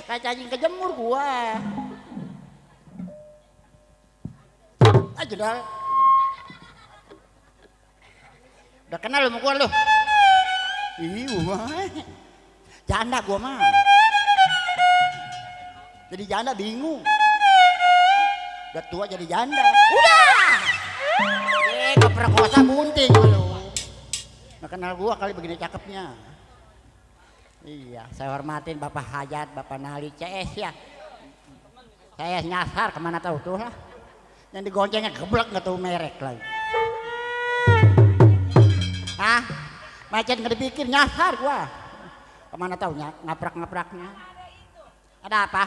kayak cacing kejemur gua. Aja dah. Udah kenal lu sama gua lu. Iya. Janda gua mah. Jadi janda bingung. Udah tua jadi janda. Udah. Keperkosa bunting lu. Nggak kenal gua kali begini cakepnya. Iya, saya hormatin Bapak Hajat, Bapak Nali CS ya. Saya nyasar kemana tahu tuh lah. Yang digoncengnya geblek nggak tahu merek lagi. Ah, macet nggak dipikir nyasar gua. Kemana tahu ngaprak-ngapraknya. Ada apa?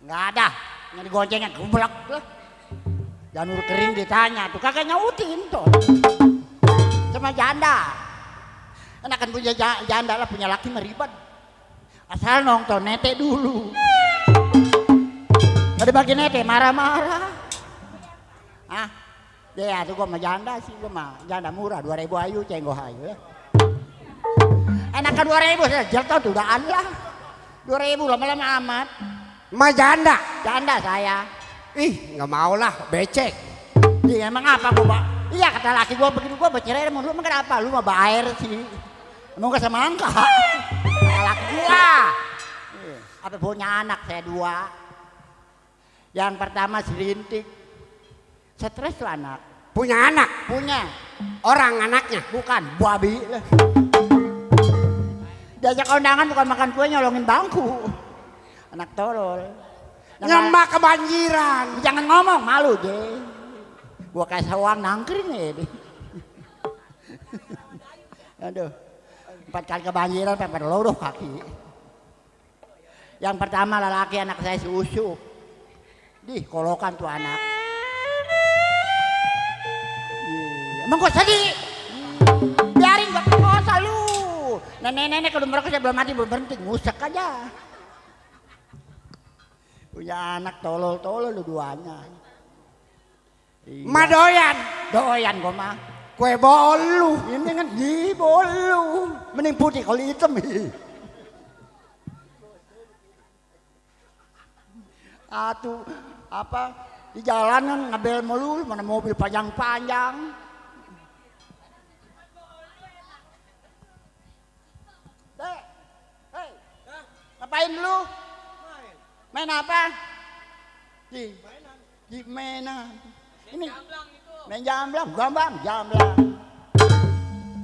Nggak ada. Yang digoncengnya geblek lah. Janur kering ditanya tuh kagak nyautin tuh. Cuma janda. Enakan punya janda lah, punya laki meribet. Asal nonton nete dulu. Gak dibagi nete marah-marah. Ah, ya tuh gua mah janda sih, gua mah janda murah 2000 ayu cenggoh ayu ya. Enakan 2000 saya jatuh tuh udah lah. 2000 lama-lama amat. Ma janda? Janda saya. Ih, nggak mau lah, becek. Iya emang apa gua? Iya kata laki gua begitu gua bercerai sama lu emang kenapa? Lu mah baer sih. Emang gak sama angka. Laki gua. Apa punya anak saya 2. Yang pertama si Rintik. Stres tuh anak. Punya anak? Punya. Orang anaknya? Bukan, babi. Diajak kondangan bukan makan kue nyolongin bangku. Anak tolol. Nyemak kebanjiran. Jangan ngomong, malu deh. Gua kayak sawang nangkring ya. Aduh. 4 kali kebanjiran sampai loroh kaki. Yang pertama lelaki anak saya si Usuk. Di kolokan tuh anak. Emang gua sedih. Biarin gua perkosa lu. Nenek-nenek kalau mereka saya belum mati belum berhenti ngusek aja. Punya anak tolol-tolol lu duanya. Iya. Ma doyan? Doyan gua mah. Kue bolu. Ini kan di bolu. Mending putih kalau hitam. Atuh apa di jalanan ngebel melulu mana mobil panjang-panjang. Hei, ngapain lu? Main apa? Di mainan. Ini main jamblang, jamblang.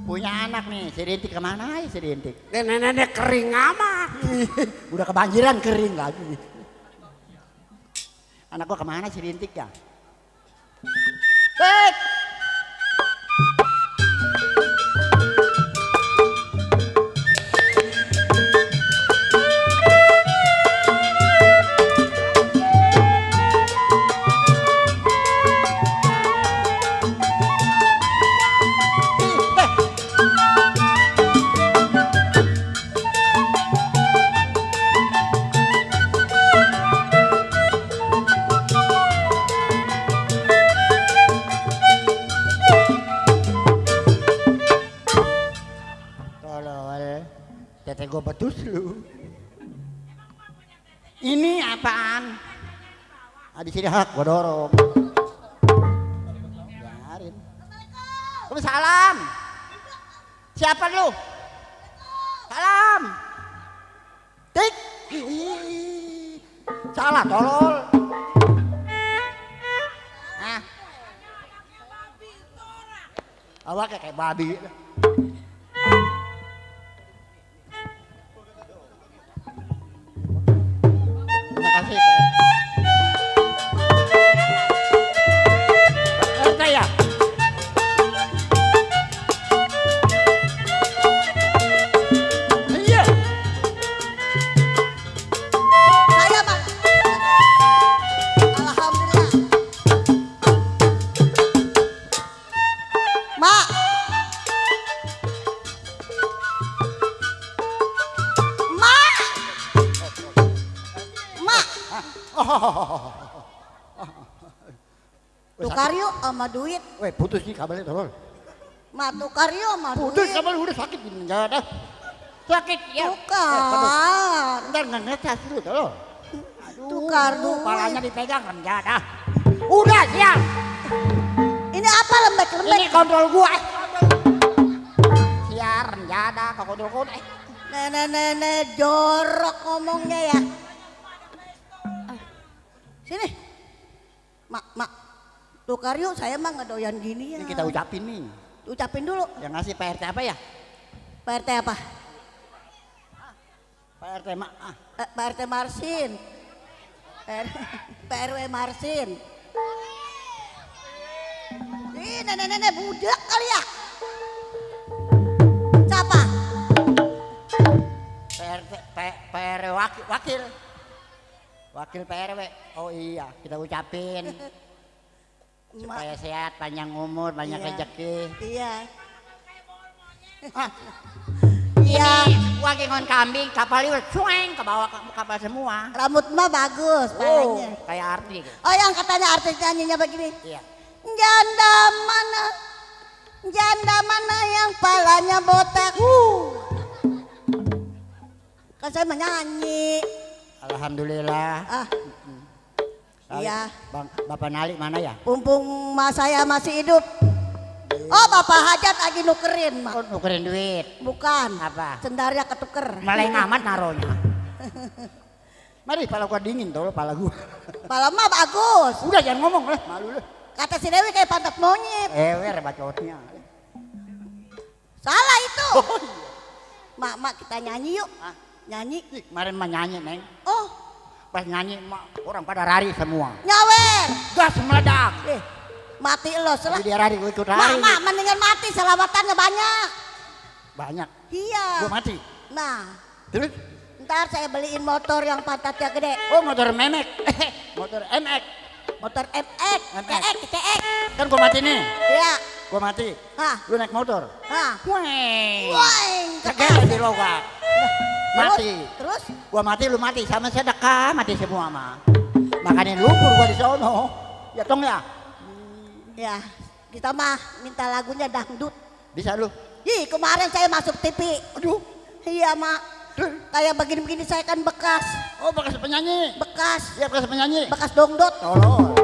Punya anak nih, si Rintik kemana ya si Rintik? Nenek-nenek kering amat. Udah kebanjiran kering lagi. Anak gua kemana si Rintik ya? Tik! Tete gue betus lu. Ini apaan? Ah, di sini hak gue dorong. Biarin. Waalaikumsalam. Siapa lu? Salam. Tik. Salah tolol. Ah. Awak kayak babi. Terima kasih, Pak. Saya. Iya. Saya, Pak. Alhamdulillah. Mak. Mak. Mak. Tukar yuk sama duit. Weh, putus nih kabarnya tolol. Mak tukar yuk sama Putus duit. kabar udah sakit gini enggak ada. Sakit ya. Tukar. Ntar nggak ngecas dulu tuh. Tukar dulu. Palanya dipegang renjada. Udah siap. Ini apa lembek-lembek? Ini kontrol gua. Siar renjada ke kontrol gua. Nenek jorok ngomongnya ya. Sini. Mak. Tukar yuk, saya mah ngedoyan gini ya. Ini kita ucapin nih. Ucapin dulu. Yang ngasih Pak RT apa ya? Pak RT apa? Pak RT mak. Pak RT Marsin. Pak RW Marsin. Ih, nenek-nenek budak kali ya. Siapa? PRW wakil. Wakil PRW. Oh iya, kita ucapin. Supaya sehat, panjang umur, banyak rezeki. Iya. Iya, wagengon kambing, kapal itu cueng ke bawah kapal semua. Rambut mah bagus, palanya. Kayak artis. Oh, yang katanya artis nyanyinya begini. Iya. Janda mana yang palanya botak. Kan saya menyanyi. Alhamdulillah. Iya. Bang, Bapak Nali mana ya? Mumpung mas saya masih hidup. Oh, Bapak Hajat lagi nukerin, Mak. Oh, nukerin duit. Bukan. Apa? Sendarnya ketuker. Meleng amat naronya. Mari, pala gua dingin tuh, pala gua. Pala mah bagus. Udah jangan ngomong lah, malu lah. Kata si Dewi kayak pantat monyet. Ewer bacotnya. Salah itu. Oh, iya. Mak, kita nyanyi yuk. Nyanyi. Ih, kemarin mah nyanyi, Neng. Oh, Pas nyanyi orang pada lari semua. nyawer. Gas meledak. Mati lo Tapi salah. dia lari, gue ikut lari. Mak, mendingan mati, selamatannya banyak. Banyak. Iya. Gue mati. Nah, Terus? ntar saya beliin motor yang pantatnya gede. Oh, motor memek. Motor MX. Motor MX, MX. TX. Kan gue mati nih. Iya. Gue mati. Hah, Lu naik motor. hah. Weng. Woing, Kagak di logak. Mati. Terus? Gua mati, lu mati. Sama sedekah, mati semua mah. Makanya lumpur gua di sono. Ya tong ya. Ya, kita mah minta lagunya dangdut. Bisa lu. Ih, kemarin saya masuk TV. Aduh. Iya, Mak. Kayak begini-begini saya kan bekas. Oh, bekas penyanyi. Bekas. Iya, bekas penyanyi. Bekas dongdot. Tolol.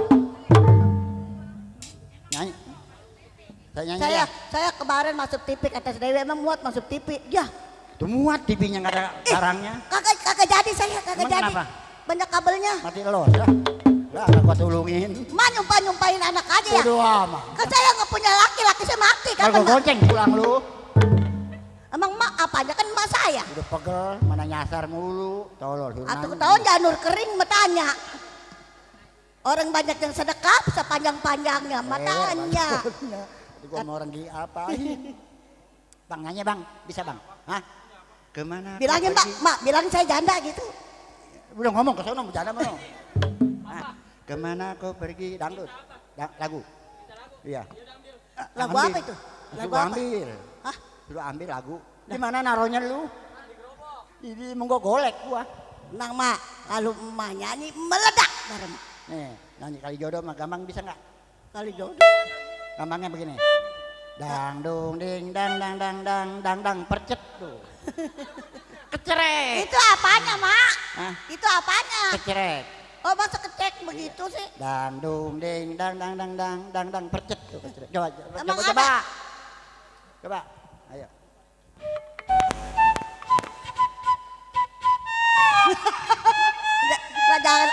Nyanyi. Saya nyanyi ya. Saya kemarin masuk TV, kata si Dewi emang muat masuk TV. Ya, Tuh muat TV-nya nggak ada barangnya. kagak jadi saya, kagak Emang jadi. kenapa? Banyak kabelnya. Mati los ya. Lah, gua tulungin. Mah nyumpahin anak aja ya. Bodoh amat. Kan saya nggak punya laki saya mati kan. Kalau gua benar. gonceng pulang lu. Emang mak apanya kan emak saya. Udah pegel, mana nyasar mulu. Tolol. suruh Atau nangis. ketahuan janur kering matanya. Orang banyak yang sedekap sepanjang-panjangnya matanya. Jadi gua mau orang diapain? Bang nanya bang, bisa bang? Hah? Kemana? Bilangin kau pergi? mak bilangin saya janda gitu. Udah ngomong ke sono bercanda mau. Kemana kau pergi? Dangdut. Lagu. Iya. Lagu Ambil. apa itu? Suruh Lagu apa? ambil. Hah? Suruh ambil lagu. Di mana naruhnya lu? Ini mau gua golek gua. Nang mak, kalau emak nyanyi meledak bareng. Nih, nyanyi kali jodoh mah gampang bisa nggak? Kali jodoh. Gampangnya begini. Dang dung ding dang dang dang dang dang dang percet tuh. Kecerek. Itu apanya mak? Hah? Itu apanya? Kecerek. Oh masa kecek begitu sih? Dang dung ding dang dang dang dang dang dang percet tuh. Kecerek. Coba Emang coba ada? coba. Coba. Ayo. Jangan.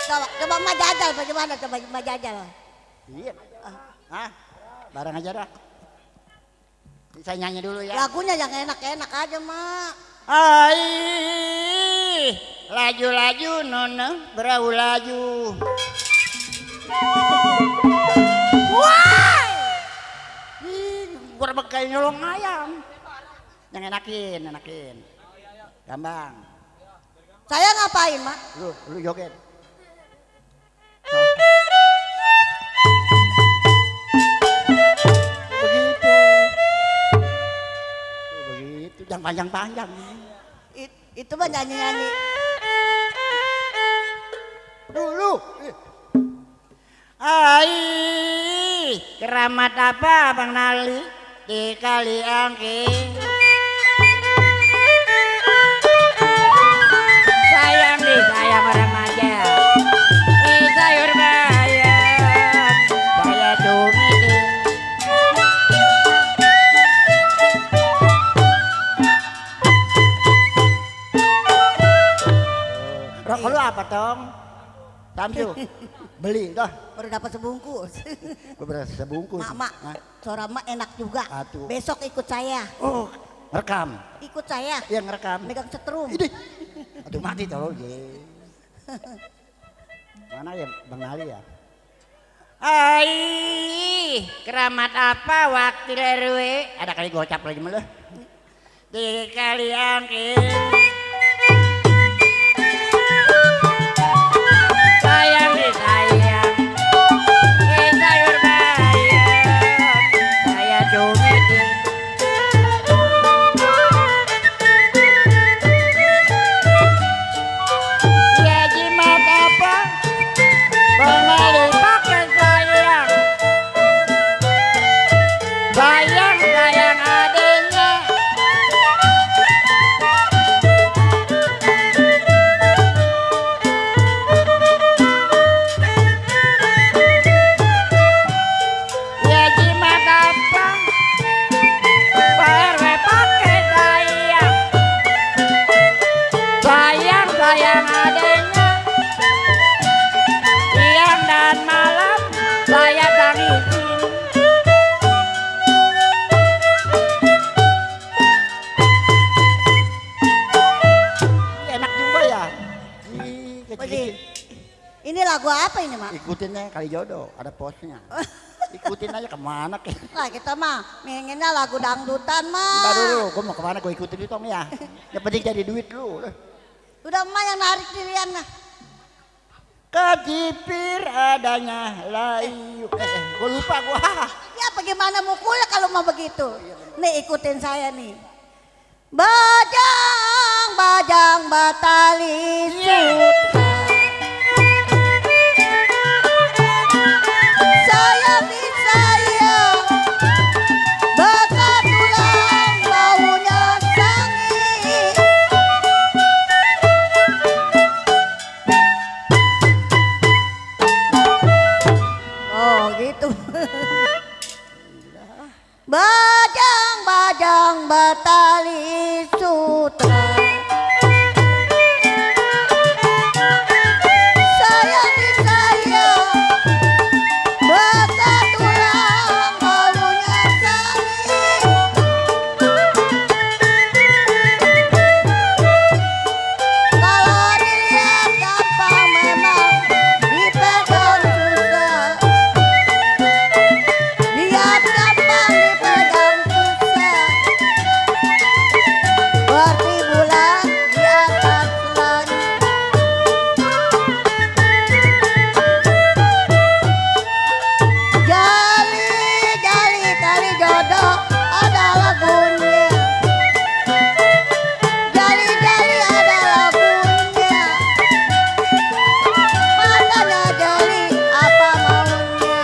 Coba emak jajal bagaimana? Coba emak jajal. Iya. Hah? Barang aja dah. Saya nyanyi dulu ya. Lagunya yang enak-enak aja mak. Ai, laju-laju nona berau laju. Wah! Berbagai nyolong ayam. Yang enakin. Gampang. Saya ngapain mak? Lu joget. Begitu, jangan panjang-panjang. Itu mah nyanyi-nyanyi. Dulu. Ai, keramat apa Bang Nali di kali angking? Sayang nih sayang orang aja. Sayur bayam, saya cumi deh. Rokok lu apa Tong? Samsu, beli dah. Baru dapat sebungkus. Beberapa sebungkus. Mak, suara mak enak juga. Atuh. Besok ikut saya. Oh, rekam. Ikut saya. Yang ngerekam. Megang setrum. Ini. Aduh mati tolong ye. Mana ya Bang Nali ya? Ai, keramat apa waktu RW? Ada kali gocap lagi malah. Di kali angin. Sayang nih sayang. Sayur bayam. Saya cumi deh. Ya jimat apa? Bang Nali pakai sayang. Sayang sayang adanya. Ya jimat apa? Pak RW pakai sayang. Sayang sayang adanya. Siang dan malam saya tangisin. Enak juga ya. Bagi. Ini lagu apa ini, Mak? Ikutinnya kali jodoh, ada posnya. Ikutin aja kemana kek. Nah, kita mah pengennya lagu dangdutan, Entar mah. dulu, gue mau kemana gue ikutin itu Tong ya. Yang penting jadi duit lu. Udah mah yang narik dirian nah. Kejipir adanya layu. Gue lupa gue. Ya bagaimana mukulnya kalau mau begitu? Nih ikutin saya nih. Bajang, bajang batali sutra. Sayang di sayang, bekat tulang baunya sangit. Oh gitu. Bajang, bajang batali sutra. Sayang di sayang, bekat tulang baunya sangit. Kalau dilihat gampang memang dipegang susah. Lihat gampang dipegang susah. Seperti bulan di atas langit. Jali, jali kali jodoh ada lagunya. Jali, jali ada lagunya. Matanya jali apa maunya.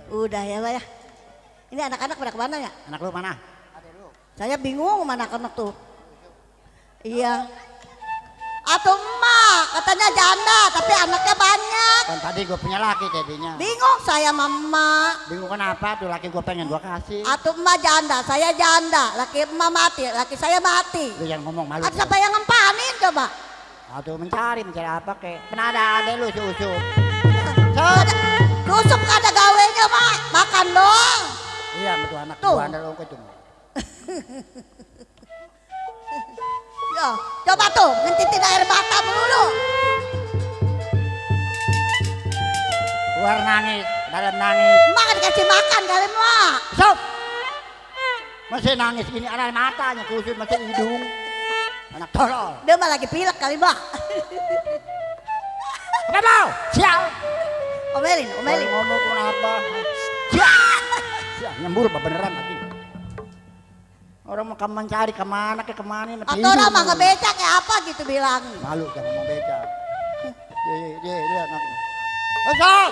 Udah ya, Pak ya. Ini anak-anak pada kemana ya? Anak lu mana? Saya bingung mana anak-anak tuh. Iya. Atau emak, katanya janda tapi anaknya banyak. Kan tadi gue punya laki jadinya. Bingung saya mama. Bingung kenapa tuh laki gue pengen gue kasih. Atau emak janda, saya janda. Laki emak mati, laki saya mati. Lu yang ngomong malu. Atau siapa yang ngempanin coba? Atau mencari apa kek. Pernah ada lu susu. Tusuk ada gawenya mak, makan doang. Iya betul anak Tuh. gua ada lo itu. Ya, coba tuh ngentitin air mata melulu. Luar nangis, dalam nangis. Emak dikasih makan kali mak. Sob. Masih nangis ini anak matanya kusut masih hidung. Anak tolol. Dia mah lagi pilek kali mak. Kenapa? Sial. Omelin, omelin. Ngomong kenapa? Sial. Sial nyembur apa beneran lagi. Orang mau mencari kemana ke kemana. Atau orang mah ngebecak kayak apa gitu bilang. Malu jangan mau becak. Dia lihat nanti. Besok.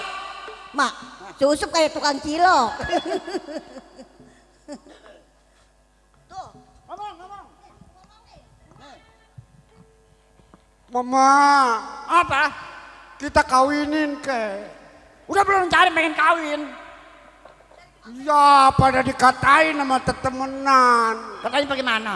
Mak, susup kayak tukang cilok. Tuh, Ngomong. Mama, Apa? kita kawinin ke. Udah belum cari pengen kawin. Ya, pada dikatain sama tetemenan. Katanya bagaimana?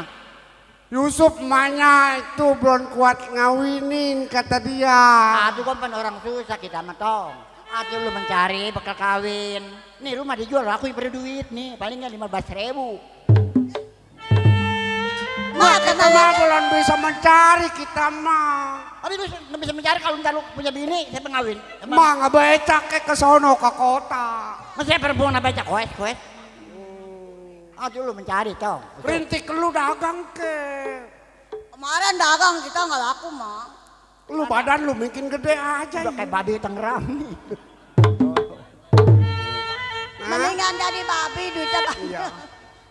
Yusuf emaknya itu belum kuat ngawinin kata dia. Aduh kan orang susah kita mah tong. Aduh lu mencari bakal kawin. Nih rumah dijual aku yang berduit nih. Palingnya 15.000. mak Kita katanya mah belum bisa mencari kita mah. Tapi lu nggak bisa mencari kalau ntar lu punya bini siapa ngawin? Mah ngebecak ke sono ke kota. Masih perempuan apa aja koes. Aduh lu mencari tong. Rintik lu dagang ke. kemarin dagang kita nggak laku mak. Lu badan lu bikin gede aja. Udah kayak babi Tangerang nih. Mendingan jadi babi duitnya banyak. Iya.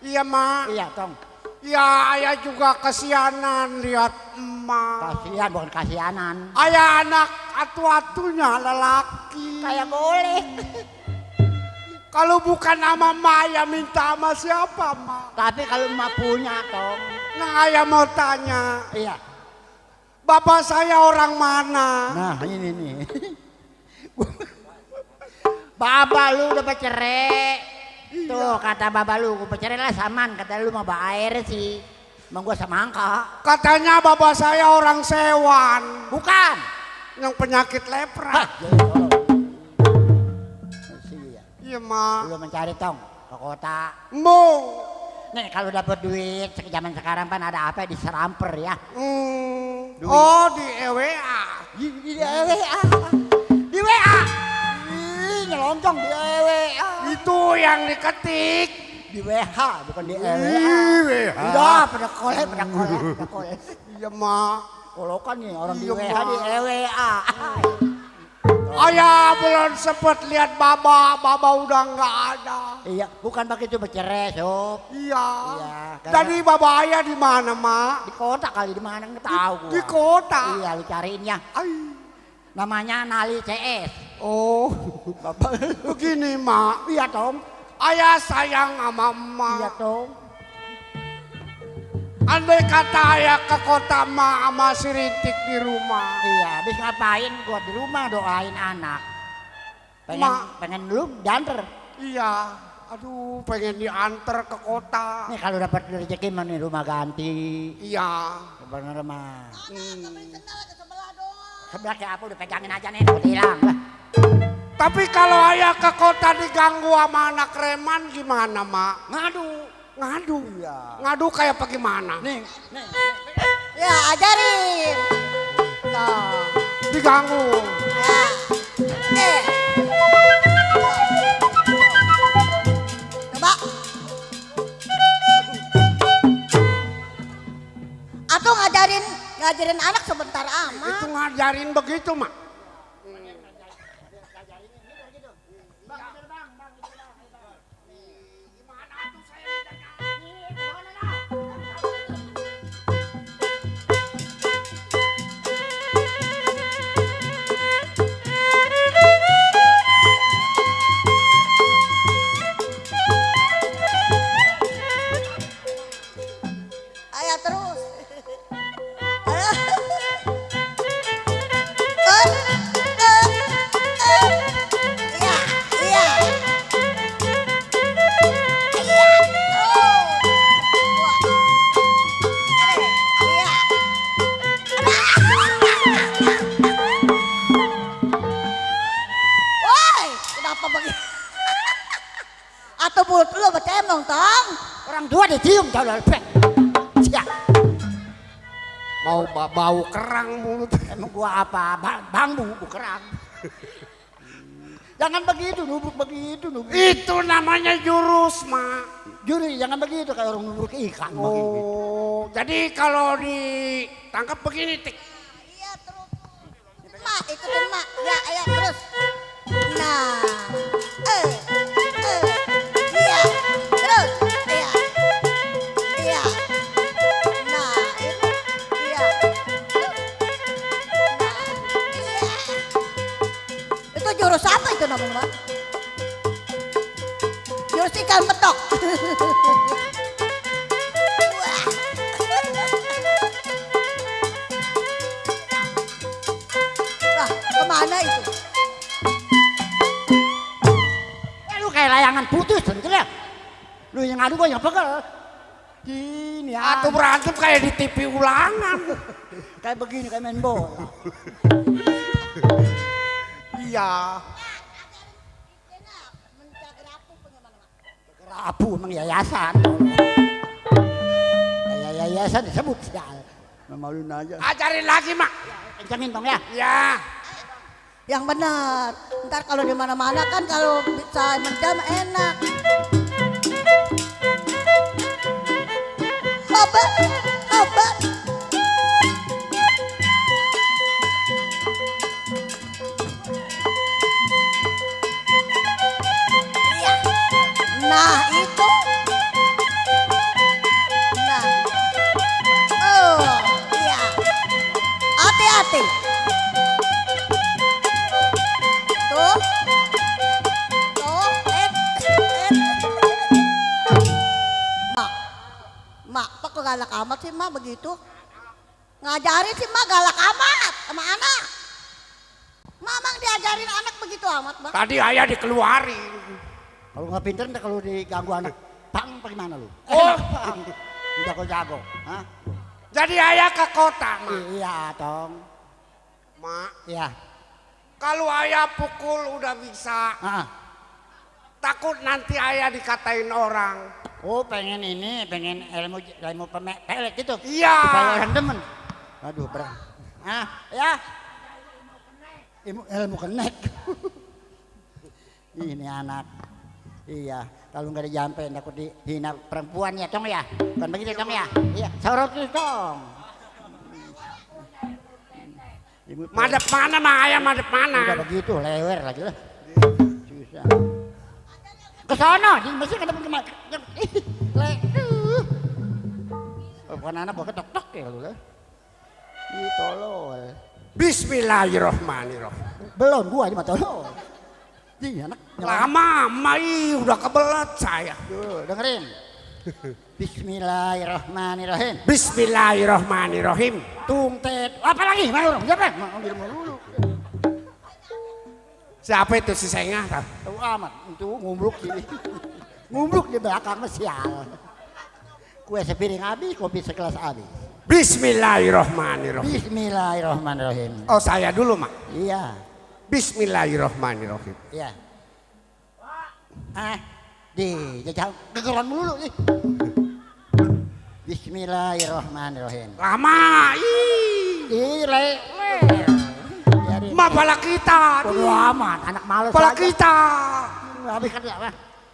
Iya mak. Iya tong. Ya ayah juga kesianan lihat emak. Kasihan bukan kasihanan. Ayah anak atu-atunya lelaki. Kayak boleh. Kalau bukan sama Maya minta sama siapa mak? Tapi kalau emak punya tong. Nah ayah mau tanya, Iya. bapak saya orang mana? Nah ini nih. Baba lu udah bercerai. Tuh kata baba lu, gue bercerai lah saman. Kata lu mau air sih. Emang gue semangka. Katanya bapak saya orang Sewan, Bukan. yang penyakit lepra. Hah, jadi tolong. Iya. Iya mak. Lu mencari tong ke kota. Mo. Nih kalau dapat duit zaman sekarang kan ada apa diseramper ya. Duit. Oh di EWA. Di WA. Di WA. Ih, nyelonjong di WA. Itu yang diketik. Di WH bukan di WA. WA. Udah pada kolek. Iya mak. Kolokan nih orang di Iya, WA Mak. di WA. Ayah belum sempet lihat baba udah nggak ada. Iya, bukan begitu bercerai, Sob. Iya. Iya, karena- Tadi baba ayah di mana mak? Di kota kali di mana nggak tahu gua. Di kota. Iya, lu cariin ya. Ay. Namanya Nali CS. Oh, Bapak. begini mak. Iya, Tom. Ayah sayang sama Iya, emak. Tom. Andai kata ayah ke kota emak sama si Rintik di rumah. Iya, habis ngapain gua di rumah doain anak. Pengen lu diantar. Iya. Aduh, pengen diantar ke kota. Nih kalau dapat rezeki mah nih rumah ganti. Iya. Bener mah. Sendal ke sebelah doang. Sebelah kayak apa udah pegangin aja nih, udah hilang lah. Tapi kalau ayah ke kota diganggu sama anak reman gimana mak? Ngadu. Ngadu. Iya. Ngadu kayak apa gimana? Nih. Ya ajarin. Tuh. Diganggu. Ya. Coba. Atau ngajarin anak sebentar amat. Itu ngajarin begitu mak. Ayo terus. Iya, iya. Iya. Oh. Iya. Woi, kenapa begitu? Atau mulut lu bercemong, Tong? Orang tua dicium jauh lepek. Siap. Mau bau kerang mulut. Emang gua apa? Bambu, kerang. Jangan begitu, nubruk begitu, nubruk. Itu namanya jurus mak. Juri, jangan begitu kayak orang nubruk ikan. Begitu. Oh, jadi kalau ditangkap begini tik. Iya terus. Mak, ikutin mak. Ya, ayo terus. Nah. Iya. Terus. Iya. Iya. Itu jurus apa itu namanya, Mak? Jurus ikan betok. Wah. Lah, kemana itu? Lu kayak layangan putus, betul ya? Lu yang ngadu gua yang pegel. Gini ya. Atau berantem kayak di TV ulangan. Kayak begini, kayak main bola. Iya. Kerapu emang yayasan. Kayak yayasan disebut ya. Maluin aja. Ajarin lagi, Mak. Kencangin dong ya. Ya. Yang benar. Ntar kalau di mana-mana kan kalau bisa mendam enak. Obat, obat. Iya. Nah itu. Nah. Oh, iya. Hati-hati. Tuh. Tuh. Mak, kok galak amat sih Mak begitu? Ngajarin sih Mak galak amat sama anak. Mamang diajarin anak begitu amat Mak. Tadi ayah dikeluarin. Kalau nggak pinter, ntar kalau diganggu anak, pang bagaimana lu? Oh. Pang. Jago-jago. Hah? Jadi ayah ke kota, Mak. Iya, Tong. Mak, Iya. kalau ayah pukul udah bisa. Ah. Takut nanti ayah dikatain orang. Oh, pengen ini, pengen ilmu pelet gitu. Iya. Supaya orang demen. Aduh, berat. Ah, ya. Ilmu kenek. Ini anak. Iya, kalau nggak dijampe takut dihina perempuan ya, Tong ya. Bukan begitu, Tong ya. Iya, sorot tuh, Tong. Madep mana, Mak? Ayah madep mana? Udah begitu, lewer lagi lah. Susah. Kesono, di masih ada kemana? Bukan anak, bukan tok-tok ya lu lah. Ih, tolol. Bismillahirrohmanirrohim. Belum, gua aja mah tolol. Ih, anak. Lama, Mai udah kebelet saya. Tuh, dengerin. Bismillahirrahmanirrahim. Bismillahirrohmanirrohim. Tung tet. Apa lagi? Mana orang? Siapa? Manggil mulu. Siapa itu si Sengah? Tahu amat. Itu ngumbruk sini. Ngumbruk di belakang sial. Kue sepiring habis, kopi segelas habis. Bismillahirrohmanirrohim. Bismillahirrahmanirrahim. Oh, saya dulu, Mak. Iya. Bismillahirrohmanirrohim. Iya. Jajah gegeran mulu nih. Bismillahirrahmanirrahim. Lama, Ma pala kita. Bodo amat, anak males Pala aja. kita. Habis kerja apa?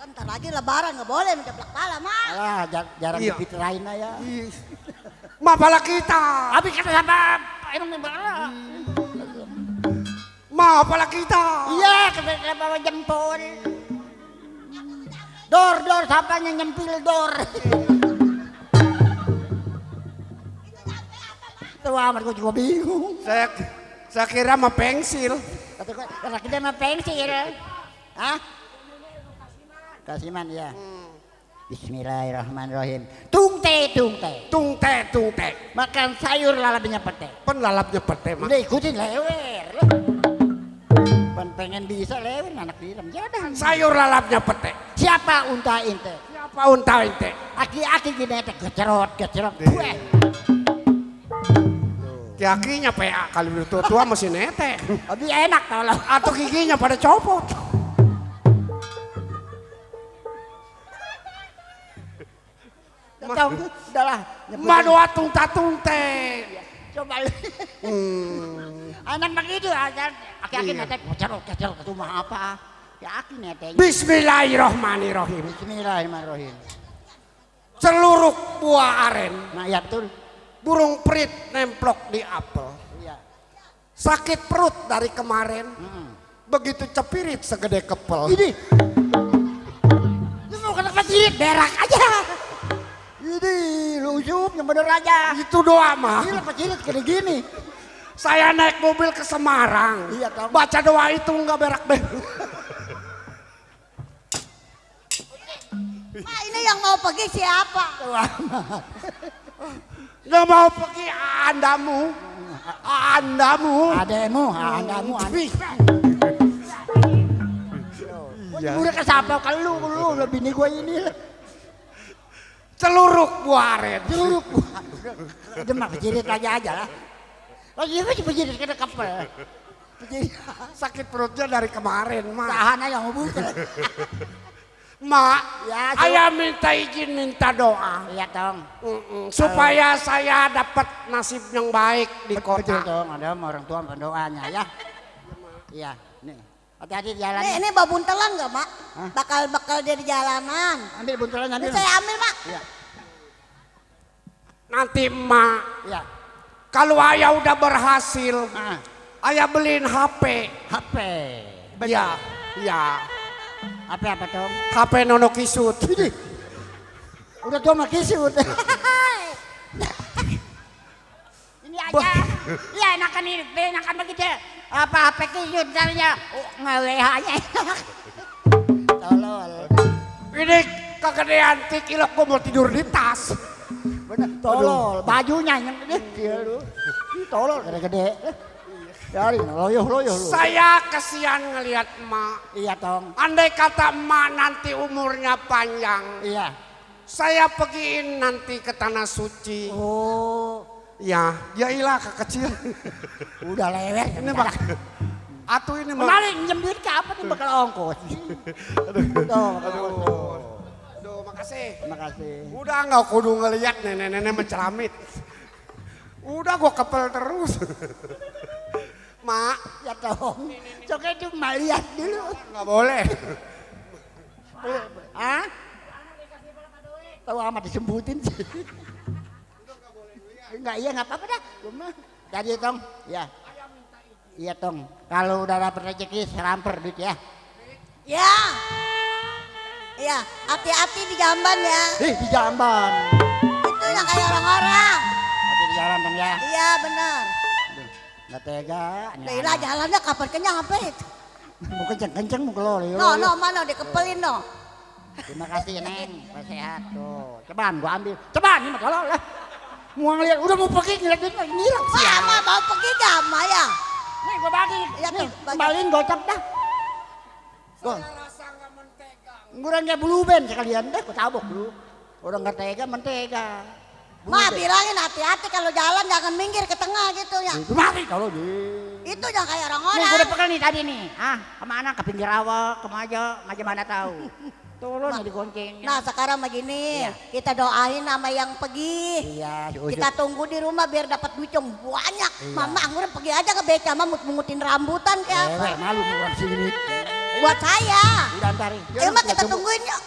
Ntar lagi lebaran nggak boleh menceplak pala Mak. Alah, jarang Iya. dipiterain ya. Ma pala kita. Habis kerja apa? Emang lebaran. Ma pala kita. Iya, kita bawa jempol. Dor, sampahnya nyempil dor. Tuh amat, gue juga bingung. Saya kira mah pensil. Kata kita mah pensil. Hah? Kasiman ya. Bismillahirrahmanirrahahim. Tung teh. Tung teh. Makan sayur lalapnya pete. Pen lalapnya pete, Mak. Udah ikutin lewer. Pengen bisa lewer anak dilam. Jangan. Sayur lalapnya pete. Siapa unta inte? Siapa unta ente? Aki-aki gini gecerot. Gue. Kakinya PA kalau udah tua masih nete. Lebih enak tolong. Atau giginya pada copot. Udahlah. Madoa tung tatung teh. Coba. Anak begitu aja. Aki-aki Iya. netek gecerot itu mah apa? Ya aki netek. Bismillahirrohmanirrohim. Bismillahirrahmanirrahim. Seluruh buah aren, Nah ya betul. burung perit nemplok di apel. Iya. Sakit perut dari kemarin. Begitu cepirit segede kepel. Ini. Lu mau kena pacirit berak aja. Ini lu usup yang bener aja. Itu doa mah. Ini pacirit kayak gini. Saya naik mobil ke Semarang. Iya, Tong. Baca doa itu nggak berak-berak. Mak ini yang mau pergi siapa? Nggak mau pergi andamu. Ademu. Iya. Udah kesapa kalau lu lebih nih gue ini. Celuruk buah aren. Jeruk. Udah mah pejirit aja lah. Oh iya gue pejirit kena kapal. Pejirit. Sakit perutnya dari kemarin, Mak. Tahan aja ngobul. Mak, Ya, ayah minta izin minta doa. Iya Tong. Supaya saya dapat nasib yang baik di Betul kota. Tong, ada orang tua pendoanya ya. Iya, nih. Hati-hati di jalan. Ini babuntelan nggak mak? Bakal dia di jalanan. Ambil buntelan Ini ambil. saya ambil mak. Iya. Nanti Mak, Iya. kalau ayah udah berhasil, Ah, ayah beliin HP. HP. Iya, iya. HP apa Tong? HP Nono Kisut. Udah tua mah kisut. Ini aja. Iya enakan ini, enakan begitu. Apa HP kisut namanya? Nge-WH-nya enak. Tolol. Ini kegedean tikilok gua mau tidur di tas. Bener, tolol. Bajunya yang gede. Iya lu. Tolol gede-gede. Dari loyoh lu. Saya kesian ngelihat Emak. Iya Tong. Andai kata Emak nanti umurnya panjang, Iya. saya pergiin nanti ke Tanah Suci. Oh, Ya, ya ilah kekecil. udah lewat. Ini Mak. Atuh ini Mak. Kemarin minjem duit ke apa nih bakal ongkos. Aduh, makasih. Terima kasih. Udah nggak kudu ngeliat nenek-nenek menceramit. Udah gua kepel terus. Mak, Ya Tong. Coba itu lihat dulu. nggak boleh. Hah? Tahu amat disebutin sih. Enggak, iya nggak apa-apa dah. Cuma tadi Tong, ya. Iya Tong. Kalau udah dapet rezeki seramper duit ya. Ya. Iya, hati-hati di jamban ya. Di jamban. Itu yang kayak orang-orang. Hati di jalan Tong ya. Iya benar. Aduh, nggak tega. Leila jalannya kapan kenyang apa itu? Mau kenceng-kenceng mau keluar. No, mana dikepelin no. Terima kasih Neng, sehat tuh. Cobaan gua ambil. Cobaan ini mah kalau lah. Mau ngeliat, udah mau pergi ngeliat duit lagi ngilang sih. Mama mau pergi jama ya. Nih gua bagi. Iya, Nih, tuh, bagi. kembaliin gocap dah. Gua. Kurang kayak blue band sekalian deh, gua tabok dulu. Udah nggak tega, mentega. Ma bilangin hati-hati kalau jalan jangan minggir ke tengah gitu ya. Itu mati kalau di. Itu yang kayak Nih gua orang-orang. udah pekel nih tadi nih. Ah, kemana? Ke pinggir rawa, kemana? Macam mana tahu? Turun nih digoncengnya. Nah sekarang begini, Iya. kita doain sama yang pergi. Iya, si Ujub. Kita tunggu di rumah biar dapat duit yang banyak. Iya. Mama angguran pergi aja ke beca, mama mungutin rambutan kayak apa. Malu orang sini. Buat saya. Udah antarin. Emang kita tungguin yuk.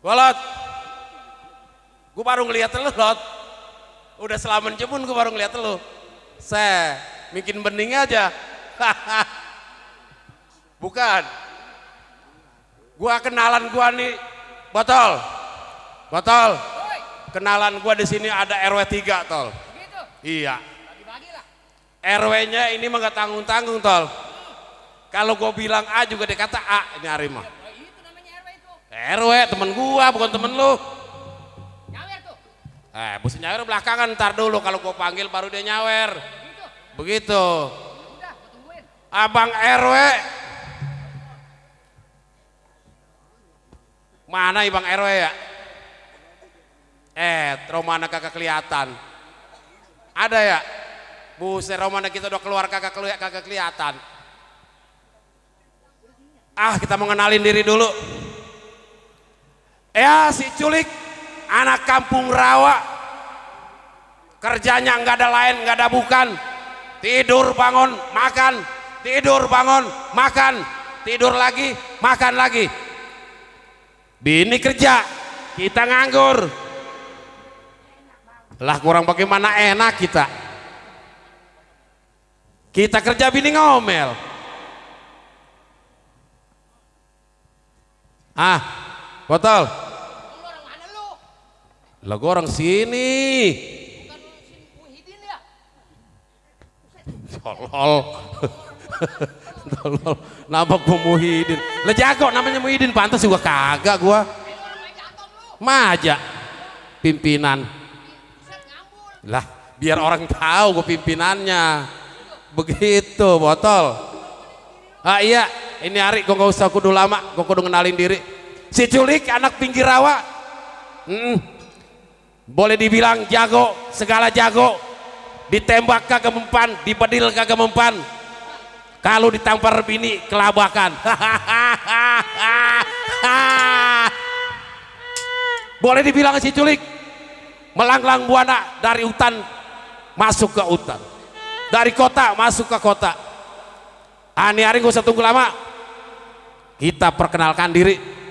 Golot, gue baru ngeliat lu, Lot. Udah selaman jempun gue baru ngeliat lu. Bikin bening aja. Bukan. Gua kenalan gua nih, botol. Kenalan gua di sini ada RW 3, Tol. Iya. RW-nya ini mah gak tanggung-tanggung, Tol. Kalau gua bilang A juga dikata A, ini Arima. RW temen gua bukan temen lu. Nyawer tuh. Mesti nyawer belakangan, ntar dulu kalau gua panggil baru dia nyawer. Begitu. Udah, gua tungguin. Abang RW. Mana Bang RW ya? Romana kagak kelihatan. Ada ya? Buset, Romana kita udah keluar kagak kelihatan. Kita mau ngenalin diri dulu. Ya, si Culik, anak kampung rawa. Kerjanya nggak ada lain, nggak ada bukan. Tidur bangun, makan. Tidur bangun, makan. Tidur lagi, makan lagi. Bini kerja, kita nganggur. Lah kurang bagaimana enak kita. Kita kerja bini ngomel. Botol. Lu orang mana lu? Lah gua orang sini. Bukan lu si Muhyiddin ya? Tolol. Tolol. Nampak gua Muhyiddin. Lah jago namanya Muhyiddin, pantas juga kagak gua. Lu orang Majaton lu. Maja. Pimpinan. Buset ngambul. Lah biar orang tahu gua pimpinannya. Begitu, Botol. Iya, ini Ari gua nggak usah kudu lama, gua kudu ngenalin diri. Si Culik anak pinggir rawa. Boleh dibilang jago, segala jago. Ditembak kagak mempan, dipedil kagak mempan. Kalau ditampar bini kelabakan. Boleh dibilang si Culik melanglang buana dari hutan masuk ke hutan, dari kota masuk ke kota. Ani hari gak usah tunggu lama, kita perkenalkan diri.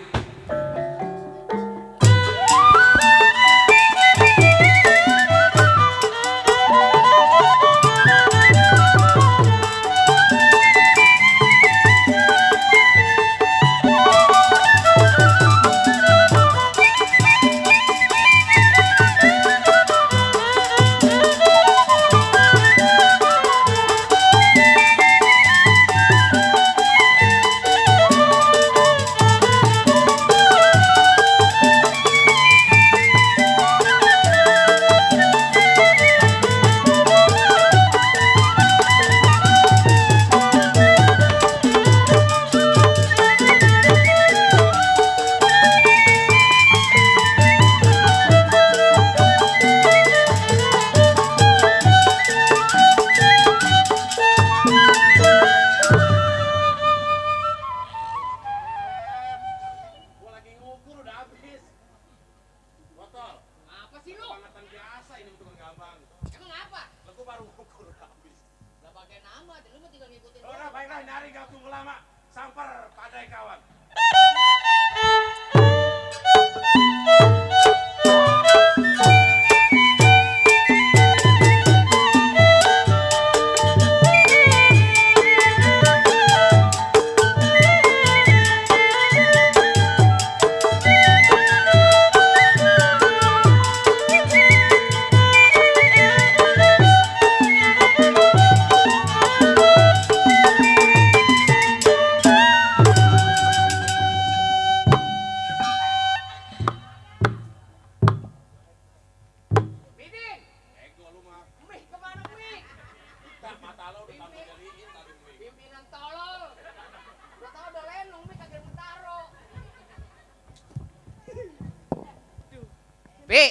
Pi,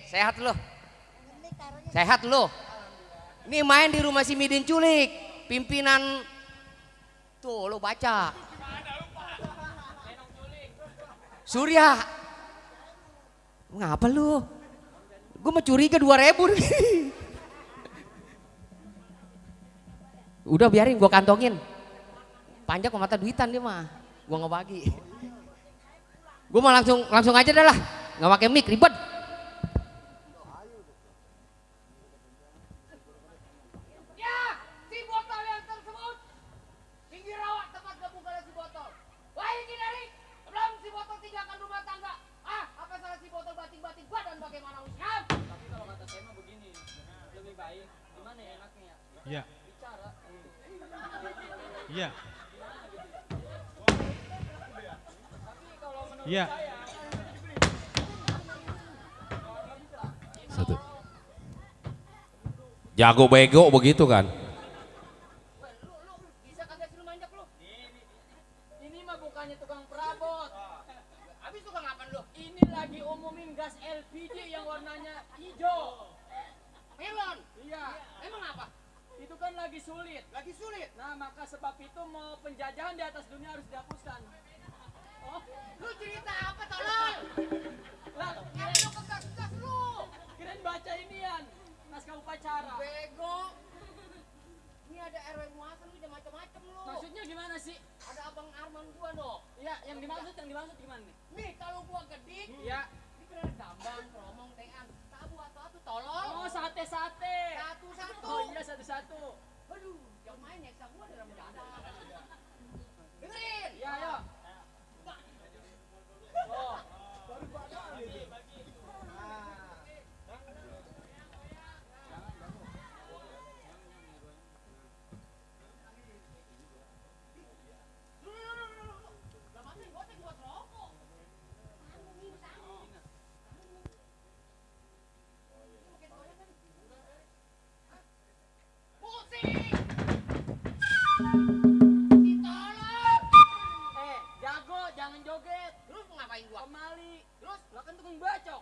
sehat lu? Sehat lu? Ini main di rumah si Midin Culik, pimpinan. Tuh lu baca. Surya. Ngapa lu? Gue mau curiga 2.000. Udah biarin gue kantongin. Panjang ke mata duitan dia mah. Gue nggak bagi. Gue mau langsung aja dah lah. Nggak pakai mic ribet. Ya, si botol yang tersebut pinggir rawa tempat gabungan si botol. Wahai Kinari, sebelum si botol tinggalkan rumah tangga, apa salah si botol bating-bating badan bagaimana usia? Tapi kalau kata saya mah begini, lebih baik gimana ya enaknya ya? Iya. Bicara. Iya. Tapi kalau menurut Iya. saya Satu. Jago bego begitu kan? Lu bisa kagak sih lu manjak lu? Ini mah bukannya tukang perabot. Habis tukang nuangin gas LPG yang warnanya hijau. Melon. Iya. Emang apa? Itu kan lagi sulit. Lagi sulit. Nah, maka sebab itu mau penjajahan di atas dunia harus dihapuskan. Oh, Lu cerita apa tolol? lah, Ngapain lu kegas-kegas lu? kirain baca inian naskah upacara. Bego. Ini ada RW muasan lu jangan macam-macam lu. Maksudnya gimana sih? Ada Abang Arman gua no. Iya, yang dimaksud gimana nih? Nih kalau gua gedik, Iya. ini bener gambang, romong, tean, tabu atau tolol. Oh, sate-sate. Satu-satu. Oh iya, satu-satu. Aduh, yang main nyeksa gua dalam dada. Dengerin. Iya, ayo. Oh. Jago, jangan joget. Terus mau ngapain gua? Kemali. Terus? Lah kan tukang bacok.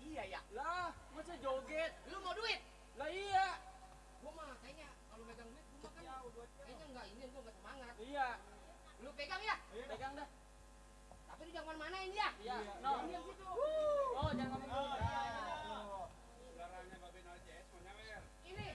Iya ya. Lah, masa joget? Lu mau duit? Lah iya. Gua mah kayaknya kalau megang duit gua makan. Kayaknya enggak ini gua enggak semangat. Iya. Lu pegang ya? Pegang dah. Tapi lu jangan mana-manain dia. Iya. No. Diam situ. Oh, jangan ngomong dulu. Ini.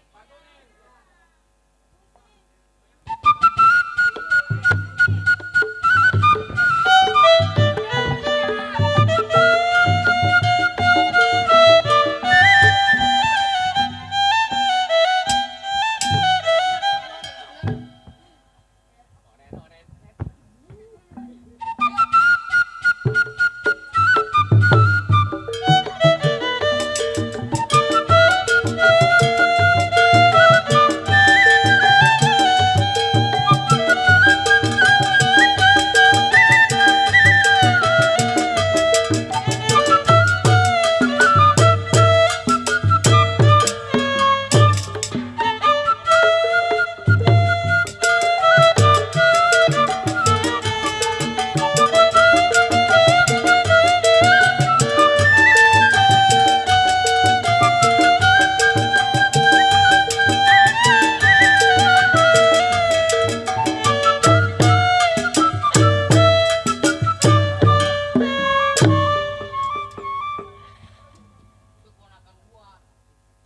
Itu ponakan gua.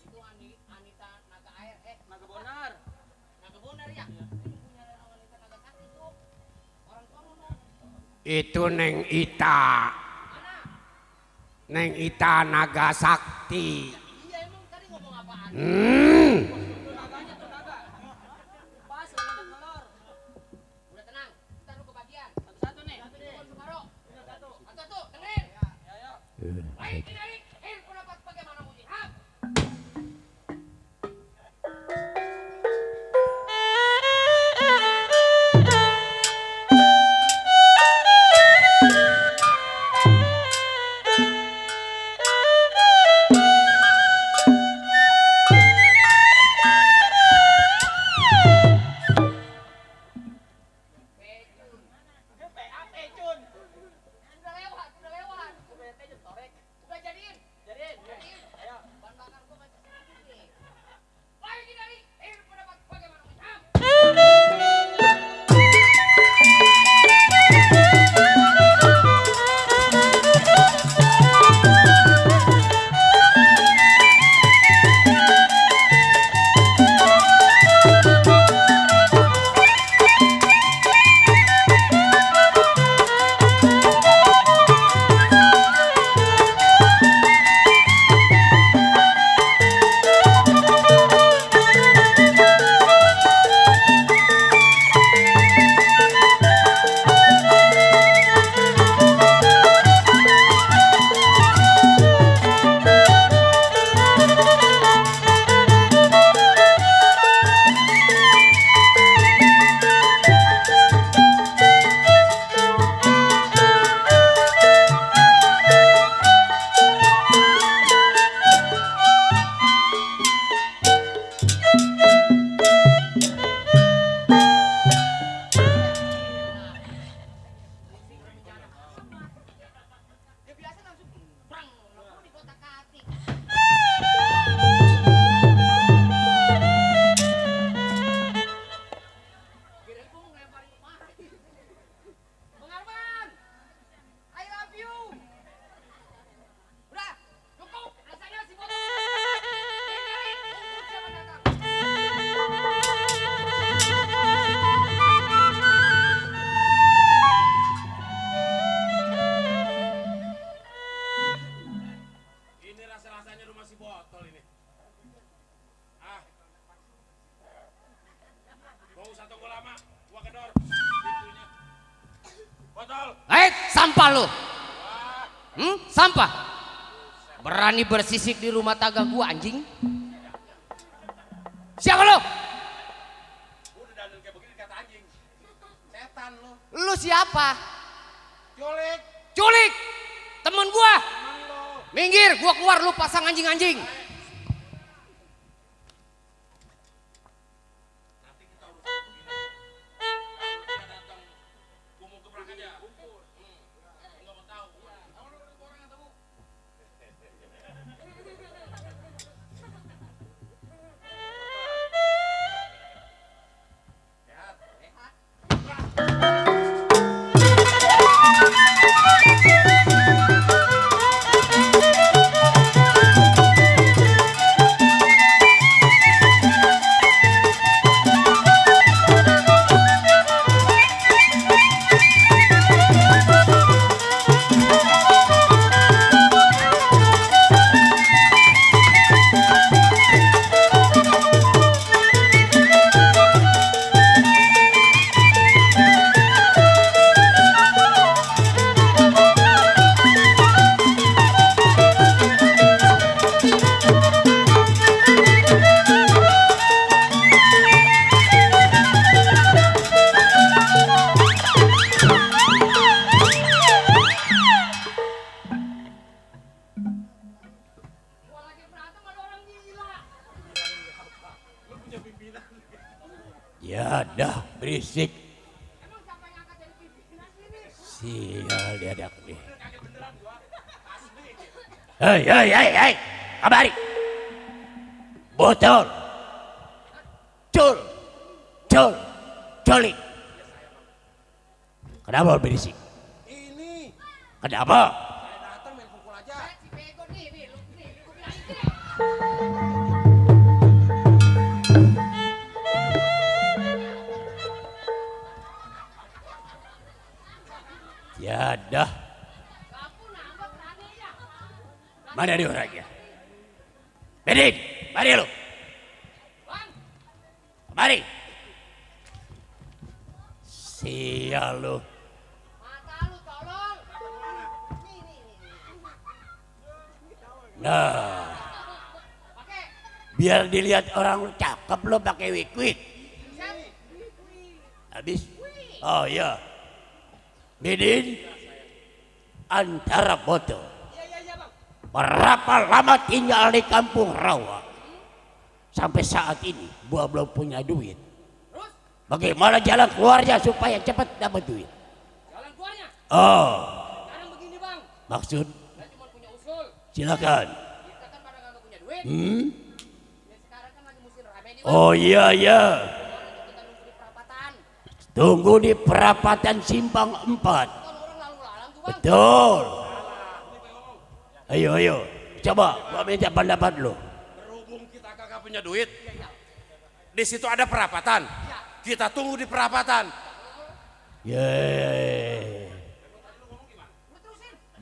Itu Anita Naga Air. Naga Bonar. Naga Bonar ya? Ini punya Anita Naga Sakti tuh. Orang tua lu no. Itu Neng Ita. Mana? Neng Ita Naga Sakti. Iya emang tadi ngomong apaan? Tuh naganya tuh naga. Pas lagi ada telur. Udah tenang. Ntar lu kebagian. Satu-satu nih. Bukan Sumaro. Satu. Satu, dengerin. Ya, ayo. Baik, dari pendapat bagaimana Muji? Hap! PAP, Cun. Udah lewat. Udah jadiin. botol ini. Ah. Gak usah tunggu lama. Gua kedor pintunya. Botol. Sampah lu. Sampah. Berani bersisik di rumah tangga gua anjing. Siapa lu? Udah dandan kayak begini kata anjing. Setan lu. Lu siapa? Culik. Culik. Temen gua. Minggir, gua keluar, lu pasang anjing-anjing. Ya dah berisik. Sial diadak nih. Hei, kabari. Botol. Colik. Kenapa berisik? Ini. Kenapa? Saya datang main pukul aja. Si bego nih, lu bilang ini. Ya dah. Mana dia orangnya? Bedin, mari lu. Mari. Sial lu. Mata lu tolong. Nah, biar dilihat orang cakep lo pakai wik. Habis? Oh iya. Bedin antara botol. Berapa lama tinggal di kampung rawa? Sampai saat ini gua belum punya duit. Bagaimana jalan keluarnya supaya cepat dapat duit? Jalan keluarnya. Oh, Sekarang begini bang. maksud? Saya cuma punya usul. Silakan. Kita kan pada nggak punya duit. Ya sekarang kan lagi musim rame nih bang. Oh iya. Kita nunggu di perapatan. Tunggu di perapatan Simpang 4. Kan orang lalu lalang tuh bang. Betul. Ayo. Coba gua minta pendapat lu. Berhubung kita kagak punya duit, di situ ada perapatan. Kita tunggu di perapatan. Yeay.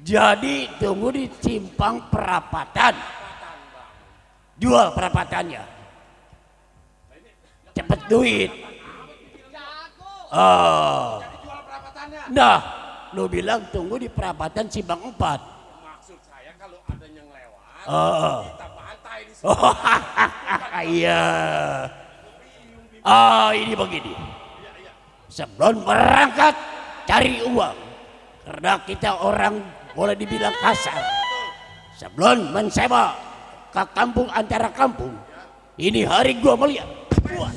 Jadi tunggu di simpang perapatan. Jual perapatannya. Cepet duit. Oh. Jual perapatannya. Nah, lu bilang tunggu di perapatan Simpang 4. Maksud saya kalau ada yang lewat, Oh. kita bantai di situ. Oh, iya. Oh, ini begini. Sebelum berangkat cari uang. Karena kita orang boleh dibilang kasar. Sebelum mensewa ke kampung antara kampung. Ini hari gua melihat. Wah.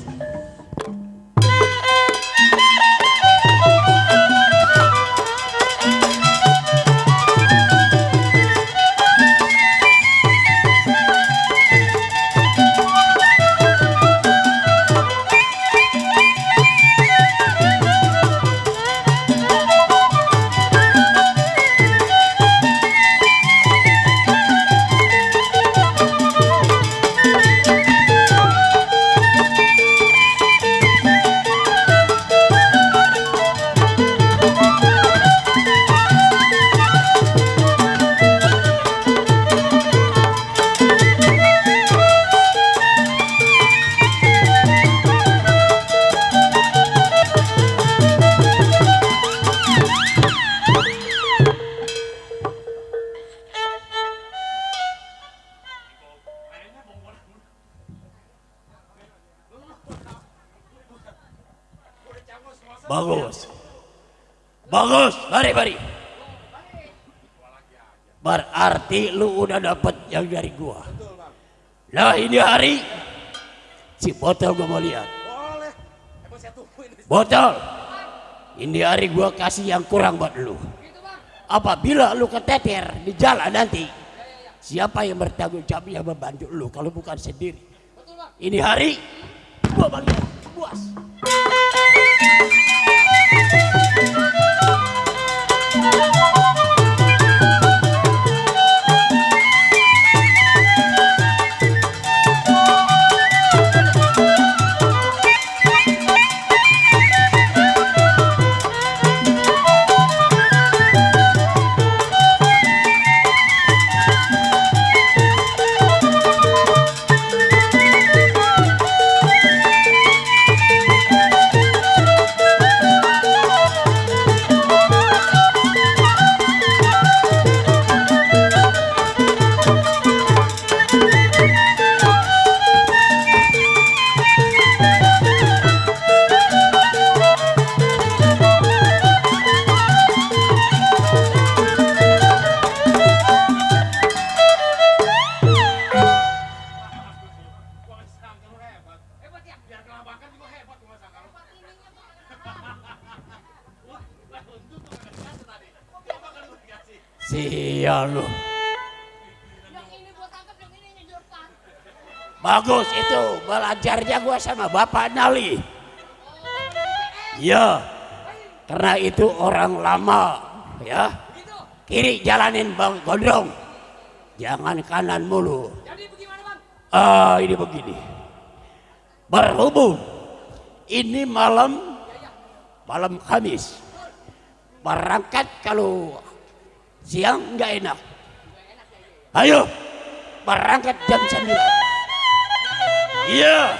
Bagus. Bagus, mari. Berarti lu udah dapet yang dari gua. Nah ini hari si botol gua mau lihat. Botol, ini hari gua kasih yang kurang buat lu. Apabila lu keteter di jalan nanti, siapa yang bertanggung jawab yang membantu lu kalau bukan sendiri? Ini hari gua mau lihat, puas. Sial lu. Bagus itu belajarnya gua sama Bapak Nali. Ya, karena itu orang lama ya. Kiri jalanin Bang Gondrong. Jangan kanan mulu. Jadi bagaimana Bang? Ini begini. Berhubung ini malam Kamis. Berangkat kalau siang nggak enak. Ayo berangkat jam 9. Iya.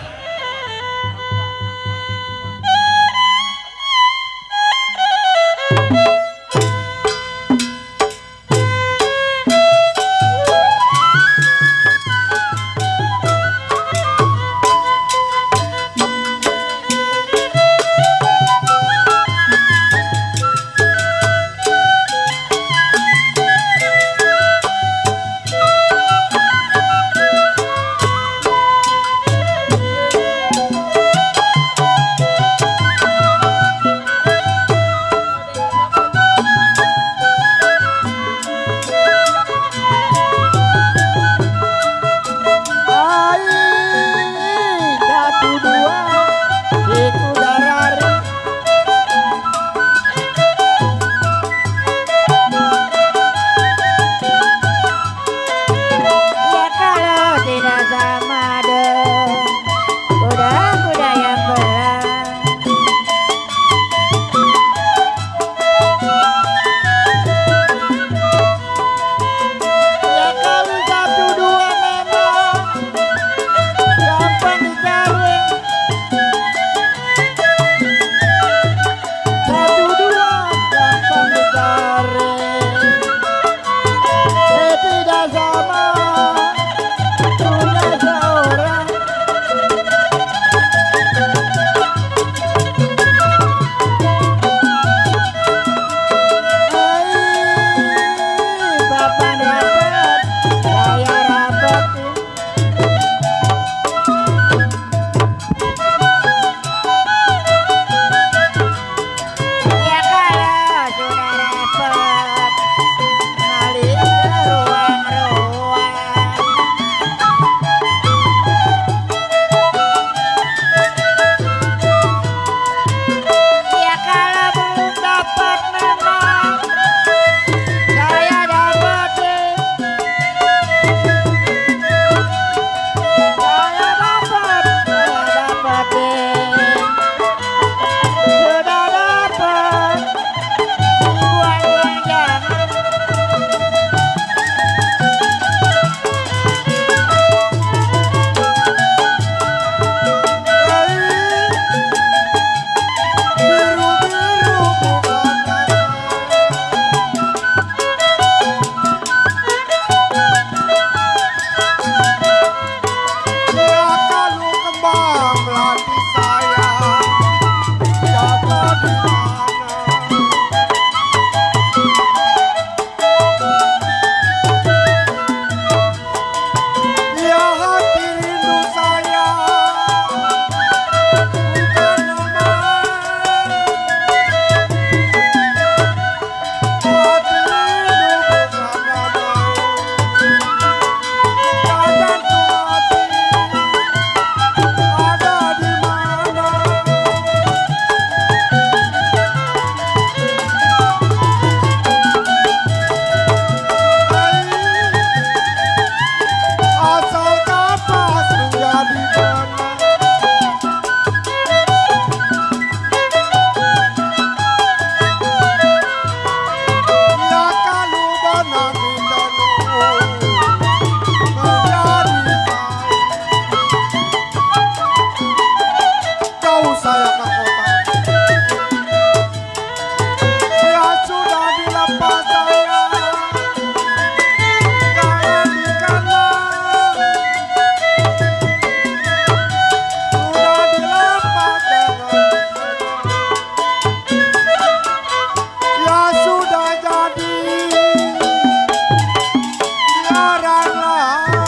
orang lain.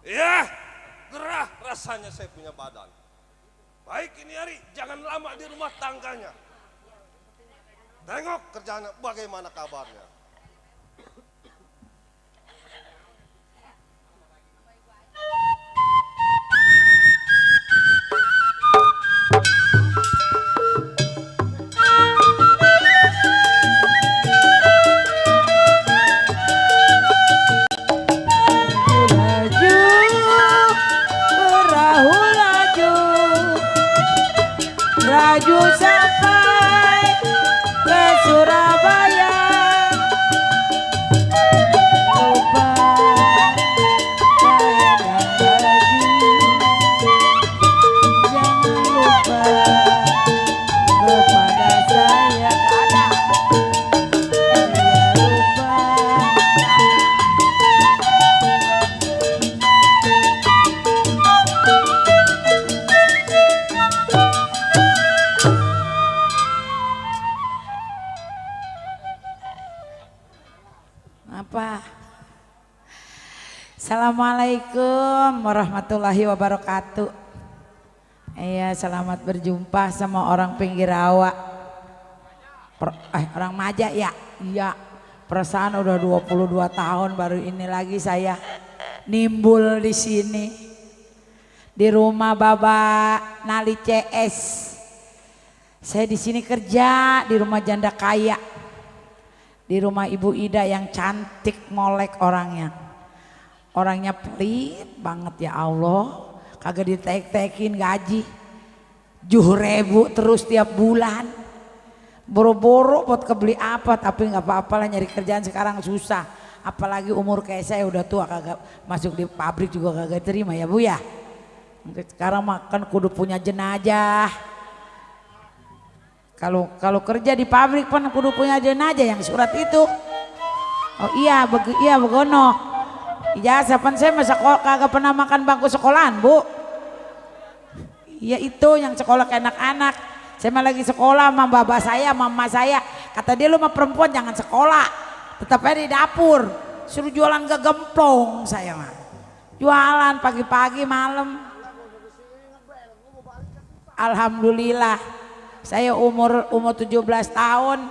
Ya, gerah rasanya saya punya badan. Baik ini hari, jangan lama di rumah tangganya. Tengok kerjanya, bagaimana kabarnya. Laju sampai ke Surabaya, lupa saya dan laju, jangan lupa kepada saya. Ada lupa. Apa? Assalamualaikum warahmatullahi wabarakatuh. Iya, selamat berjumpa sama orang pinggir rawa. Orang Maja ya? Iya. Perasaan udah 22 tahun baru ini lagi saya nimbul di sini. Di rumah Bapak Nali CS. Saya di sini kerja di rumah janda kaya. Di rumah Ibu Ida yang cantik molek orangnya. Orangnya pelit banget ya Allah. Kagak ditek-tekin gaji 7.000 terus tiap bulan. Boro-boro buat kebeli apa, tapi nggak apa-apa lah, nyari kerjaan sekarang susah. Apalagi umur kayak saya udah tua, kagak masuk di pabrik juga kagak terima ya Bu ya. Sekarang makan kudu punya jenajah. Kalau kerja di pabrik pun kudu punya jenajah yang surat itu. Oh iya, begono. Ijazah pan saya masa kagak pernah makan bangku sekolahan Bu. Iya itu yang sekolah ke anak-anak. Saya mah lagi sekolah sama bapak saya, mama saya. Kata dia, lu mah perempuan jangan sekolah, tetap aja di dapur. Suruh jualan gegemplong saya mah. Jualan pagi-pagi malam. Alhamdulillah. Saya umur 17 tahun,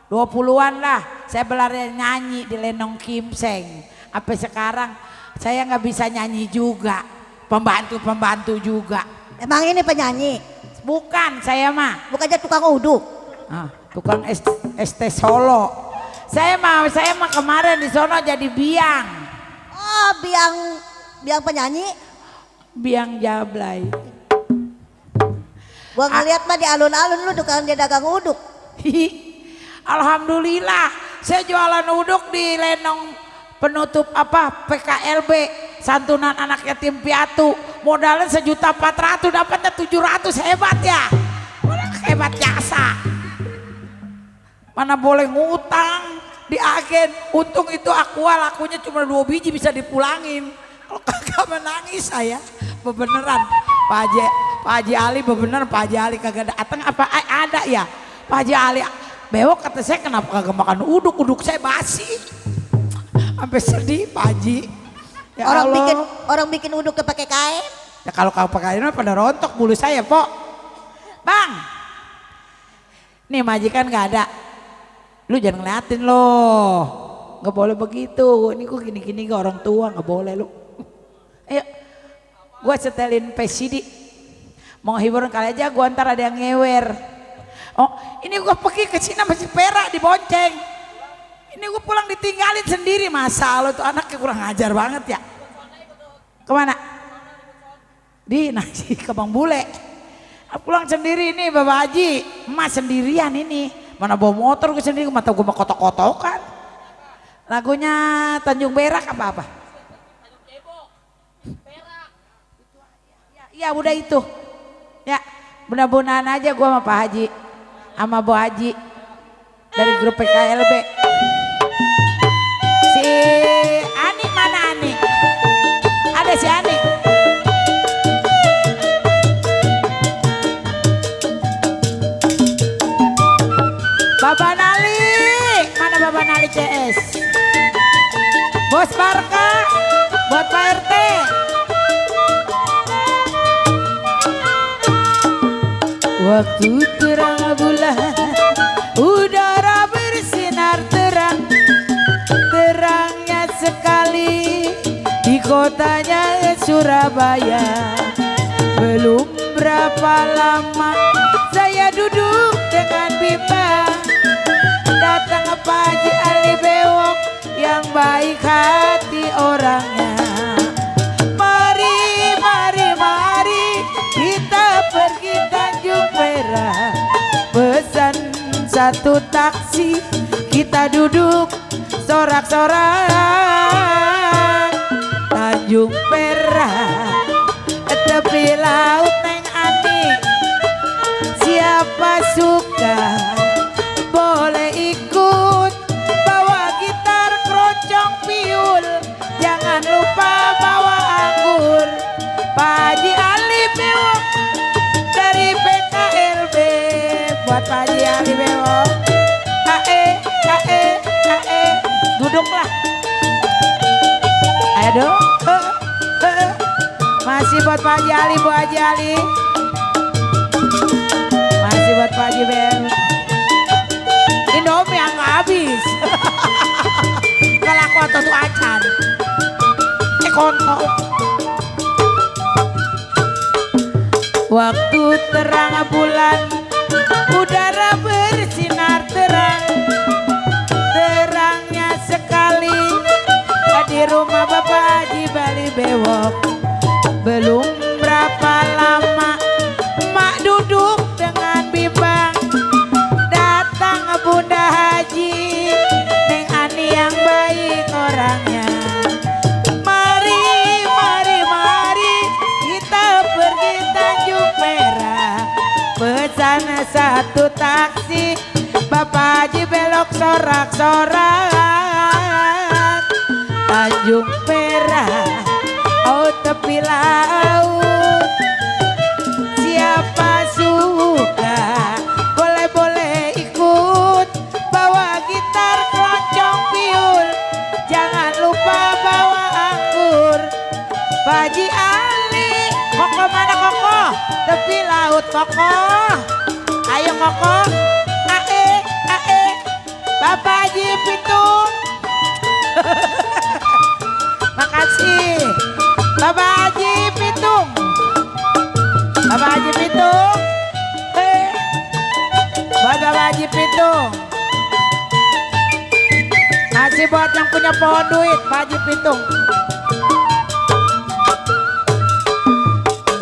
20-an lah, saya belajar nyanyi di Lenong Kimseng. Sampai sekarang saya nggak bisa nyanyi juga, pembantu juga. Emang ini penyanyi? Bukan, saya mah. Bukannya tukang uduk? Tukang ST Solo. Saya mah kemarin di sono jadi biang. biang penyanyi. Biang Jablay. Gua ngeliat mah di alun-alun lu tukang dia dagang uduk. Alhamdulillah, saya jualan uduk di Lenong penutup apa PKLB santunan anak yatim piatu. Modalnya 1.400.000 dapatnya 700, hebat ya. Hebat jasa. Mana boleh ngutang di agen. Untung itu aqua lakunya cuma 2 biji bisa dipulangin. Kalau kagak menangis saya. Bebeneran Pak Haji Ali bebeneran Pak Haji Ali kagak datang apa ada ya Pak Haji Ali bewok kata saya kenapa kagak makan uduk saya basi sampai sedih Pak Haji ya orang bikin uduk ke pakai kain ya kalau kau pakai kain pada rontok bulu saya Pok Bang nih majikan nggak ada lu jangan ngeliatin loh nggak boleh begitu ini kok gini-gini ke orang tua nggak boleh lu ayo gue setelin PCD mau hiburan kali aja gue ntar ada yang ngewer oh ini gue pergi ke Cina masih perak di bonceng ini gue pulang ditinggalin sendiri masa lo tuh anaknya kurang ajar banget ya kemana di nasi ke Bang Bule pulang sendiri nih Bapak Haji emas sendirian ini mana bawa motor gue sendiri mata gue mau kotok-kotokan lagunya Tanjung Berak apa ya udah itu ya mudah-mudahan aja gue sama Pak Haji sama Bu Haji dari grup PKLB si Ani mana Ani ada si Ani Bapak Nali mana Bapak Nali CS Bos Barka buat Pak RT waktu terang bulan udara bersinar terang terangnya sekali di kotanya Surabaya belum berapa lama saya duduk dengan bimbang datang Pak Haji Ali Bewok yang baik hati orangnya mari kita pergi Tanjung Perak pesan satu taksi kita duduk sorak-sorak Tanjung Perak tepi laut Neng Ani siapa suka boleh ikut bawa gitar keroncong piul jangan lupa bawa anggur Pak Haji Ali Bewok dari PKLB buat Pak Haji Ali Bewok duduklah ayo dong masih buat Pak Haji Ali Bu Haji Ali masih buat Pak Haji Bewok Indomie yang gak habis kalau kotor tuh acan kontol waktu terang bulan udara bersinar terang terangnya sekali di rumah Bapak Haji Bali Bewok belum berapa lama mak duduk dengan bimbang datang Bunda Haji Neng Ani yang baik orangnya mari kita pergi Tanjung Perak pesan satu taksi Bapak Haji belok sorak-sorak Tanjung Perak oh tepi laut siapa suka boleh ikut bawa gitar keroncong piul jangan lupa bawa anggur Pak Haji Ali Koko mana Koko tepi laut Koko ayo Koko ae Bapak Haji Pitung makasih Bapak Haji Pitung Bapak Haji Pitung buat Bapak Haji Pitung masih buat yang punya pohon duit Pak Haji Pitung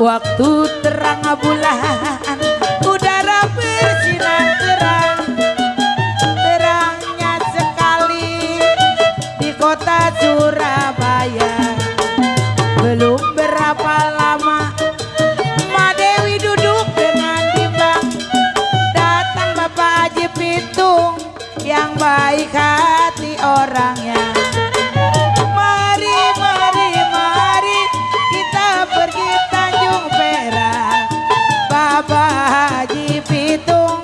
waktu terang bulan, udara bersinar terang, terangnya sekali di kota Surabaya. Belum berapa lama Mak Dewi duduk dengan bimbang, datang Bapak Haji Pitung yang baik hati orangnya. Mari, mari, mari kita pergi Tanjung Perak. Bapak Haji Pitung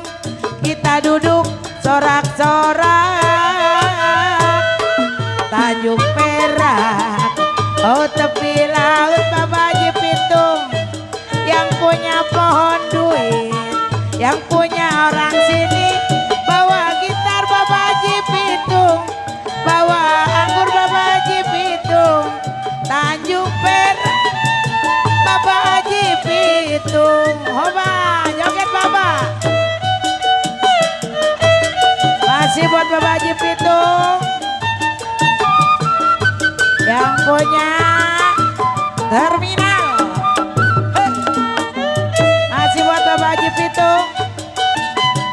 kita duduk sorak-sorak Tanjung Perak. Oh tepi laut Bapak Haji Pitung yang punya pohon duit, yang punya orang sini bawa gitar Bapak Haji Pitung, bawa anggur Bapak Haji Pitung. Tanjung Perak Bapak Haji Pitung, hoba joget Bapak. Masih buat Bapak Haji Pitung yang punya terminal. Masih buat Bapak Haji Pitung.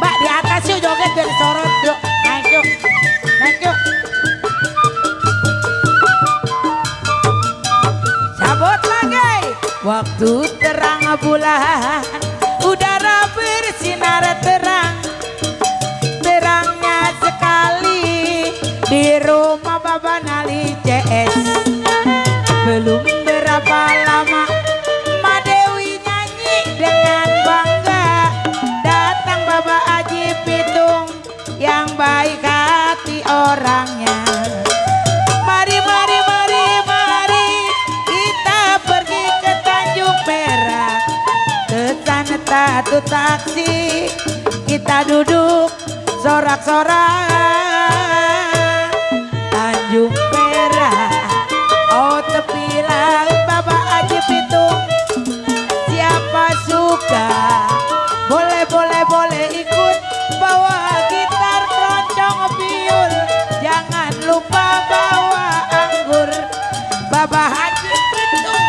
Mbak di atas yuk joget biar sorot yuk. Naik yuk, naik yuk. Cabut lagi. Waktu terang bulan, udara bersinar terang, terangnya sekali di rumah Bapak Nali CS. Belum berapa lama Mak Dewi nyanyi dengan bangga, datang Bapak Haji Pitung yang baik hati orangnya. Mari, mari, mari, mari kita pergi ke Tanjung Perak. Ke sana satu taksi kita duduk sorak-sorak Tanjung Perak. Oh tepi laut Bapak Haji Pitung, siapa suka boleh, boleh, boleh ikut, bawa gitar, keroncong, piul, jangan lupa bawa anggur. Bapak Haji Pitung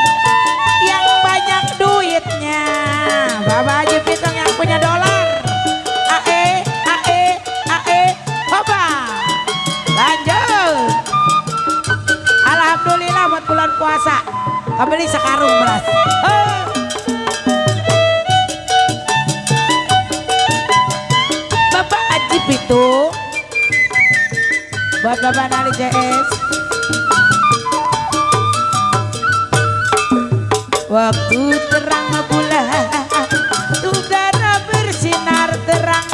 yang banyak duitnya, Bapak Haji Pitung yang punya dolar. Ae, ae, ae, hoba. Lanjut. Alhamdulillah buat bulan puasa beli sekarung beras. Bapak Haji Pitung buat Bapak Nali CS. Waktu terang bulan, udara bersinar terang,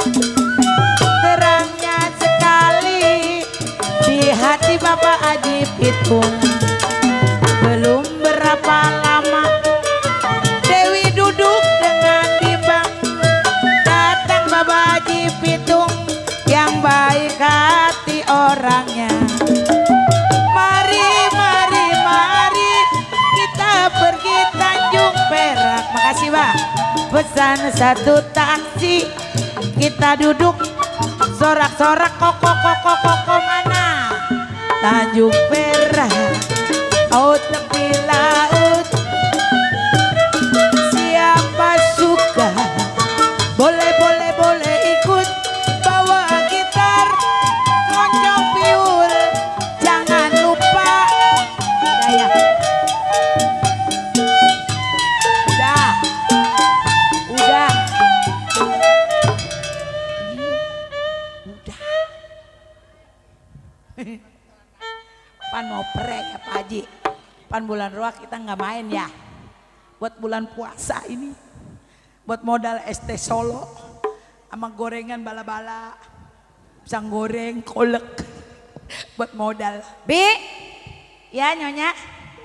terangnya sekali di hati Bapak Haji Pitung. Belum berapa lama Dewi duduk dengan bimbang, datang Bapak Haji Pitung yang baik hati orangnya. Mari, mari, mari kita pergi Tanjung Perak. Makasih Pak. Pesan satu taksi kita duduk sorak-sorak koko mana Tanjung Perak. Oh tepi laut, siapa suka boleh, boleh, boleh ikut, bawa gitar, keroncong, piul, jangan lupa. Udah ya, udah, Pan mau prek ya Pak Haji. Pan bulan roa kita nggak main ya. Buat bulan puasa ini, buat modal ST Solo sama gorengan bala-bala, pisang goreng, kolek, buat modal. Bi, Ya Nyonya,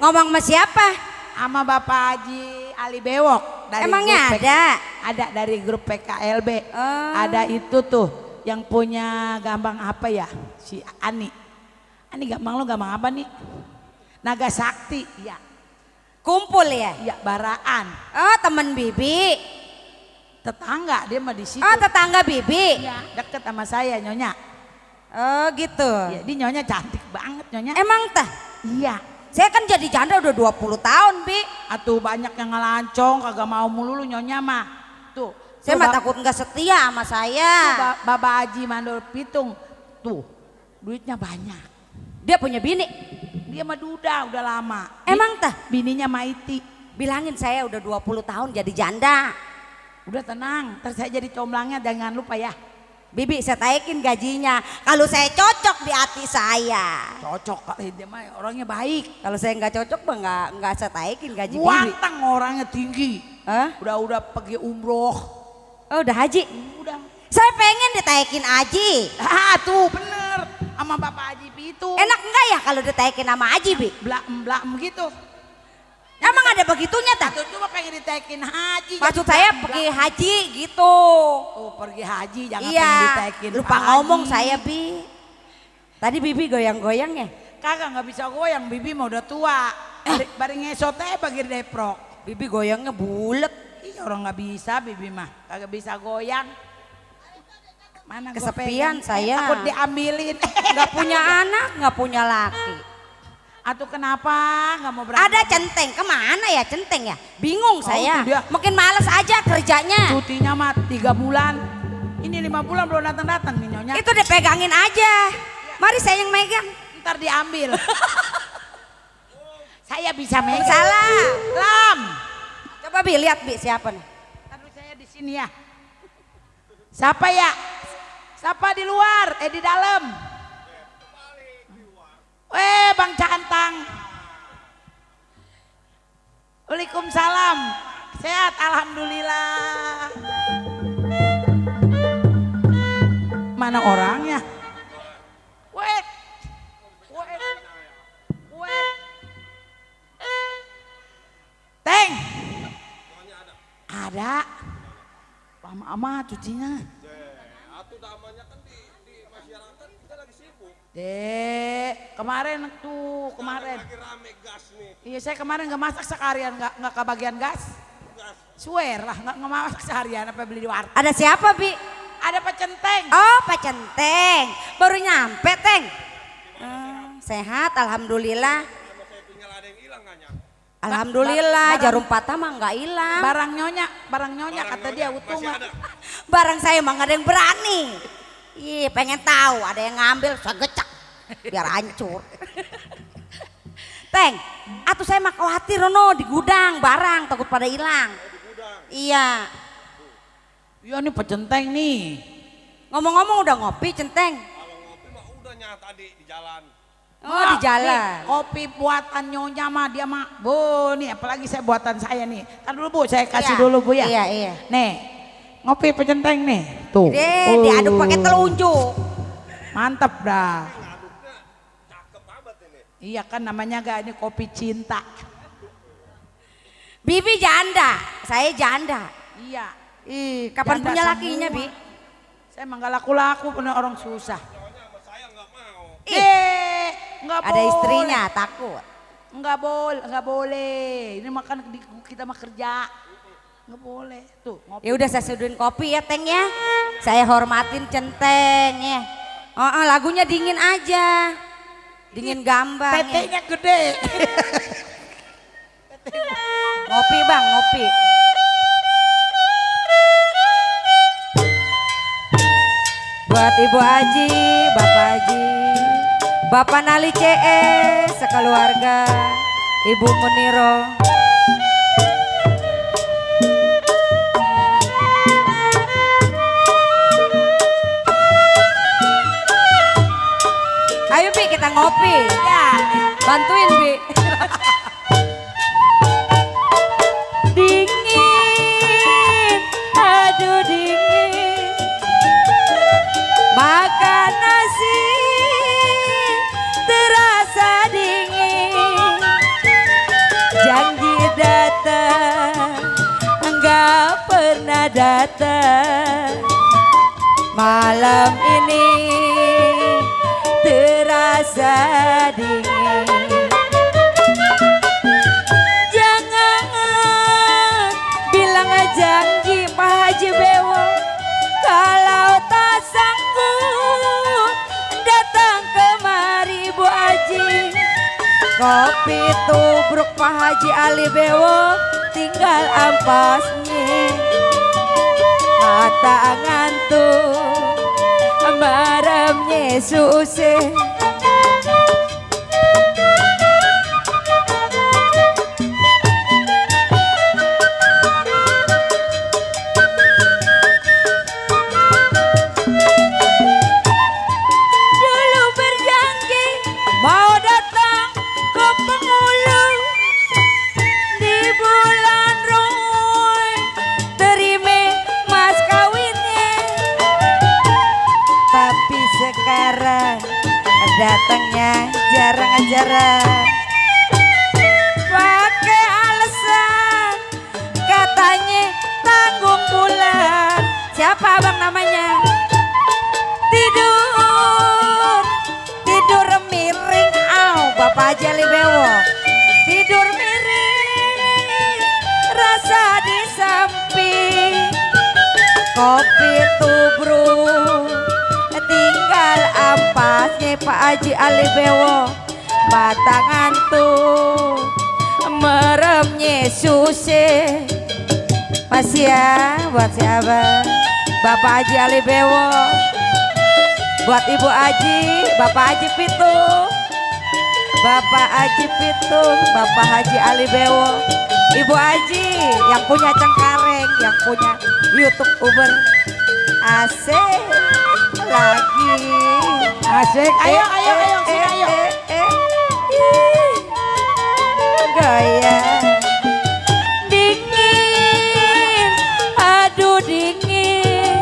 ngomong sama siapa? sama Bapak Haji Ali Bewok. Dari Emangnya grup ada? Ada dari grup PKLB. Oh. Ada itu tuh yang punya gampang apa ya, si Ani. Ani gampang, lo gampang apa nih? Naga Sakti, ya. Kumpul ya? Ya Baraan. Oh temen Bibi. Tetangga dia mah di situ. Oh tetangga Bibi. Ya, deket sama saya Nyonya. Oh gitu. Ya, dia Nyonya cantik banget Nyonya. Emang tah? Iya. Saya kan jadi janda udah 20 tahun, Bi. Atuh banyak yang ngelancong kagak mau mulu nyonya mah. Tuh. Saya mah takut nggak setia sama saya. Baba Haji Mandor Pitung. Tuh. Duitnya banyak. Dia punya bini. Dia mah duda udah lama. Emang tah? Bininya Maiti. Bilangin saya udah 20 tahun jadi janda. Udah tenang, ntar saya jadi comblangnya jangan lupa ya. Bibi saya taikin gajinya. Kalau saya cocok di hati saya. Cocok kali dia mah orangnya baik. Kalau saya nggak cocok mah nggak saya taikin gaji Bibi. Wantang orangnya tinggi. Hah? Udah pergi umroh. Oh udah haji? Udah. Saya pengen ditaikin Haji. Ah tuh bener. Sama Bapak Haji Pitu. Enak enggak ya kalau ditaikin sama Haji, Bi? Blaem gitu. Emang ada begitunya tak? Tuh cuma pengen ditaikin haji. Maksud saya pergi haji gitu. Oh pergi haji jangan iya, pengen ditaikin. Lupa ngomong saya, Bi. Tadi Bibi goyang-goyang ya? Kagak nggak bisa goyang, Bibi mah udah tua. Bari ngesot aja bagi deprok. Bibi goyangnya bulet. Iya orang nggak bisa Bibi mah, kagak bisa goyang. Mana kesepian saya. Takut diambilin. Nggak punya anak, nggak punya laki. Atuh kenapa nggak mau berangkat? Ada centeng, kemana ya centeng ya? Bingung saya. Dia. Makin males aja kerjanya. Cutinya mah 3 bulan. Ini 5 bulan belum datang-datang nih nyonya. Itu dipegangin aja. Mari saya yang megang. Ntar diambil. Saya bisa megang. Salah. Lam. Coba Bi lihat Bi siapa nih? Taruh saya di sini ya. Siapa ya? Siapa di luar? Di dalam. Bang Cantang. Waalaikumsalam. Sehat alhamdulillah. Mana orangnya? Wait. Teng. Ada. Lama-lama cucinya. Atuh damanya kan di masyarakat kita lagi sibuk. Kemarin tuh kemarin. Lagi rame gas nih. Iya saya kemarin nggak masak sekalian nggak kebagian gas. Swear lah nggak masak seharian apa beli di warteg. Ada siapa Bi? Ada Pak Centeng. Oh Pak Centeng, baru nyampe Teng. Sehat alhamdulillah. Alhamdulillah jarum patah mah nggak hilang. Barang nyonya kata dia utuh mah. Barang saya mah nggak ada yang berani. Ih pengen tahu ada yang ngambil saya gecak biar hancur. Teng, atuh saya mah khawatir di gudang barang takut pada hilang. Iya. Iya nih Pak Centeng nih. Ngomong-ngomong udah ngopi Centeng? Kalau ngopi mah udahnya tadi di jalan. Oh di jalan. Kopi buatan nyonya mah dia mah. Bu nih apalagi saya buatan saya nih. Kan dulu Bu saya kasih dulu Bu ya. Iya. Nih ngopi Pak Centeng nih. Tuh. Diaduk pakai telunjuk. Mantap dah. Iya kan namanya gak ini kopi cinta. Bibi janda, saya janda. Iya. Ih, kapan Janda punya semua. lakinya Bi? Saya emang gak laku-laku punya orang susah. Nggak Ada boleh. istrinya takut. Nggak boleh. Ini makan kita mah kerja. Nggak boleh. Tuh ngopi. Ya udah saya seduhin kopi ya Teng ya. Saya hormatin Centeng ya. Lagunya dingin aja. Dingin gambang. Tetenya gede. Ngopi Bang, ngopi. Buat Ibu Haji, Bapak Haji, Bapak Nali CS, sekeluarga, Ibu Muniro. Ayo Bi kita ngopi. Ya, bantuin Bi. Dingin, aduh dingin. Makan nasi terasa dingin. Janji datang enggak pernah datang. Malam ini terasa dingin. Jangan bilang janji Pak Haji Bewo kalau tak sanggup datang kemari Bu Haji. Kopi tubruk Pak Haji Ali Bewo tinggal ampasnya mata ngantuk meremnya susah. Dulu berjanji mau datang ke Pengulu di bulan Roy terima mas kawinnya, tapi sekarang datangnya jarang-jarang pakai alasan katanya tanggung bulan. Siapa abang namanya? Tidur miring. Bapak Haji Ali Bewo tidur miring rasa di samping kopi tubruk tinggal ampasnya Pak Haji Ali Bewo mata ngantuk meremnya susah. Masih ya buat siapa? Bapak Haji Ali Bewo, buat Ibu Haji, Bapak Haji Pitung, Bapak Haji Pitung, Bapak Haji Ali Bewo, Ibu Haji yang punya Cengkareng, yang punya YouTube Uber, asik lagi, asik, ayo, gaya. Dingin, aduh dingin,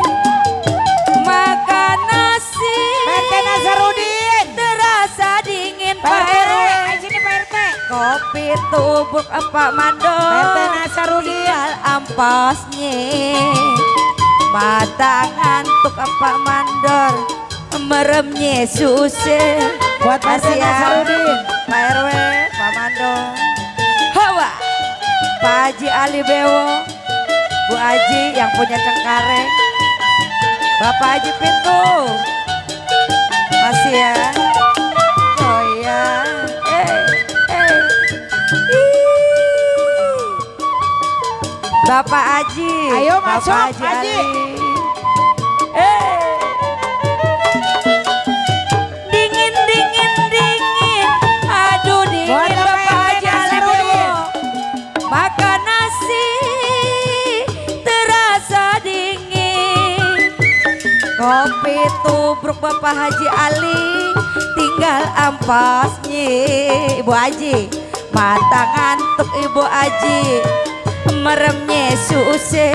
makan nasi. PRT Nazarudin. Terasa dingin PRT Pak RW. sini PRT. Kopi tubruk Pak Mandor. PRT Nazarudin. Tinggal ampasnya. Mata ngantuk Pak Mandor. Meremnya susah. Buat PRT Nazarudin. Pak RW, Pak Mandor. Hawa. Pak Haji Ali Bewo, Bu Haji yang punya Cengkareng, Bapak Haji Pintu, masih ya, oh ya, Bapak Haji, Ayo masuk, Bapak Haji Haji. Ali. Dingin, dingin, dingin, aduh dingin Buat Bapak Haji Ali Bewo. Makan nasi terasa dingin. Kopi tubruk Bapak Haji Ali tinggal ampasnya. Ibu Haji mata ngantuk Ibu Haji meremnya susah.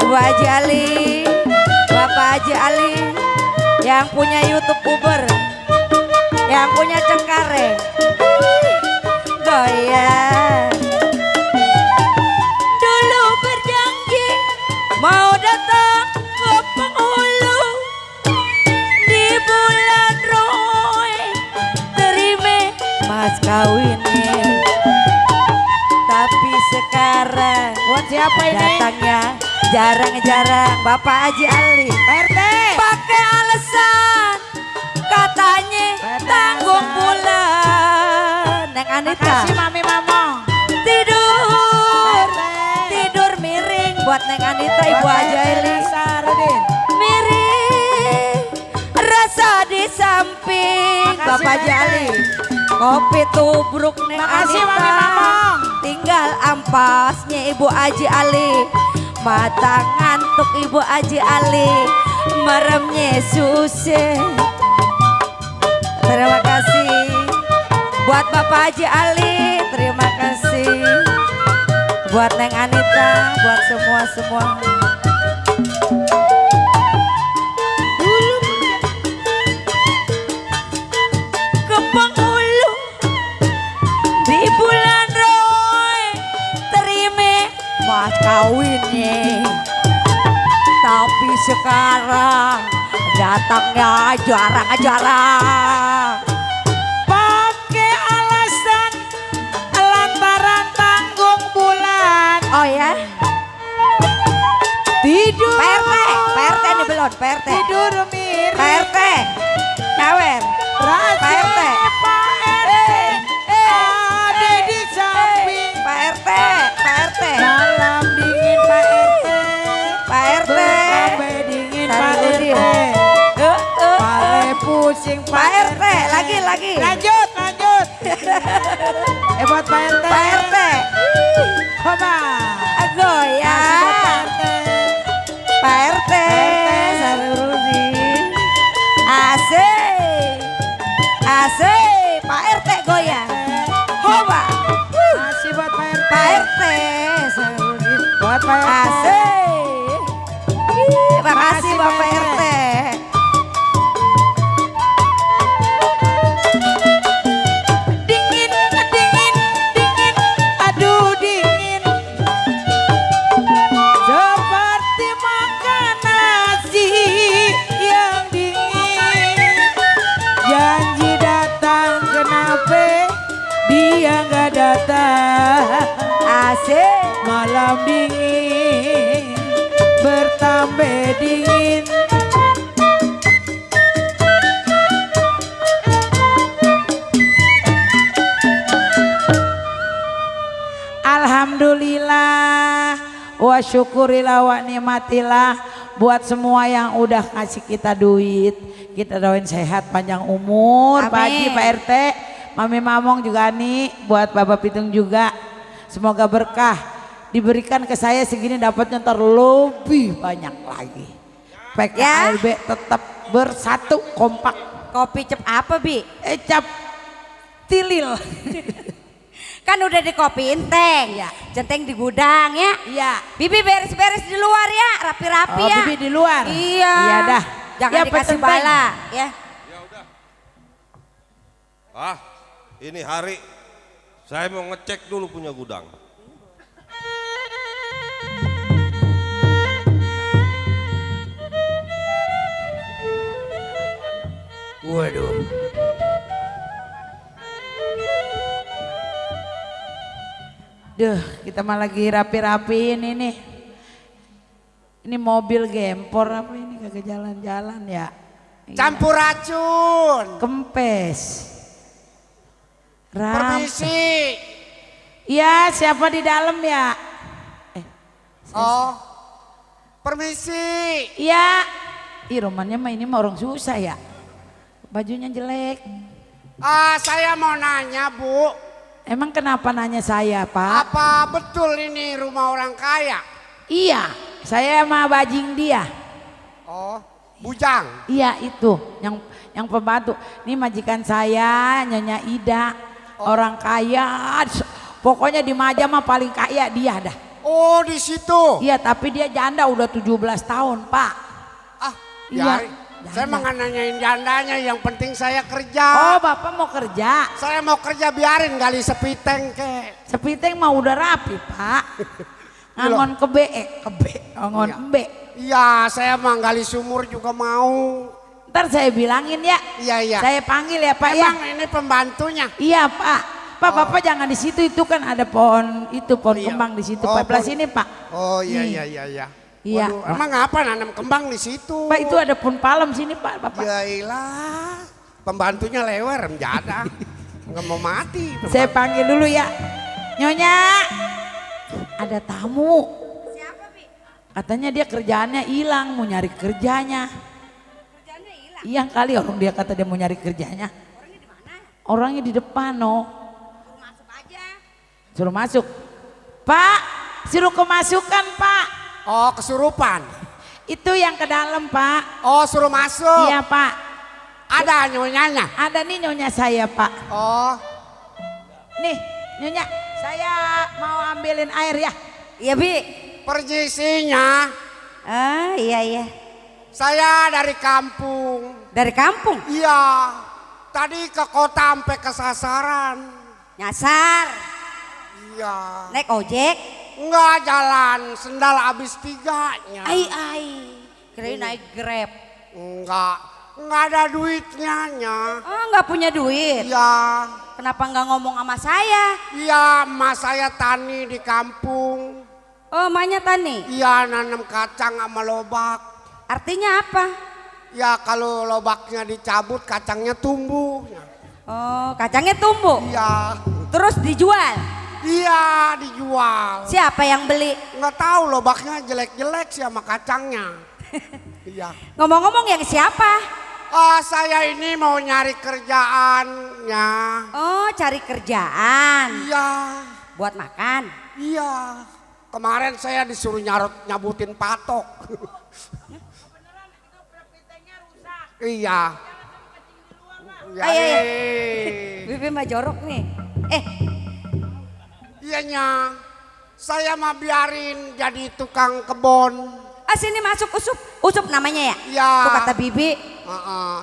Ibu Haji Ali, Bapak Haji Ali yang punya YouTube Uber, yang punya Cengkareng, goyang. Dulu berjanji mau datang ke Pengulu di bulan Roy terima mas kawinnya, tapi sekarang Buat siapa ini? datangnya jarang-jarang. Bapak Haji Ali PRT. pakai alasan katanya tanggung bulan. Neng Anita Makasih Mami Mamong. tidur miring buat Neng Anita, Ibu Haji Ali Nazarudin. miring rasa di samping. Makasih, Bapak Haji Tete. Ali kopi tubruk Neng Makasih, Anita Mami Mamong. tinggal ampasnya Ibu Haji Ali mata ngantuk Ibu Haji Ali meremnya susah. Terima kasih buat Bapak Haji Ali, terima kasih buat Neng Anita, buat semua-semua. Ke Pengulu di bulan Roy terima mas kawinnya, tapi sekarang datangnya jarang-jarang. Pakai alasan lantaran tanggung bulan. Oh ya, Tidur. PRT ini belum, PRT. Tidur miring. PRT, nyawer. Rahasia PRT. Pak RT. Adik lagi. Lanjut. Buat Pak RT. Pak RT. Coba. Goyang. Pak RT. Sarurudin. Asik. Pak RT goyang. Coba. Masih buat Pak RT. Pak RT. Sarurudin. Buat Pak RT. Asik. Terima kasih Bapak RT. Dingin, aduh dingin. Seperti makan nasi yang dingin. Janji datang, kenapa dia nggak datang? Asik. Malam dingin, bertambah dingin. Alhamdulillah wa syukurillah wa nikmatillah buat semua yang udah kasih kita duit. Kita doain sehat panjang umur. Amin. Pak Haji, Pak RT, Mami Mamong juga nih, buat Bapak Pitung juga. Semoga berkah diberikan ke saya segini, dapatnya ntar lebih banyak lagi. PKLB tetap bersatu kompak. Kopi cep apa Bi? Cap tilil. Kan udah dikopiin Teng. Iya. Centeng di gudang ya. Iya. Bibi beres-beres di luar ya, rapi-rapi ya. Bibi di luar. Iya. Iya dah. Jangan Ya, dikasih Pak Centeng. bala ya. Ini hari saya mau ngecek dulu punya gudang. Waduh. Duh, kita mah lagi rapi-rapiin ini. Ini mobil gempor apa ini kagak jalan-jalan ya? Campur racun. Kempes. Permisi. Iya, siapa di dalam ya? Oh. Permisi. Iya. Ih, romannya mah ini mah orang susah ya. Bajunya jelek. Saya mau nanya, Bu. Emang kenapa nanya saya, Pak? Apa betul ini rumah orang kaya? Iya, saya sama bajing dia. Oh, bujang. Iya itu, yang pembantu. Ini majikan saya, Nyonya Ida, orang kaya. Pokoknya di Maja mah paling kaya dia dah. Oh, di situ. Iya, tapi dia janda udah 17 tahun, Pak. Iya. Biarin. Saya mah nggak nanyain jandanya, yang penting saya kerja. Oh, Bapak mau kerja? Saya mau kerja, biarin gali sepiteng ke. Sepiteng mah udah rapi, Pak. Ngangon kebe, ngangon embe. Iya, saya mah gali sumur juga mau. Ntar saya bilangin ya. Iya. Saya panggil ya, Pak. Emang ya. ini pembantunya? Iya, Pak. Pak, Bapak jangan di situ, itu kan ada pohon kembang di situ. Pak, belah sini, Pak. Oh iya. Iya. Waduh, emang apa nanam kembang di situ? Pak, itu ada pohon palem sini, Pak, Bapak. Yailah, pembantunya lewer, menjada. Nggak mau mati. Saya panggil dulu ya. Nyonya, ada tamu. Siapa Bi? Katanya dia kerjaannya hilang, mau nyari kerjanya. Kerjaannya hilang. Iya kali orang dia kata dia mau nyari kerjanya. Orangnya di mana? Orangnya di depan, no. Suruh masuk aja. Suruh masuk. Pak, suruh kemasukan, Pak. Oh, kesurupan. Itu yang ke dalam, Pak. Oh, suruh masuk. Iya, Pak. Ada nyonyanya? Ada nih nyonya saya, Pak. Oh. Nih, nyonya, saya mau ambilin air ya. Iya, Bi. Permisinya. Iya. Saya dari kampung. Dari kampung? Iya. Tadi ke kota sampai kesasaran. Nyasar. Iya. Naik ojek? Enggak, jalan sendal habis 3-nya. Kirain naik Grab. Enggak ada duitnya. Oh, nggak punya duit? Iya. Kenapa nggak ngomong sama saya? Iya, emak saya tani di kampung. Oh, emaknya tani? Iya, nanam kacang sama lobak. Artinya apa? Ya, kalau lobaknya dicabut, kacangnya tumbuh. Oh, kacangnya tumbuh? Iya. Terus dijual? Iya, dijual. Siapa yang beli? Nggak tahu, lobaknya jelek-jelek sih sama kacangnya. Iya. Ngomong-ngomong yang siapa? Saya ini mau nyari kerjaannya. Oh, cari kerjaan. Iya. Buat makan. Iya. Kemarin saya disuruh nyabutin patok. Iya. Ayo, ayo. Bibi mah jorok nih. Iyanya. Saya mah biarin jadi tukang kebon. Sini masuk Usup. Usup namanya ya? Iya. Tuh kata Bibi.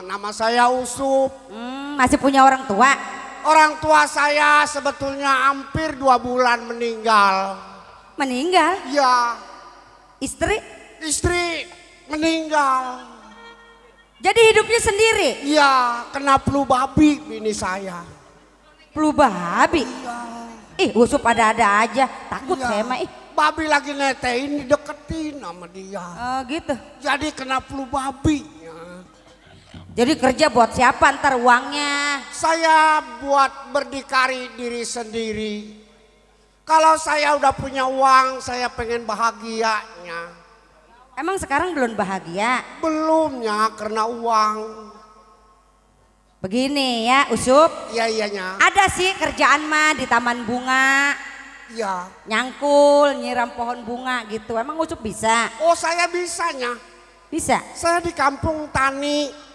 Nama saya Usup. Masih punya orang tua? Orang tua saya sebetulnya hampir 2 bulan meninggal. Meninggal? Iya. Istri? Istri meninggal. Jadi hidupnya sendiri? Iya, kena flu babi bini saya. Flu babi? Iya. Usup ada-ada aja. Takut Iya. saya mah. Babi lagi netein dideketin sama dia. Oh gitu. Jadi kena flu babi. Jadi kerja buat siapa ntar uangnya? Saya buat berdikari diri sendiri. Kalau saya udah punya uang, saya pengen bahagianya. Emang sekarang belum bahagia? Belumnya karena uang. Begini ya Usup. Iya iyanya. Ada sih kerjaan mah di taman bunga. Iya. Nyangkul, nyiram pohon bunga gitu. Emang Usup bisa? Oh saya bisanya. Bisa? Saya di kampung tani.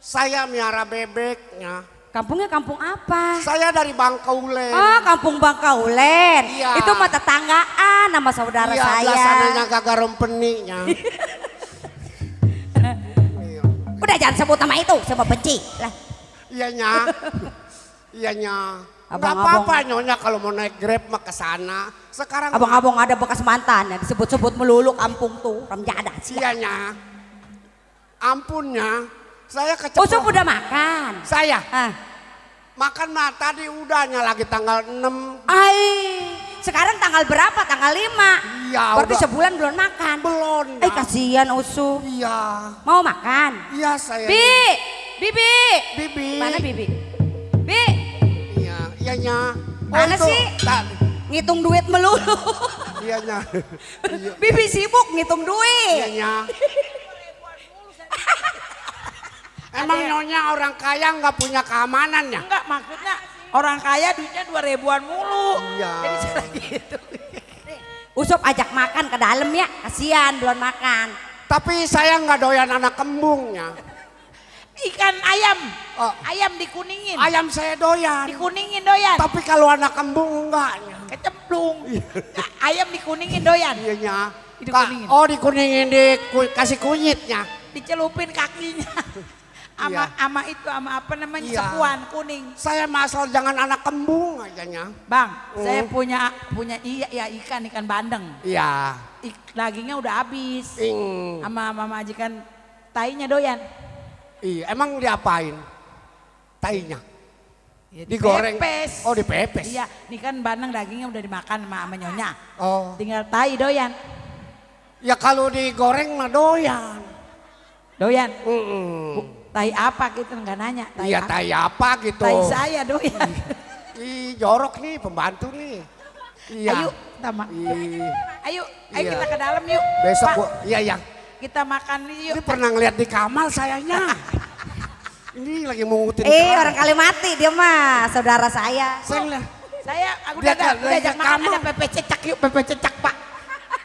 Saya miara bebeknya. Kampungnya kampung apa? Saya dari Bangkaulen. Oh, kampung Bangkaulen. Iya. Itu mah tetanggaan nama saudara iya, saya. Iya, sananya kagak rempeninya. Udah jangan sebut nama itu, saya mau benci. Lah. Iyanya. Iyanya. Enggak Abang-abang. apa-apa nyonya kalau mau naik Grab mah ke sana. Sekarang Abang-abang ada bekas mantan yang disebut-sebut melulu kampung tuh, Ramjada sih. Iyanya. Ampunnya. Saya keceplosan. Usup udah makan. Saya. Makan mah tadi udahnya lagi tanggal 6. Sekarang tanggal berapa? Tanggal 5. Iya. Berarti udah. sebulan belum makan. Belum. Kasihan Usup. Iya. Mau makan? Iya saya. Bibi. Bibi. Mana Bibi? Bi. Iya, iyanya. Mana itu, sih? Ngitung duit melulu. Iyanya. Bibi sibuk ngitung duit. Iyanya. Emang nyonya orang kaya nggak punya keamanan ya? Enggak, maksudnya orang kaya duitnya 2 ribuan mulu. Iya. Jadi saya gitu. Usup ajak makan ke dalam ya, kasihan belum makan. Tapi saya nggak doyan anak kembungnya. Ikan ayam, ayam dikuningin. Ayam saya doyan. Dikuningin doyan. Tapi kalau anak kembung enggaknya. Kecemplung. Nah, ayam dikuningin doyan. Iyanya. Dikuningin. Dikuningin dikasih kunyitnya. Dicelupin kakinya. Ama Iya. ama apa namanya Iya. sekuan kuning. Saya masal jangan anak kembung ajanya. Bang, saya punya ikan bandeng. Iya. Dagingnya udah habis. Ing. Sama majikan tainya doyan. Iya, emang diapain? Tainya. Ya, Digoreng. dipepes. Oh, dipepes. Iya, ini kan bandeng dagingnya udah dimakan sama nyonya. Oh. Tinggal tai doyan. Ya kalau digoreng mah doyan. Doyan. Mm-mm. Tai apa gitu nggak nanya. Iya, tai apa gitu. Tai saya doyan. Ih, jorok nih pembantu nih. Iya. Ayo, kita ayo Iya. kita ke dalam yuk. Besok Pak, gua, iya. kita makan yuk. Ini pernah ngeliat di Kamal sayanya. Ini lagi mengutin Orang Kalimati dia mah saudara saya. Saya Dia udah ajak makan Kamal. ada pepe cecak yuk, pepe cecak Pak.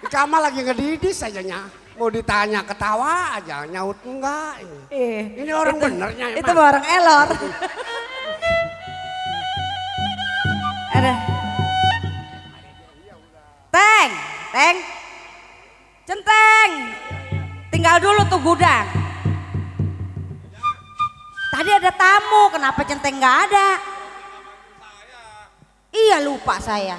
Di Kamal lagi ngedidis sayanya. Mau ditanya ketawa aja, nyaut enggak. Ini orang benernya emang. Itu mah orang elor. Ada. Teng. Centeng. Tinggal dulu tuh gudang. Tadi ada tamu, kenapa Centeng nggak ada? Iya lupa saya.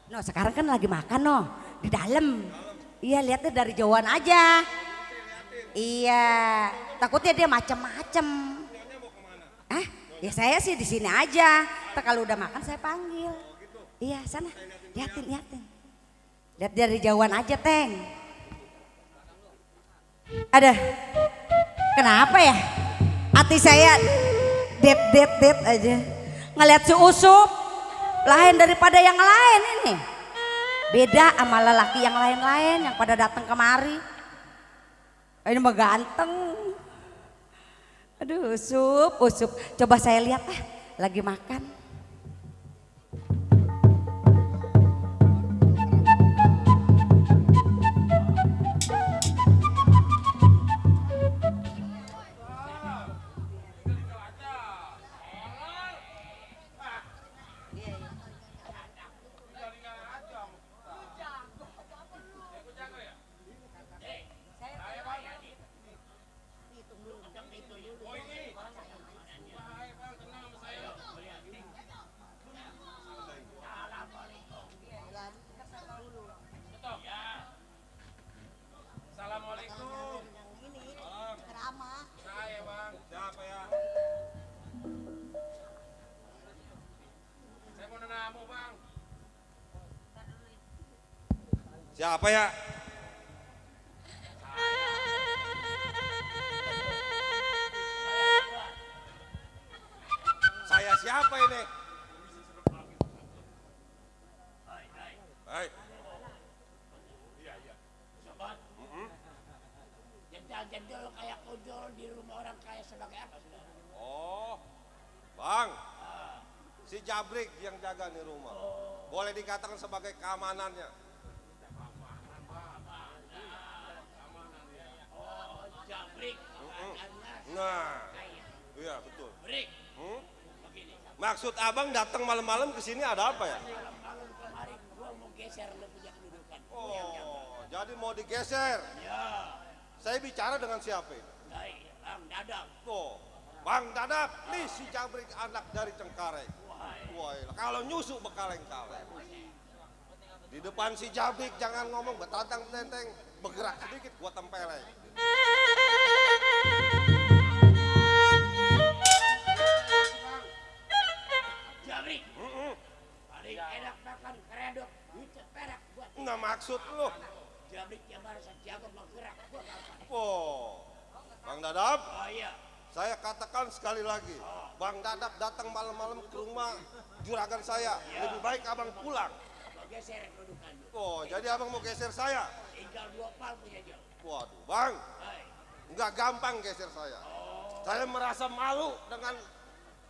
No sekarang kan lagi makan no di dalam. Iya lihatnya dari jauhan aja. Iya takutnya dia macem-macem. Ya saya sih di sini aja. Ntar kalau udah makan saya panggil. Iya sana liatin. Lihat dari jauhan aja Teng. Ada. Kenapa ya? Hati saya det aja. Ngeliat si Usup lain daripada yang lain ini. Beda sama lelaki yang lain-lain yang pada datang kemari. Ini mah ganteng. Aduh, Usup, Usup. Coba saya lihat lagi makan. Siapa ya? Saya siapa ini? Baik. Iya. Sobat. Jendol kayak ojol di rumah orang kaya sebagai apa, saudara? Oh, Bang. Si Jabrik yang jaga nih rumah. Boleh dikatakan sebagai keamanannya. Jabrik. Nah, iya betul. Brik. Maksud abang datang malam-malam ke sini ada apa ya? Malam kemarin gua mau geser lu punya kedudukan. Oh, jadi mau digeser? Ya. Saya bicara dengan siapa ini? Baik, Bang Dadap. Oh, Bang Dadap, nih si Jabrik anak dari Cengkareng. Wah, kalau nyusuk bekaleng-kaleng. Di depan si Jabrik jangan ngomong betantang tenteng, bergerak sedikit gua tempeleng. Jabrik. Paling enak makan keredok, bucet perak buat. Nggak maksud lu. Jabrik yang merasa jago bergerak, gua gampang. Oh, Bang Dadap. Oh iya. Saya katakan sekali lagi, Bang Dadap datang malam-malam ke rumah juragan saya. Lebih baik abang pulang. Mau geser kedudukan. Oh, jadi abang mau geser saya? Tinggal 2 pal punya jauh. Waduh, Bang. Nggak gampang geser saya. Saya merasa malu dengan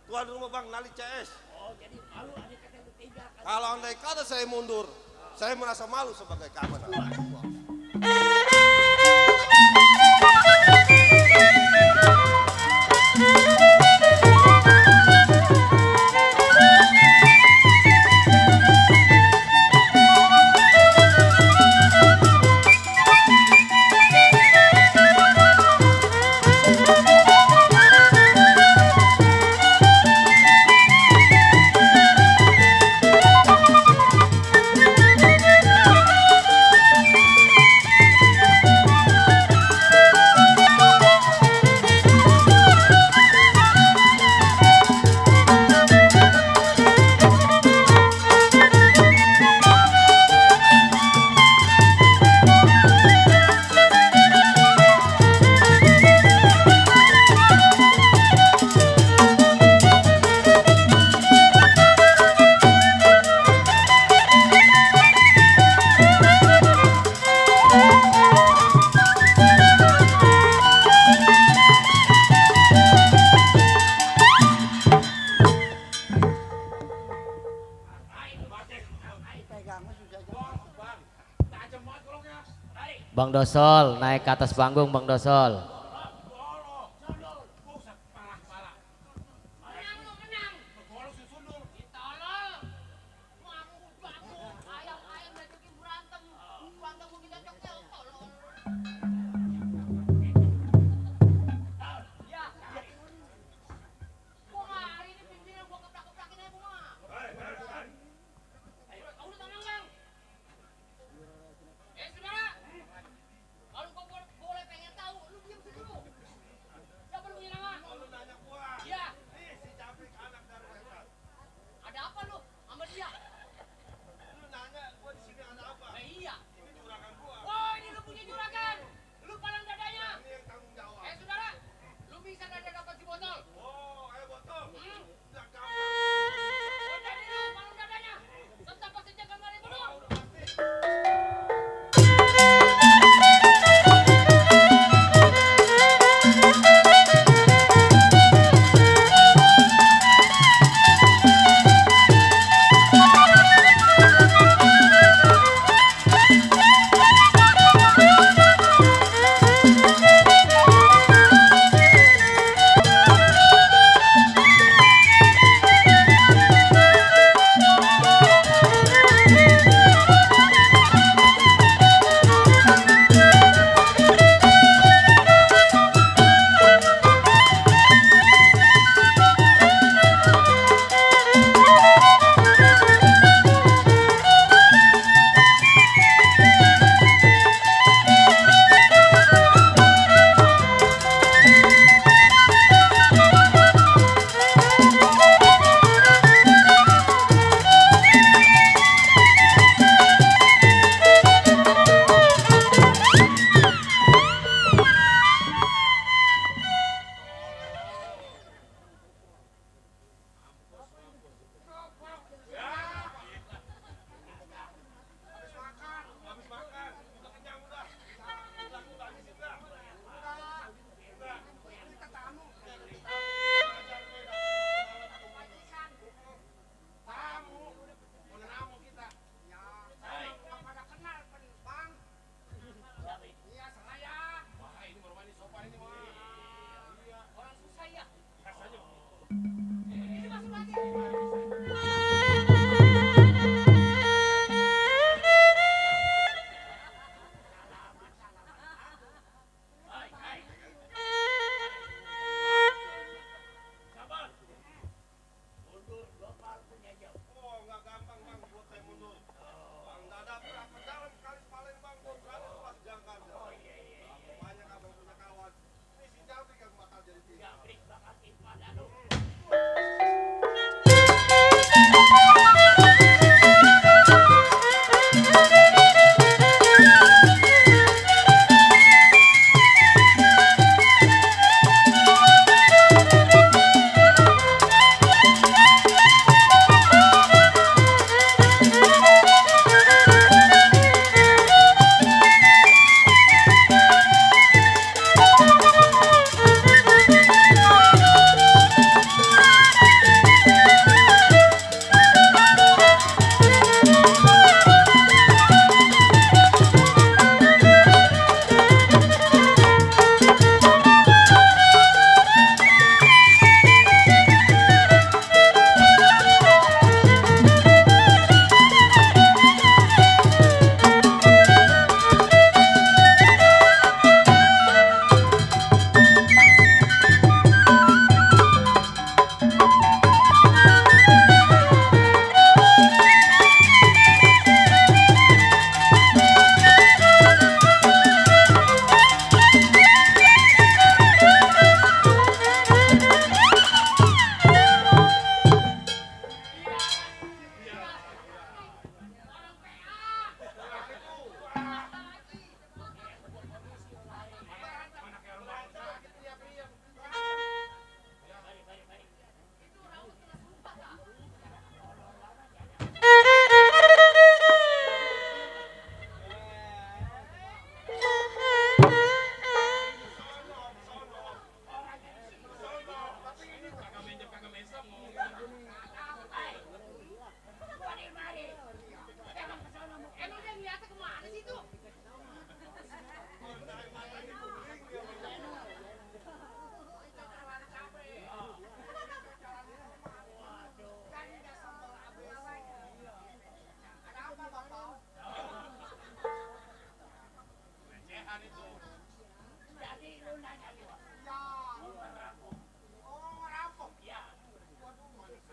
tuan rumah Bang Nali CS. Oh, jadi malu ada kata lu tinggal. Kalau andai kata saya mundur, saya merasa malu sebagai keamanan. Bang Dosol, naik ke atas panggung Bang Dosol. Kalau kau boleh pengen tahu, lu diam sini.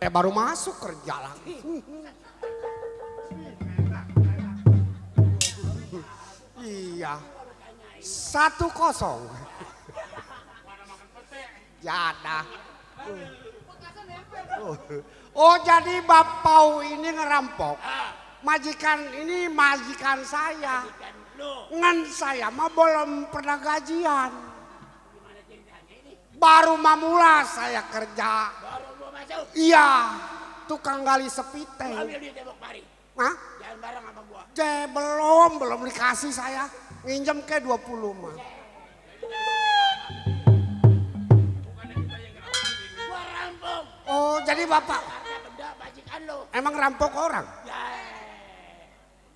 baru masuk kerja lagi. Iya. 1-0. Jada. Oh jadi Bapau ini ngerampok. Majikan ini majikan saya. Ngan saya mah belum pernah gajian. Baru mamula saya kerja. Iya, tukang gali sepiteng. Hah? Jangan bareng sama gua. Belum dikasih saya. Nginjem ke 20 mah. Gua rampok. Oh, jadi Bapak Karena benda majikan lo. emang rampok orang? Ya.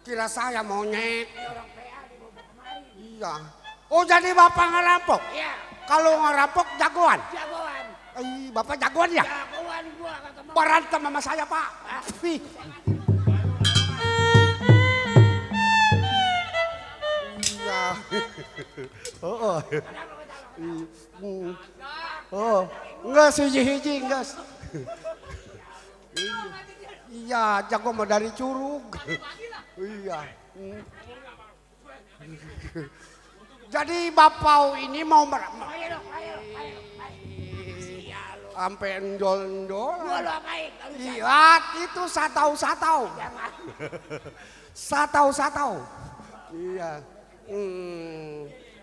Kira saya monyet. Orang PA dibawa kemari. Iya. Oh, jadi Bapak ngerampok? Iya. Kalau ngerampok jagoan? Jagoan. Bapak jagoan ya? Jagoan gua kata Mang. Berantem sama saya, Pak. Ih. Iya. Oh. Oh. Enggak hiji-hiji, enggak. Iya, jago mah dari Curug. Iya. Jadi Bapau ini mau sampai endol-endol. Gua lo apain? Iya, itu satau-satau. Satau-satau. Iya.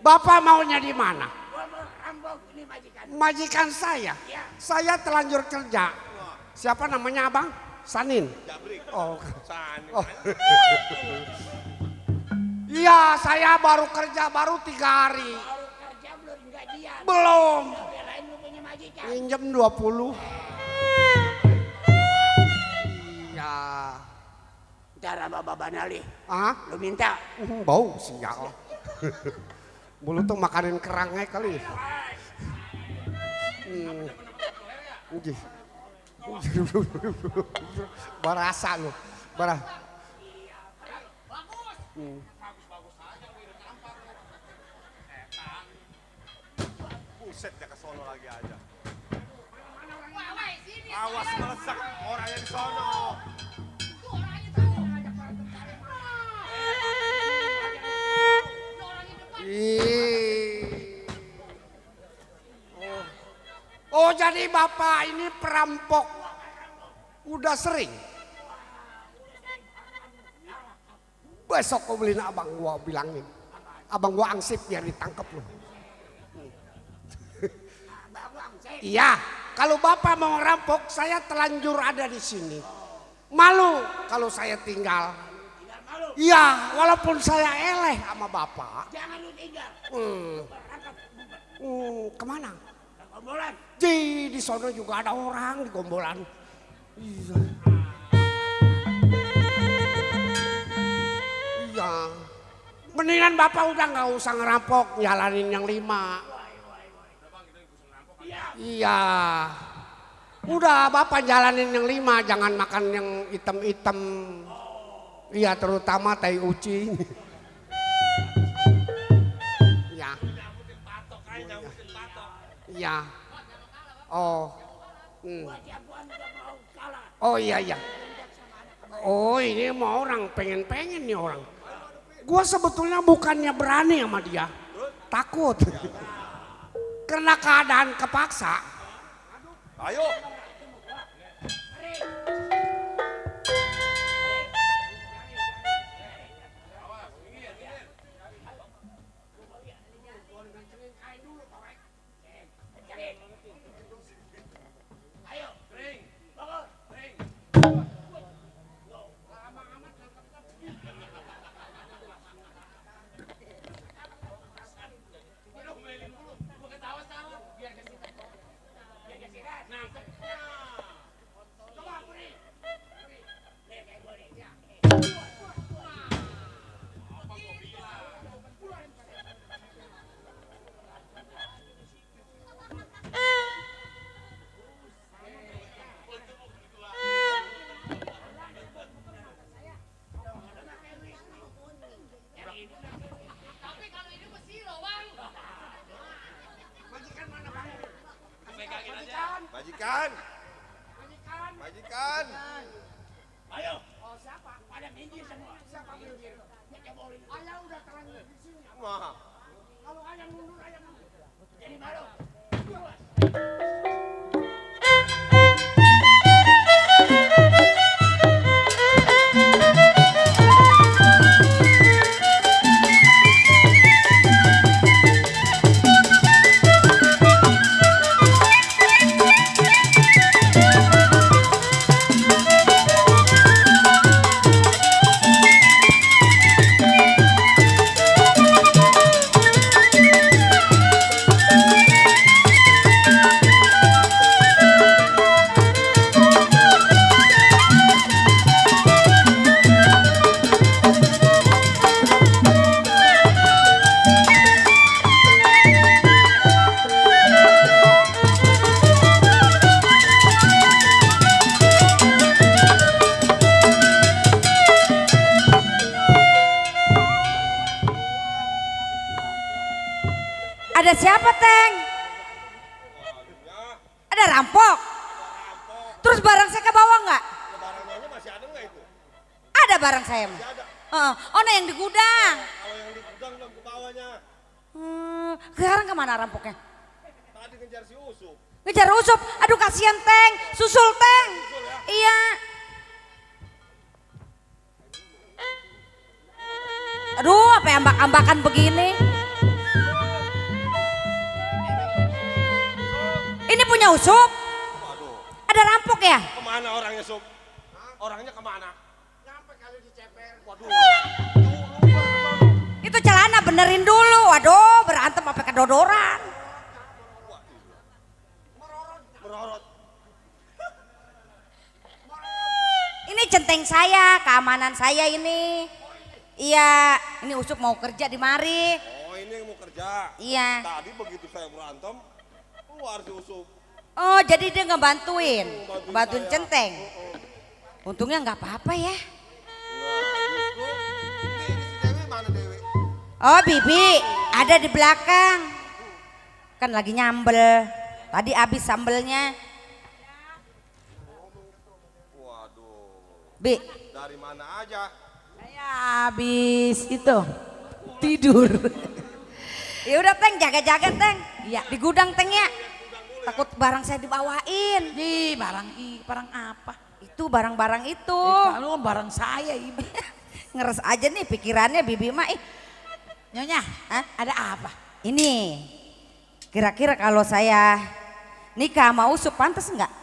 Bapak maunya di mana? Gua mau rampok ini majikan. Majikan saya. Iya. Saya telanjur kerja. Siapa namanya Abang? Sanin. Jabrik. Oh. Sanin. Oh. Iya, saya baru kerja baru 3 hari. Baru kerja belum gajian. Belum. Belain lu punya majikan. Minjem 20. Iya. Ntar sama Baba Nali. Ah, Lu minta. bau sial. Bulu tuh makanin kerangnya kali. Nggih. Barasa lu. Barah. Buset dia ke sono lagi aja. Awas melesak orangnya di sono. Oh, jadi Bapak ini perampok. Udah sering. Besok kau beliin abang gua bilangin. Abang gua angsip biar ditangkap lu. Iya, kalau Bapak mau ngerampok, saya telanjur ada di sini. Malu kalau saya tinggal. Iya, walaupun saya eleh sama Bapak. Jangan lu tinggal. Kemana? Gombolan. Di sono juga ada orang di Gombolan. Iya. Iya. Mendingan Bapak udah nggak usah ngerampok, jalanin yang 5. Iya. Udah Bapak jalanin yang 5, jangan makan yang hitam-hitam. Iya, terutama tai ucing. Iya. Iya. Oh. Oh iya iya. Oh ini mau orang pengen-pengen nih orang. Gua sebetulnya bukannya berani sama dia. Takut. Karena keadaan kepaksa. Ayo. Majikan. ikan. Ayo. Oh siapa? Pada minggir semua. Siapa minggir? Ayah udah terlanjur di sini. Wah. Kalau ayah mundur, ayah mundur. Jadi malu. Ada siapa, Teng? Ada rampok. Terus barang saya ke bawah nggak? Barang-barangnya masih ada nggak itu? Ada barang saya mah. Oh, nah yang di gudang. Kalau yang di gudang belum ke bawahnya. Sekarang kemana rampoknya? Tadi ngejar si Usup. Ngejar Usup. Aduh kasihan Teng. Susul Teng. Iya. Aduh apa yang ambak-ambakan begini? Ini punya Usup. Waduh. Ada rampok ya? Kemana orangnya, Sup? Orangnya kemana? Nyampe kali di ceper. Waduh. Itu celana benerin dulu. Waduh berantem apa kedodoran. Merorot. Ini centeng saya, keamanan saya ini. Iya, ini Usup mau kerja di mari. Oh, ini yang mau kerja. Iya. Tadi begitu saya berantem, keluar si Usup. Oh jadi dia ngebantuin, ngebantuin saya. centeng. Untungnya nggak apa-apa ya. Nah, justru ini si Dewi mana Dewi? Oh Bibi ada di belakang. Kan lagi nyambel. Tadi habis sambelnya. Waduh. Bi. Dari mana aja? Saya habis itu tidur. Ya udah Teng, jaga-jaga Teng. Iya. Di gudang Teng ya. Takut barang saya dibawain. Di barang apa? Itu barang-barang itu. Kalau barang saya ibu. Ngeres aja nih pikirannya Bibi mah. Nyonya, ada apa? Ini kira-kira kalau saya nikah sama Usup pantas nggak?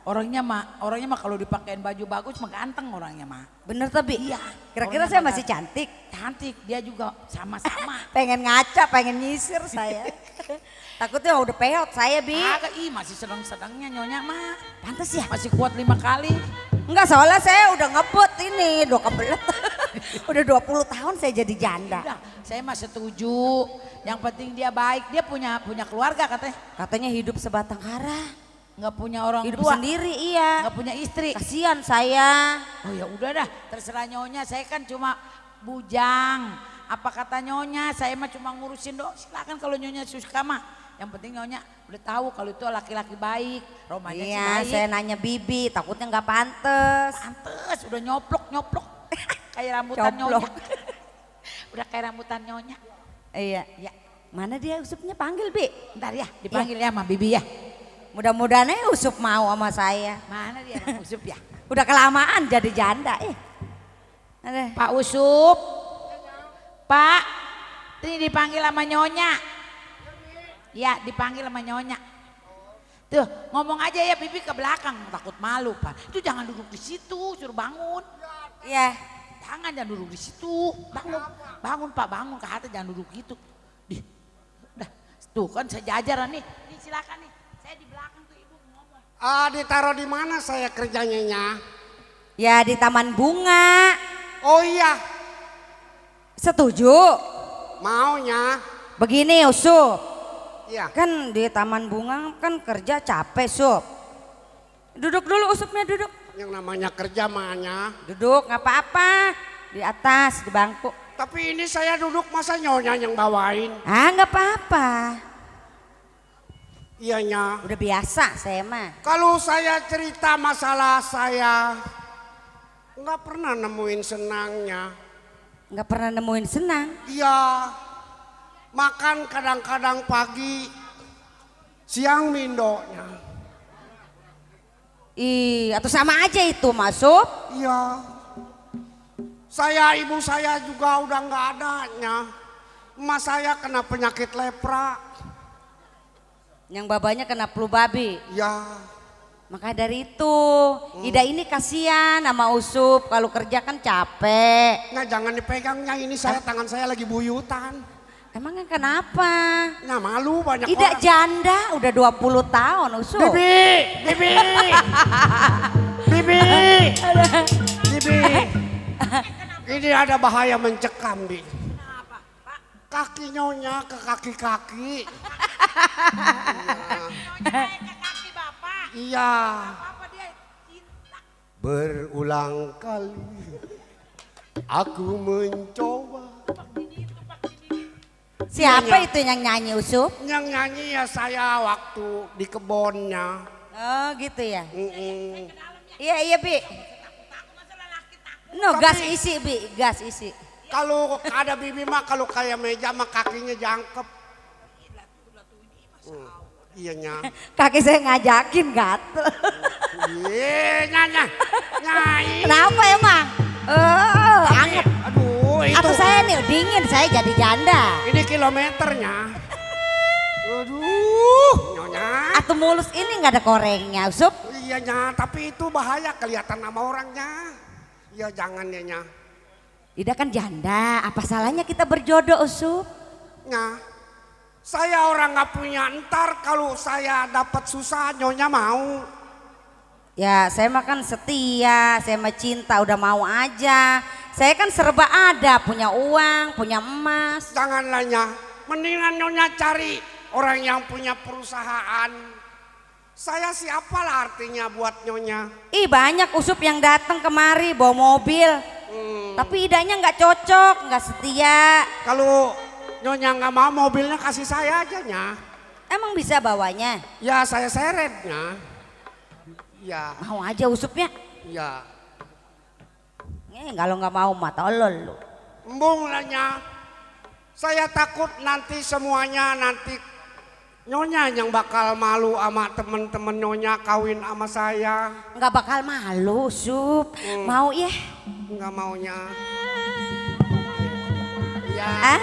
Orangnya mah kalau dipakein baju bagus mah ganteng orangnya mah. Bener tapi? Iya. Kira-kira saya masih cantik? Cantik, dia juga sama-sama. Pengen ngaca, pengen nyisir saya. Takutnya udah peot saya Bi. Agak masih sedang-sedangnya nyonya mah. Pantes ya? Masih kuat 5 kali. Enggak soalnya saya udah ngebut ini, udah kebelet. Udah 20 tahun saya jadi janda. Udah, saya mah setuju. Yang penting dia baik, dia punya keluarga katanya. Katanya hidup sebatang kara. Nggak punya orang hidup tua. Sendiri iya. Nggak punya istri. Kasihan saya. Oh ya udah dah, terserah nyonya. Saya kan cuma bujang. Apa kata nyonya? Saya mah cuma ngurusin doang. Silakan kalau nyonya suka mah. Yang penting nyonya udah tahu kalau itu laki-laki baik. Romanya iya, sih baik. saya nanya Bibi, takutnya nggak pantes. Pantes, udah nyoplok. Kayak rambutan nyonya. Udah kayak rambutan nyonya. Iya. Ya. Mana dia Usupnya panggil Bi? Ntar ya, dipanggil ya sama Bibi ya. Mudah-mudahan Usup mau sama saya. Mana dia Bang Usup ya? Udah kelamaan jadi janda Pak Usup. Pak, ini dipanggil sama nyonya. Ya dipanggil sama nyonya. Tuh ngomong aja ya Bibi ke belakang, takut malu Pak. Itu jangan duduk di situ, suruh bangun. Iya. Jangan duduk di situ, bangun Pak, bangun ke hati jangan duduk gitu. Udah, tuh kan sejajaran nih. Nih silakan nih, saya di belakang tuh ibu ngomong. Ditaruh di mana saya kerjanya nya? Ya di taman bunga. Oh iya. Setuju? Maunya. Begini Usup. Iya. Kan di taman bunga kan kerja capek Sup. Duduk dulu Usupnya duduk. Yang namanya kerja mahnya. Duduk nggak apa-apa. Di atas di bangku. Tapi ini saya duduk masa nyonya yang bawain. Nggak apa-apa. Iyanya. Udah biasa saya mah. Kalau saya cerita masalah saya, nggak pernah nemuin senangnya. Nggak pernah nemuin senang. Iya, makan kadang-kadang pagi, siang mindonya. Atau sama aja itu masuk. Iya, ibu saya juga udah nggak adanya. Emas saya kena penyakit lepra. Yang babanya kena flu babi. Ya. Maka dari itu, Ida ini kasihan sama Usup, kalau kerja kan capek. Nah jangan dipegangnya, ini tangan saya lagi buyutan. Emangnya kenapa? Nah malu banyak Ida orang. janda udah 20 tahun Usup. Bibi. Ini ada bahaya mencekam, Bi. Kaki nyonya ke kaki-kaki. Iya. Berulang kali aku mencoba. Siapa itu yang nyanyi Usup? Yang nyanyi ya saya waktu di kebunnya. Oh gitu ya? Iya Bi. No, gas isi Bi, gas isi. Kalau ada bibi mah kalau kayak meja mah kakinya jangkep. Iyanya. Kaki saya ngajakin gatel. Iya nyai. Kenapa emang? Anget. Aduh itu. Atau saya nih dingin, saya jadi janda. Ini kilometernya. Aduh nyonya. Atau mulus ini nggak ada korengnya Usup? Iyanya, tapi itu bahaya kelihatan sama orangnya. Iya jangan ya nya. Ida kan janda, apa salahnya kita berjodoh Usup? Nah, saya orang nggak punya, ntar kalau saya dapat susah nyonya mau. Ya saya mah kan setia, saya mah cinta udah mau aja. Saya kan serba ada, punya uang, punya emas. Janganlah nya, mendingan nyonya cari orang yang punya perusahaan. Saya siapalah artinya buat nyonya. Ih banyak Usup yang datang kemari bawa mobil. Tapi idanya nggak cocok, nggak setia. Kalau nyonya nggak mau mobilnya kasih saya aja nya. Emang bisa bawanya? Ya saya seretnya. Ya. Mau aja Usupnya? Ya. Kalau nggak mau mah tolol lu. Embung lah nya. Saya takut nanti semuanya nanti nyonya yang bakal malu sama temen-temen nyonya kawin sama saya. Nggak bakal malu Sup. Mau ya? Nggak maunya. Ya.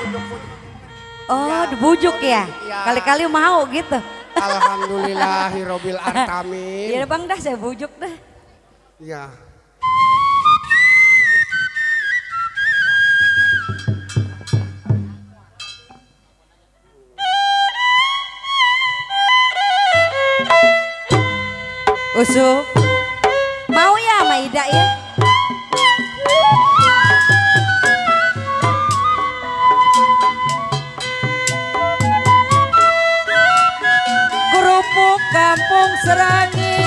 Oh dibujuk ya? Kali-kali mau gitu. Alhamdulillahirobbil alamin. Iya bang dah saya bujuk dah. Ya. Usup, mau ya sama Ida ya? Kerupuk kampung Serangi,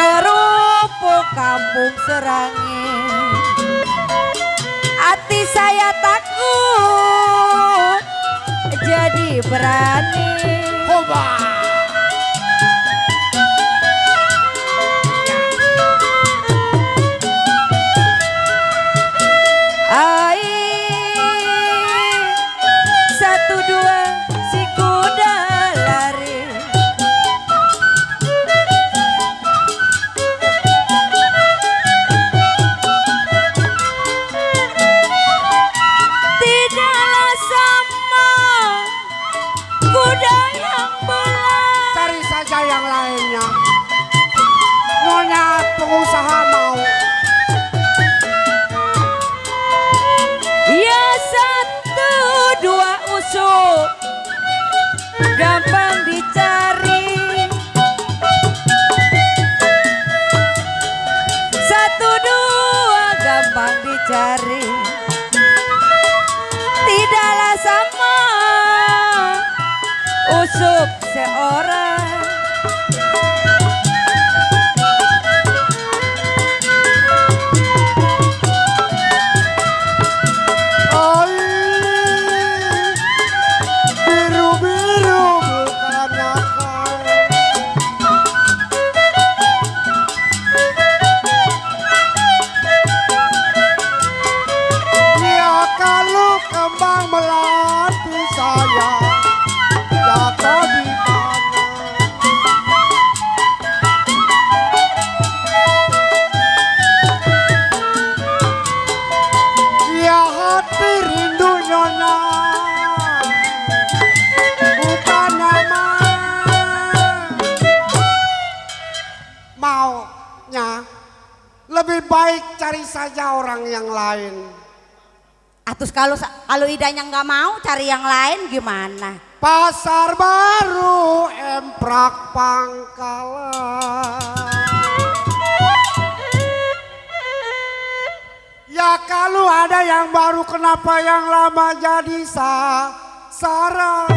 kerupuk kampung Serangi, hati saya takut jadi berani. Hoba. Satu dua si kuda lari. Tidaklah sama kuda yang belakang. maunya lebih baik cari saja orang yang lain. Atus kalau idanya nggak mau cari yang lain gimana? Pasar baru Emprak Pangkalan. Ya kalau ada yang baru kenapa yang lama jadi sasaran.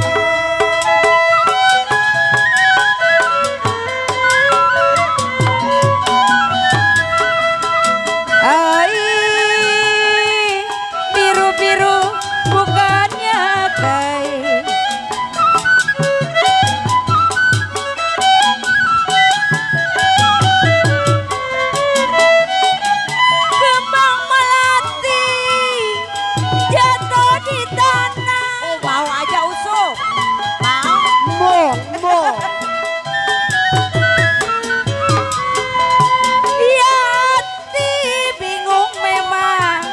Biru-biru bukannya kain. Kembang melati jatuh di tanah. Oh mau aja Usuk. Mau. Mo. Yati bingung memang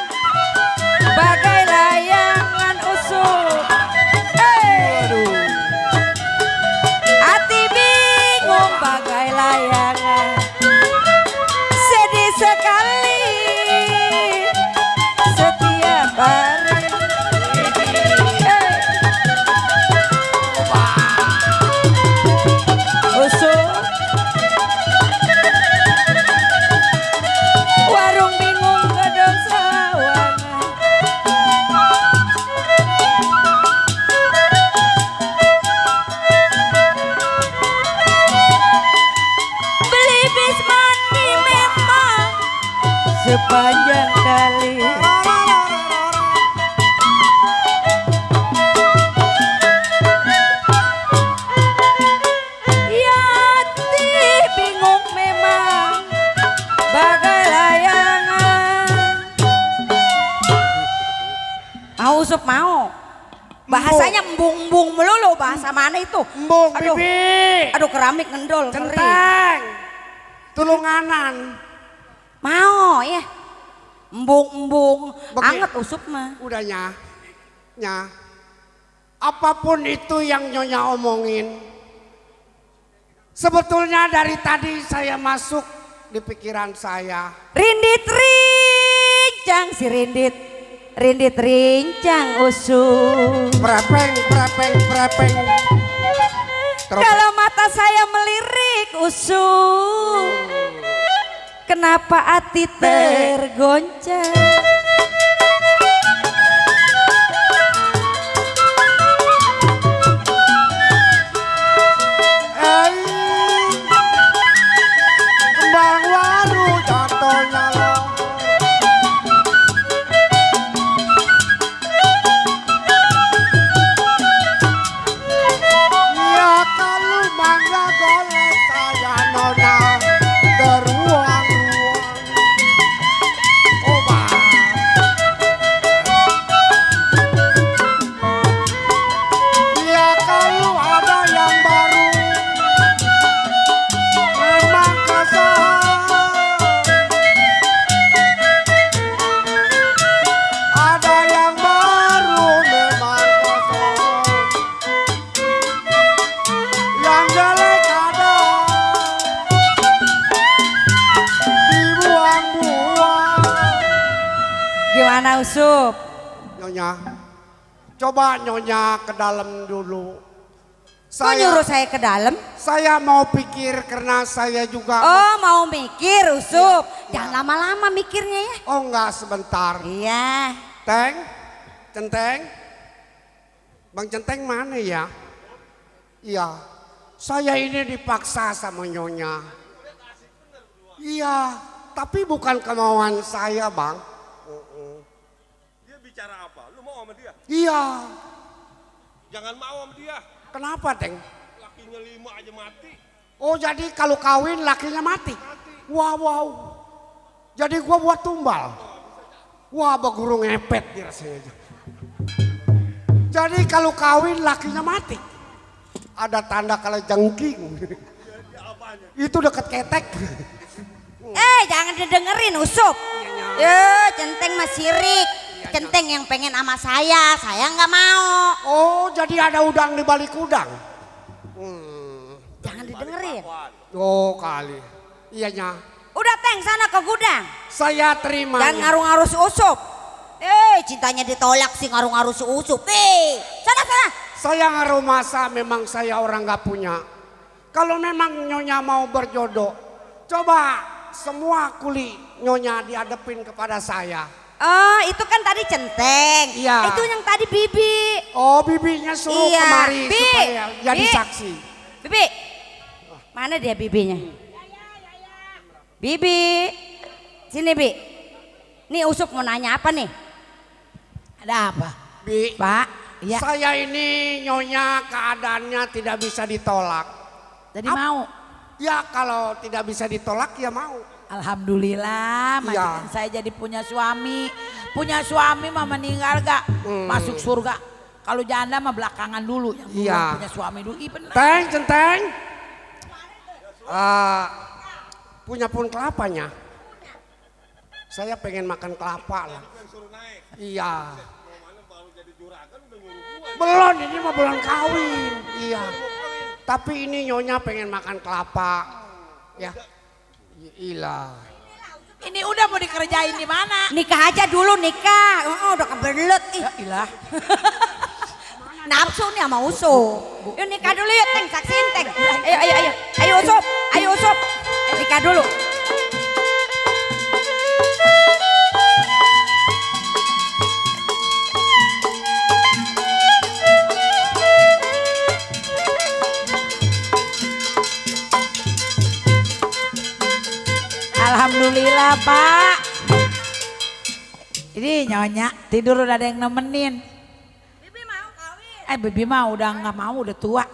bagai layangan Usuk. Hati bingung bagai layangan, sedih sekali setiap hari. Usuk warung bingung gedung sawangan. Beli bis mandi memang sepanjang kali. Yati bingung memang bagai layangan. Mau Usuk mau. Bahasanya embung-embung melulu, bahasa mana itu? Embung Aduh. bibi. Aduh keramik ngendol. ngeri. Centeng. Tulunganan. Mau ya. Embung-embung. Begi. Anget Usuk mah. Udahnya. Nya. Apapun itu yang Nyonya omongin. Sebetulnya dari tadi saya masuk di pikiran saya. Rindit rincang si rindit, rindit rincang Usuk. Prepeng. Kalau mata saya melirik Usuk, kenapa hati tergoncang? Kembang waru jatuhnya lo. Ya kalau mangga golek saya nona beruang-ruang. Obat. Ya kalau ada yang baru memang kesal. Ada yang baru memang kesal. Yang jelek ada dibuang-buang. Gimana Usuk? Nyonya, coba Nyonya ke dalam dulu. Kok nyuruh saya ke dalam? Saya mau pikir karena saya juga. Oh mau mikir Usuk. Jangan lama-lama mikirnya ya. Oh enggak, sebentar. Iya. Teng, Centeng. Bang Centeng mana ya? Iya, saya ini dipaksa sama Nyonya. Iya, tapi bukan kemauan saya Bang. Dia bicara apa? Lu mau sama dia? Iya, Jangan mau sama dia. kenapa Teng? Lakinya 5 aja mati. Oh jadi kalau kawin lakinya mati? Wow. Jadi gua buat tumbal. Wah baguru ngepet dia rasanya. Jadi kalau kawin lakinya mati. Ada tanda kalau jengking. Itu deket ketek. Jangan didengerin Usuk. Centeng mah sirik. Centeng yang pengen sama saya nggak mau. Oh jadi ada udang di balik udang. Jangan didengerin. Oh kali. Iya, Nya. Udah Teng sana ke gudang. Saya terima. Jangan Nya. ngaruh-ngaruh si Usup. Cintanya ditolak sih ngaruh-ngaruh si Usup. Sana. Saya ngaruh masa memang saya orang gak punya. Kalau memang Nyonya mau berjodoh, coba semua kuli Nyonya dihadapin kepada saya. Oh itu kan tadi Centeng. Iya. Itu yang tadi Bibi. Oh bibinya suruh Iya. kemari Bi, supaya jadi Bi. saksi. Bibi. Mana dia bibinya? Bibi. Sini Bi. Nih Usup mau nanya apa nih? Ada apa? Bi, Pak, iya. saya ini Nyonya keadaannya tidak bisa ditolak. Jadi mau? Ya kalau tidak bisa ditolak ya mau. Alhamdulillah, majikan Iya. saya jadi punya suami. Punya suami mah meninggal gak masuk surga. Kalau janda mah belakangan dulu, yang dulu Iya. punya suami dulu. Ih bener. Teng, Centeng. Punya pun kelapanya. Saya pengen makan kelapa lah. Iya. Belum, ini mah belum kawin. Iya. Tapi ini Nyonya pengen makan kelapa. Ya. Ilah. Ini udah mau dikerjain di mana? Nikah aja dulu nikah. Udah kebelet. Ih. Ya ilah. Nafsu nih sama Usup. Yuk nikah dulu yuk Teng, saksiin Teng. Ayo. Ayo Usup. Ayo nikah dulu. Alhamdulillah Pak. Ini Nyonya tidur udah ada yang nemenin. Bibi mau kawin. Bibi mah udah nggak mau, udah tua.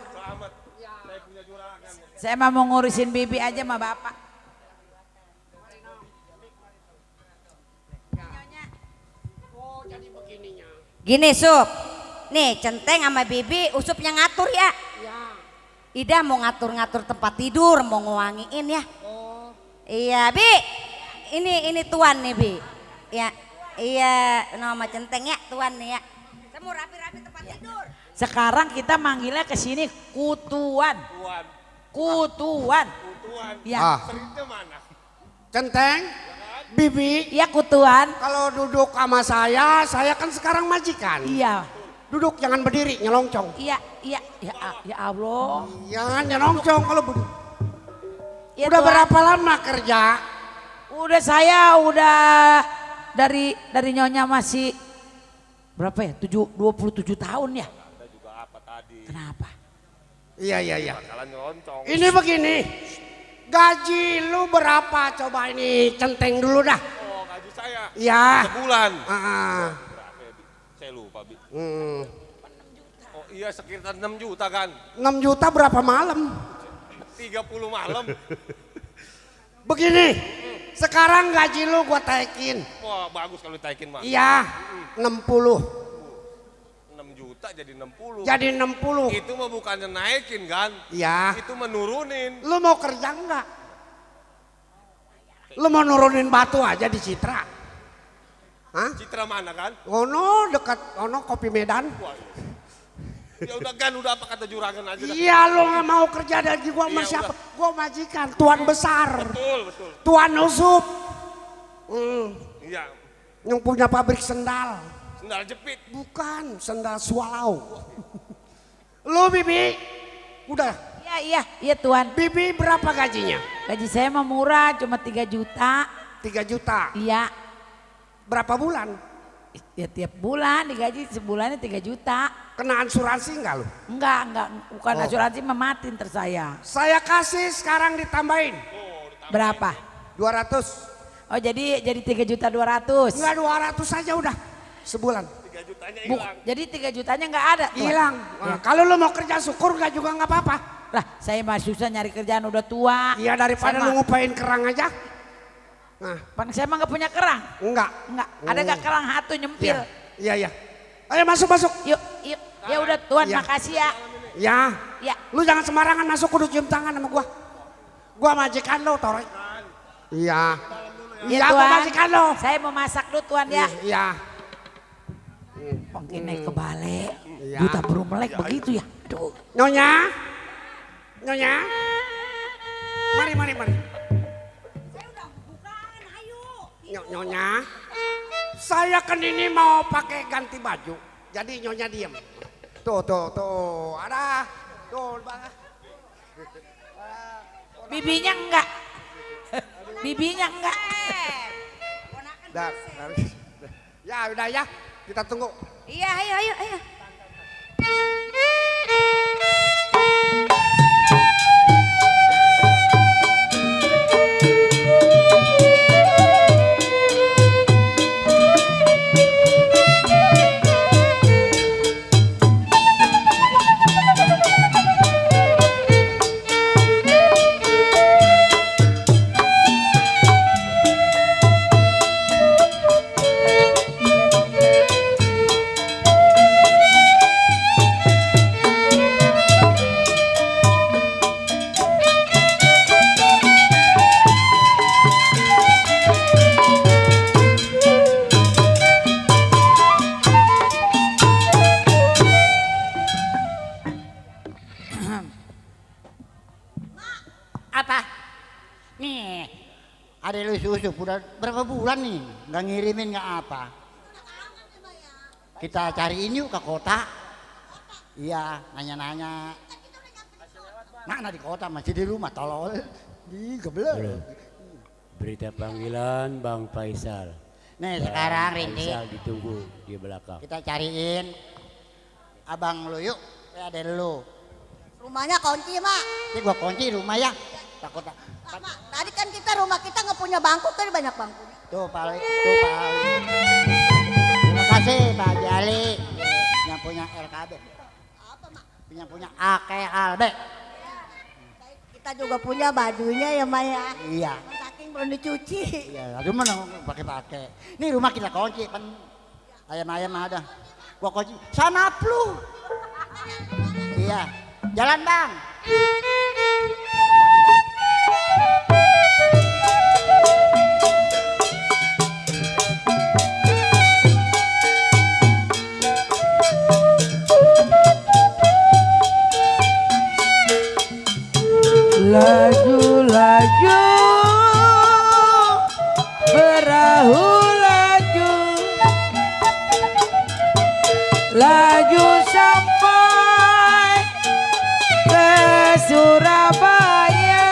Saya mah mau ngurusin Bibi aja sama Bapak. Gini Sup. Nih Centeng sama Bibi Usup yang ngatur ya. Ida mau ngatur-ngatur tempat tidur, mau ngewangiin ya. Iya Bi. Ini Tuan nih Bi. Ya. Iya nama Centeng ya Tuan nih ya. Saya mau rapi-rapi tempat tidur. Sekarang kita manggilnya ke sini Kutuan. Kutuan. Ya. Centeng, Bibi. Iya Kutuan. Kalau duduk sama saya kan sekarang majikan. Iya. Duduk jangan berdiri, nyelongcong. Iya. Ya Allah. Jangan nyelongcong kalau berdiri. Ya, Udah Tuan. berapa lama kerja? Saya udah dari Nyonya masih berapa ya? 27 tahun ya. Kenapa? Iya. Ini begini, gaji lu berapa? Coba ini Centeng dulu dah. Oh gaji saya. Iya. Sebulan. Ah. Berapa ya, Bi? Saya lupa Bi. Hmm. Oh iya sekitar 6 juta kan. 6 juta berapa malam? 30 malam. Begini, sekarang gaji lu gua taikin. Wah bagus kalau ditaikin mah. Iya, 60. 6 juta jadi 60. Jadi 60. Itu mah bukannya naikin kan? Iya. Itu menurunin. Lu mau kerja enggak? Lu mau nurunin batu aja di Citra? Hah? Citra mana kan? Ono dekat ono Kopi Medan. Wah, ya udah kan udah apa kata juragan aja dah. Iya lu nggak mau kerja dari gua sama Iya, siapa? udah. Gua majikan, tuan besar. Betul. Tuan Usup. Iya. Yang punya pabrik sendal. Sendal jepit. Bukan, sendal swallow. Lu Bibi, udah. Iya Tuan. Bibi berapa gajinya? Gaji saya mah murah, cuma 3 juta. 3 juta. Iya. Berapa bulan? Ya tiap bulan digaji sebulannya 3 juta. Kena asuransi enggak lu? Enggak, bukan asuransi mematin tersaya. Saya kasih sekarang ditambahin. Berapa? 200. Oh jadi 3.200.000. Enggak 200 aja udah sebulan. 3 jutanya hilang. Jadi 3 jutanya enggak ada. Tuan. Hilang. Nah, kalau lu mau kerja syukur enggak juga enggak apa-apa. Lah saya mah susah nyari kerjaan udah tua. Iya daripada Saya lu ngupain kerang aja. Nah, Pan saya mah enggak punya kerang. enggak. Ada enggak kerang hatu nyempil? Iya. Ayo masuk. Yuk. Ya udah Tuan, Iya. makasih ya. Ya. Lu jangan sembarangan masuk, kudu cium tangan sama gua. Gua majikan lo, Torek. Iya. Iya, gua Tuan. majikan lo. Saya mau masak dulu Tuan ya. Iya. Mungkin naik ke balai. Iya. Duta burung melek begitu ya. Aduh. Nyonya. Mari. Nyonya, saya kan ini mau pakai ganti baju. Jadi Nyonya diem. Tuh, ada. Tuh, Bang. Bibinya enggak. Bibinya enggak. Ya udah ya, kita tunggu. Iya, ayo. Apa? Nih, ada lu susu udah berapa bulan nih nggak ngirimin nggak apa. Kita cariin yuk ke kota. Iya, nanya-nanya. Mana di kota, masih di rumah tolol. Di geblek. Berita panggilan Bang Faisal. Nih sekarang Rindi, Faisal ditunggu di belakang. kita cariin abang lu yuk, ada lu. Rumahnya kunci, Mak. Ini gua kunci rumah ya. Takut. Mak, tadi kan rumah kita nggak punya bangku, kan banyak bangku. Tuh Pak Ali. Terima kasih Pak Jali yang punya LKB. Apa, Mak? Punya AKLB. Kita juga punya bajunya ya, Mak ya. Iya. Saking belum dicuci. Iya, aduh mana pakai. Ini rumah kita kunci kan. Ayam-ayam ada. Gua kunci. Sana lu. Iya. Jalan, Bang. Laju perahu laju sampai ke Surabaya.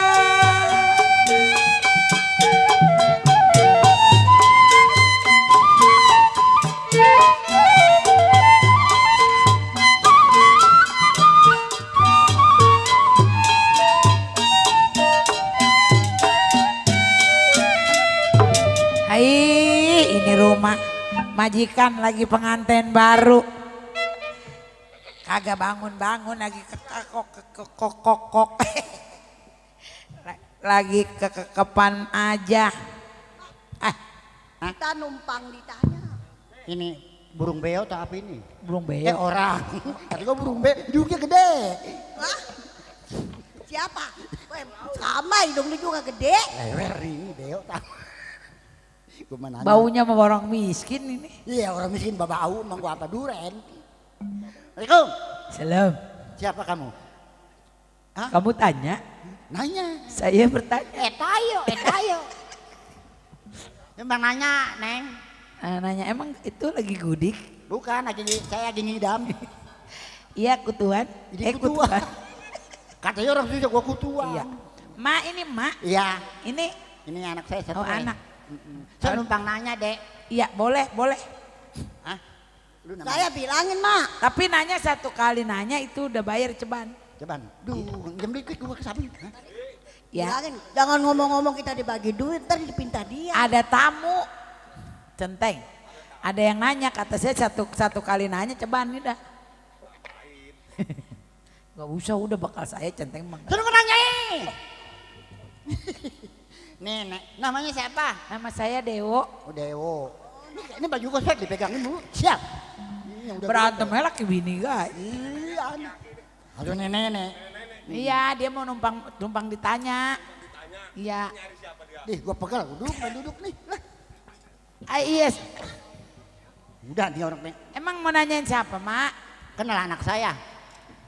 Hai, ini rumah majikan lagi pengantin baru. Kagak bangun-bangun lagi kekok. Lagi kekepan aja. Kita numpang ditanya. Ini burung beo tak apa ini? Burung beo. Orang. Tadi gua burung beo, hidungnya gede. Hah? Siapa? Sama hidung lu juga gede. Lewer ini beo tak. Baunya sama orang miskin ini. Iya, orang miskin babau, emang gua apa duren. Assalamualaikum. Salam. Siapa kamu? Hah? Kamu tanya? Nanya. Saya bertanya. Tayo. Emang nanya, Neng. Nanya emang itu lagi gudik? Bukan, saya lagi ngidam. Iya kutuan. Kutuan. Katanya orang susah gua kutuan. Iya. Ma ini ma. Iya. Ini anak saya satu. Oh anak. Saya numpang nanya, Dek. Iya boleh. Hah? Saya bilangin, Mak. Tapi nanya satu kali nanya itu udah bayar ceban. Jam dikit gua kesabi. Ya. Bilangin, jangan ngomong-ngomong kita dibagi duit, ntar dipinta dia. Ada tamu. Centeng. Ada yang nanya, kata saya satu kali nanya ceban nih dah. Gak usah, udah bakal saya centeng emang. Suruh nanyain. Nih, namanya siapa? Nama saya Dewo. Oh, Dewo. Ini baju gua saya dipegangin dulu. Siap. Berantemnya laki bini guys. Iya. Aduh nenek. Iya, dia mau numpang ditanya. Iya. Nih, gua pegal, duduk nih. Iya. Udah dia orang Emang mau nanyain siapa, Mak? Kenal anak saya.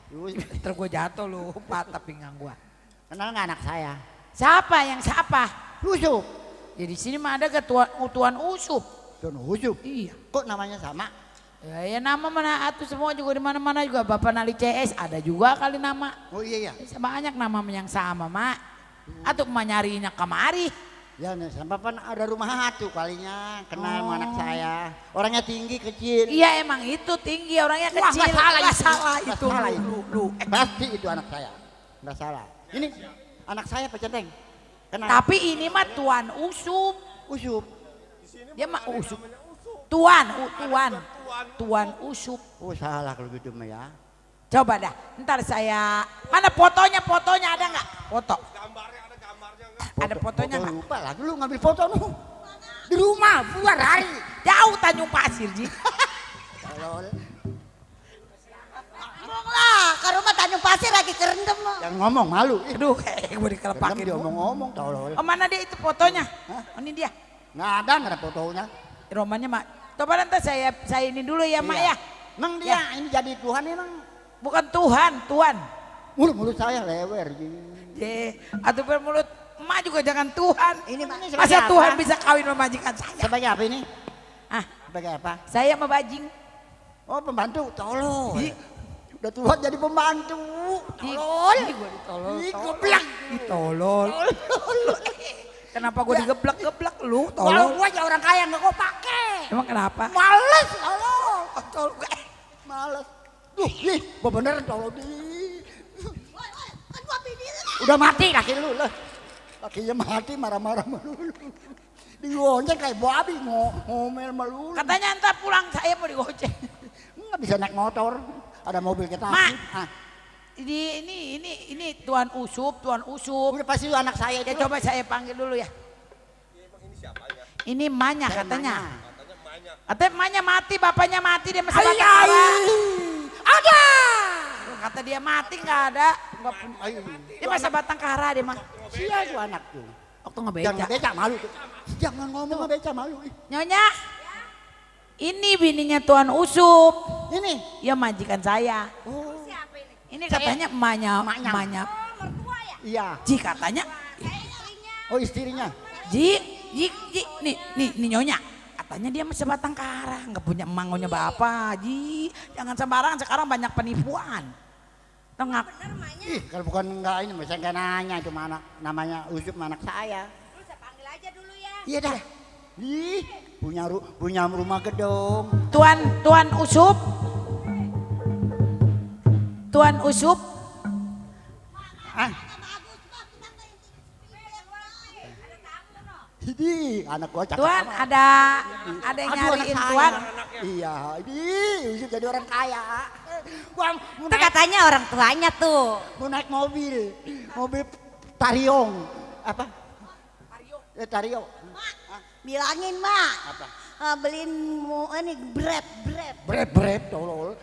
Ntar gue jatuh lu, patah pinggang gua. Kenal nggak anak saya? Siapa yang siapa? Yusuf. Ya di sini mah ada Tuan Usup. Tuan Usup? Iya. Kok namanya sama? Ya nama mana atuh semua juga di mana-mana juga Bapak Nali CS ada juga kali nama. Oh iya ya. Banyak nama yang sama mak. Atau mah nyarinya kamari. Ya nih, sampai pan ada rumah hatu kalinya kenal sama anak saya. Orangnya tinggi kecil. Iya emang itu tinggi orangnya Wah, kecil. nggak salah Nggak itu. salah Nggak itu. salah itu. Pasti itu anak saya. Nggak salah. Ini anak saya Pak Centeng. Kenal. Tapi ini mah Tuan Usup. Usup. Dia mah Usup. Tuan Usup. Oh salah kalau gitu mah ya. Coba dah, ntar saya, mana fotonya ada nggak? Foto. Gambarnya ada gambarnya enggak? Ada fotonya nggak? Lupa lah, dulu ngambil foto lu. Di rumah, buat hari. Jauh Tanjung Pasir, Ji. Tolol. Ngomong lah, ke rumah Tanjung Pasir lagi kerendam lo. Yang ngomong malu. Aduh, gue dikelepakin. Dia ngomong-ngomong, tolol. Oh mana dia itu fotonya? Oh, ini dia. Nggak ada fotonya. Romannya mak. Coba nanti saya ini dulu ya mak ya. Emang dia ini jadi Tuhan emang? Bukan Tuhan. Mulut saya lewer. Atau bermulut emak juga jangan Tuhan. Ini masa Tuhan bisa kawin sama majikan saya? Sebagai apa ini? Sebagai apa? Saya membajing. Oh pembantu, tolol. Udah tua jadi pembantu. Tolol. Gue ditolol. Goblok. Ditolol. Kenapa gue digeblak-geblak lu? Kalau Tolol. gue aja orang kaya nggak gue pakai. Emang kenapa? Males, tolol. Males. Nih, gue beneran tolol di. Udah mati kaki lu lah. Kakinya mati marah-marah melulu. Digonceng kayak babi ngomel melulu. Katanya entar pulang saya mau digonceng. Nggak bisa naik motor. Ada mobil kita. Mak. Ini Tuan Usup. Udah pasti anak saya itu. Ya coba saya panggil dulu ya. Ini siapanya? Ini emaknya katanya. Katanya emaknya. Katanya emaknya mati, bapaknya mati, dia masih batang kara. Ada. Kata dia mati nggak ada. Dia masa batang kara dia mah. Sia itu anak tuh. Waktu ngebeca. Jangan beca malu tuh. Jangan ngomong ngebeca malu. Nyonya. Ini bininya Tuan Usup. Ini? Ya majikan saya. Oh. Ini katanya emaknya. Iya. Ji katanya. Oh istrinya. Ji, nih nyonya. Katanya dia masih batang kara, nggak punya emangonya bapak. Ji, jangan sembarangan sekarang banyak penipuan. Tengah. Ih, kalau bukan enggak ini, saya enggak nanya itu mana namanya Usup anak saya. Lu saya panggil aja dulu ya. Iya dah. Ih, punya rumah gedung. Tuan Usup. Tuan Usup. Ini anak gua cakep. Tuan amat. ada yang Aduh, anak nyariin saya. Tuan. Iya, ini Usup jadi orang kaya. Gua mau Itu katanya orang tuanya tuh. mau naik mobil Tariong. Apa? Tario. Bilangin mak. Apa? Beliin ini bread. Bread, tolol.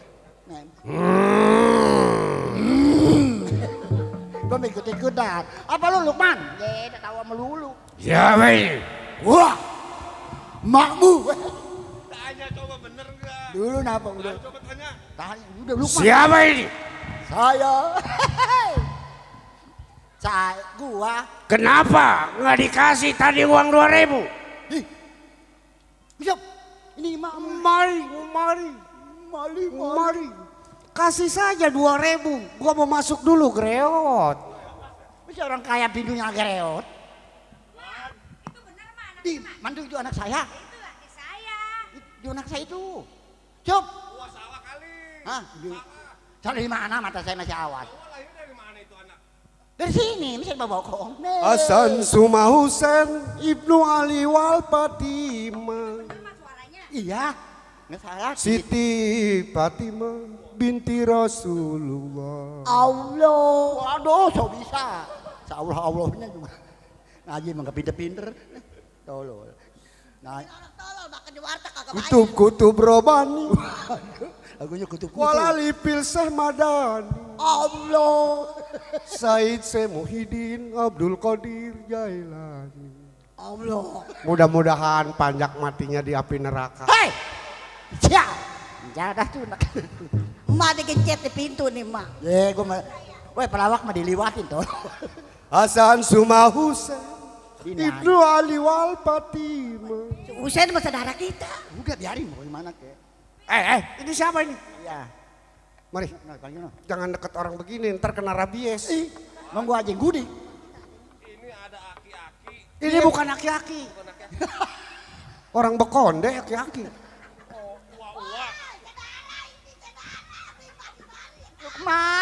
Gue mau ikut-ikutan. Apa lu Lukman? Ya, tawa melulu. Siapa ini? Wah, makmu. Tanya coba bener enggak? Dulu napa udah? Coba tanya. Tanya, udah Lukman. Siapa ini? Saya. Gua. Kenapa nggak dikasih tadi uang 2.000? Siap. Ini mak. Mari. Kasih saja 2.000. Gua mau masuk dulu greot. Bisa orang kaya pintunya gereot. Itu benar mah anak Di mantu itu anak saya. itu laki saya. Itu anak saya itu. Cuk. Gua salah kali. Hah? Salah di mana mata saya masih awas. Gua lahir dari mana itu anak? Dari sini, bisa bawa bokong. Hasan Suma Husain Ibnu Ali wal Fatimah. Iya. Nggak salah. Siti Fatimah binti Rasulullah. Allah. Waduh, so bisa. Allah-Allahnya juga. Ngaji emang gak pinter-pinter. Tolol. Nah, Tolol makan di warteg kagak bayar. Kutub-kutub Robani. lagunya kutub-kutub. Kuala Lipil Syekh Madani. Allah. Said Syekh Muhyiddin Abdul Qadir Jailani. Allah. Mudah-mudahan panjang matinya di api neraka. Hei. Siap. Jadah tuh. Emak digencet di pintu nih mak. Gue mah. Weh pelawak mah diliwatin tuh. Hasan Suma Husain Ibnu Ali wal Fatimah. Usain sama saudara kita. Udah biarin mau gimana kek. Ini siapa ini? Iya. Mari, Nah, panggil no. jangan deket orang begini, ntar kena rabies. Mau gua aja gudi. Ini ada aki-aki. Ini bukan aki-aki. Orang bekonde aki-aki.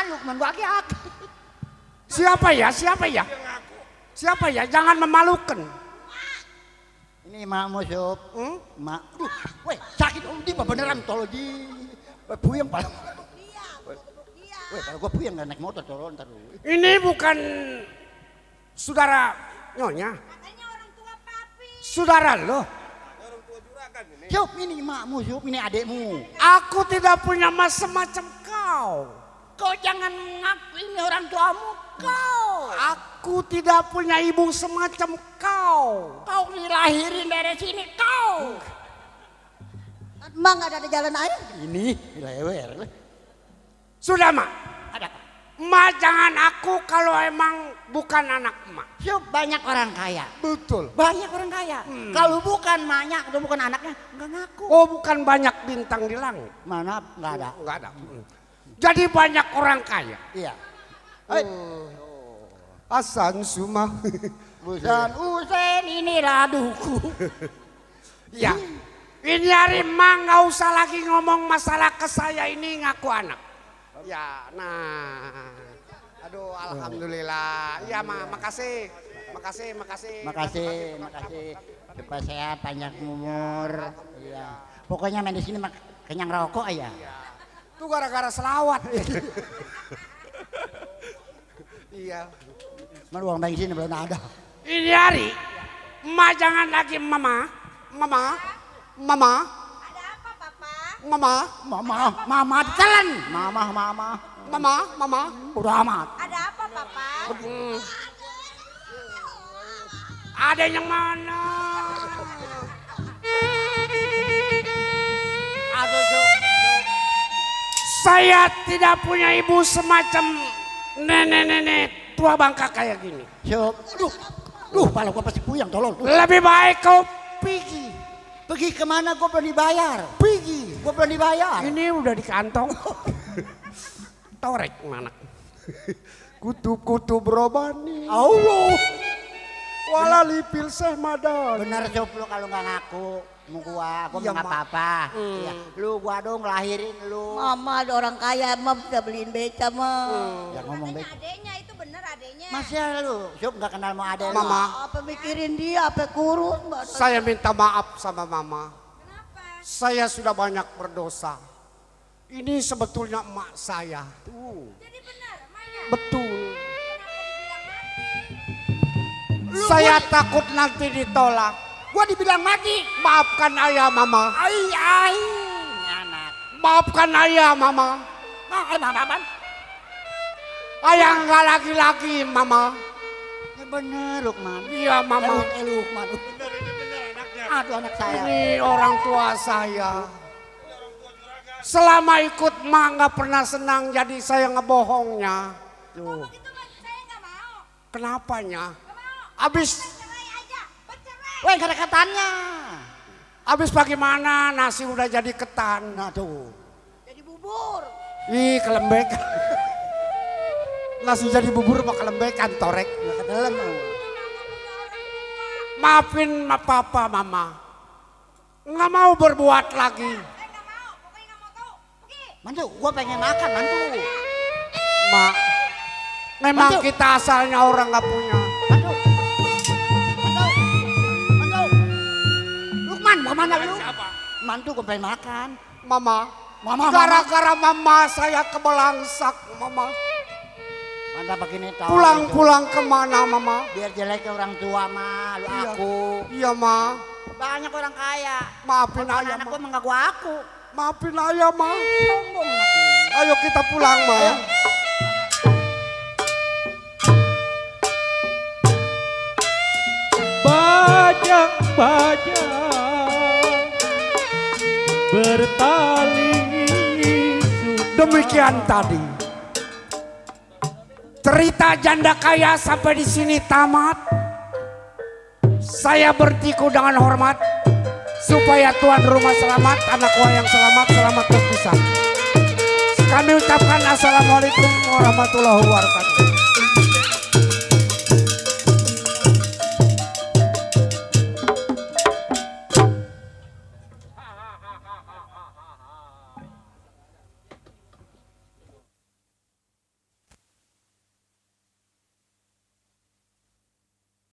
Lukman gua aki-aki. Siapa ya? Siapa ya? Jangan memalukan. Ini mak musuh. Mak. Weh, sakit di beneran tolong di. Puyeng pala. Weh, kalau gua puyeng nggak naik motor tolong ntar. Ini bukan saudara nyonya. Katanya orang tua papi. Saudara lo. Siap ini makmu, siap ini adekmu. Aku tidak punya mas semacam kau. Kau jangan ngaku ini orang tuamu. Kau. Aku tidak punya ibu semacam kau. Kau dilahirin dari sini kau. Emang nggak ada jalan air? Ini lewer. Sudah mak. Ada. Ma jangan aku kalau emang bukan anak emak. Siap banyak orang kaya. Betul. Banyak orang kaya. Kalau bukan maknya, kalau bukan anaknya, nggak ngaku. Oh bukan banyak bintang di langit. Mana nggak ada. Nggak ada. Jadi banyak orang kaya. Iya. Hasan Suma. Busan Usen ini raduku. Ya. Ini hari mah nggak usah lagi ngomong masalah ke saya ini ngaku anak. Ya, nah. Aduh, alhamdulillah. Ya, makasih. Makasih. Cepat sehat, panjang umur. Iya. Pokoknya main di sini kenyang rokok ya. Itu gara-gara selawat. Iya. Mana uang bensin belum ada. Ini hari, emak jangan lagi mama. Ada apa papa? Mama jalan. Mama. Udah amat. Ada apa papa? Ada yang mana? Saya tidak punya ibu semacam nenek-nenek tua bangka kayak gini. Duh, pala gua pasti puyeng, tolong. Lebih baik kau pergi. Pergi kemana gua belum dibayar? Pergi. Gua belum dibayar. Ini udah di kantong. Torek mana? Kutu-kutu berobani. Allah. Wala lipil seh madan. Bener Sob, lu kalau nggak ngaku mau gua Iya, nggak apa-apa. Iya. Lu gua dong lahirin lu. Mama ada orang kaya, mama bisa beliin beca mah. Ya ngomong baik. Adenya itu bener adenya. Masih lu, Sob nggak kenal mau ada lu. Mama. Apa mikirin dia, apa kurus mbak? Saya minta maaf sama mama. Kenapa? Saya sudah banyak berdosa. Ini sebetulnya emak saya. Jadi benar, emaknya. Betul. Saya takut nanti ditolak. Gua dibilang mati. Maafkan ayah mama. Ai, anak. Maafkan ayah mama. Mama. Ayah nggak lagi-lagi mama. Ya bener Lukman. Iya mama. Lukman. Aduh anak saya. Ini orang tua saya. Selama ikut mah nggak pernah senang, jadi saya ngebohongnya. Tuh. Saya nggak mau. Kenapanya? Abis Cerai aja, bercerai. Weh, gak ada katanya. abis bagaimana nasi udah jadi ketan. Nah tuh. Jadi bubur. Ih kelembekan. Nasi jadi bubur apa kelembekan torek. Gak ketelan. Maafin papa mama. Nggak mau berbuat lagi. Saya nggak mau, pokoknya nggak mau tahu. Pergi. Mantu, gua pengen makan mantu. Mak, memang Mantu. kita asalnya orang nggak punya. Mantu. Lukman, mau mana lu? Mantu gua pengen makan. Mama, Mama. gara-gara mama saya kebelangsak mama. Manda begini tahu. Pulang-pulang kemana mama? Biar jelek ke orang tua mah, lu Iya. aku. Iya ma, Banyak orang kaya. maafin Kalau ayah anak ma. gua emang gak gua aku. Maafin ayah ma. Sombong anaknya. Ayo kita pulang ma. Bajang-bajang bertali Demikian tadi cerita janda kaya sampai di sini tamat. Saya bertiku dengan hormat supaya tuan rumah selamat, anak wayang selamat, selamat berpisah. Kami ucapkan assalamualaikum warahmatullahi wabarakatuh.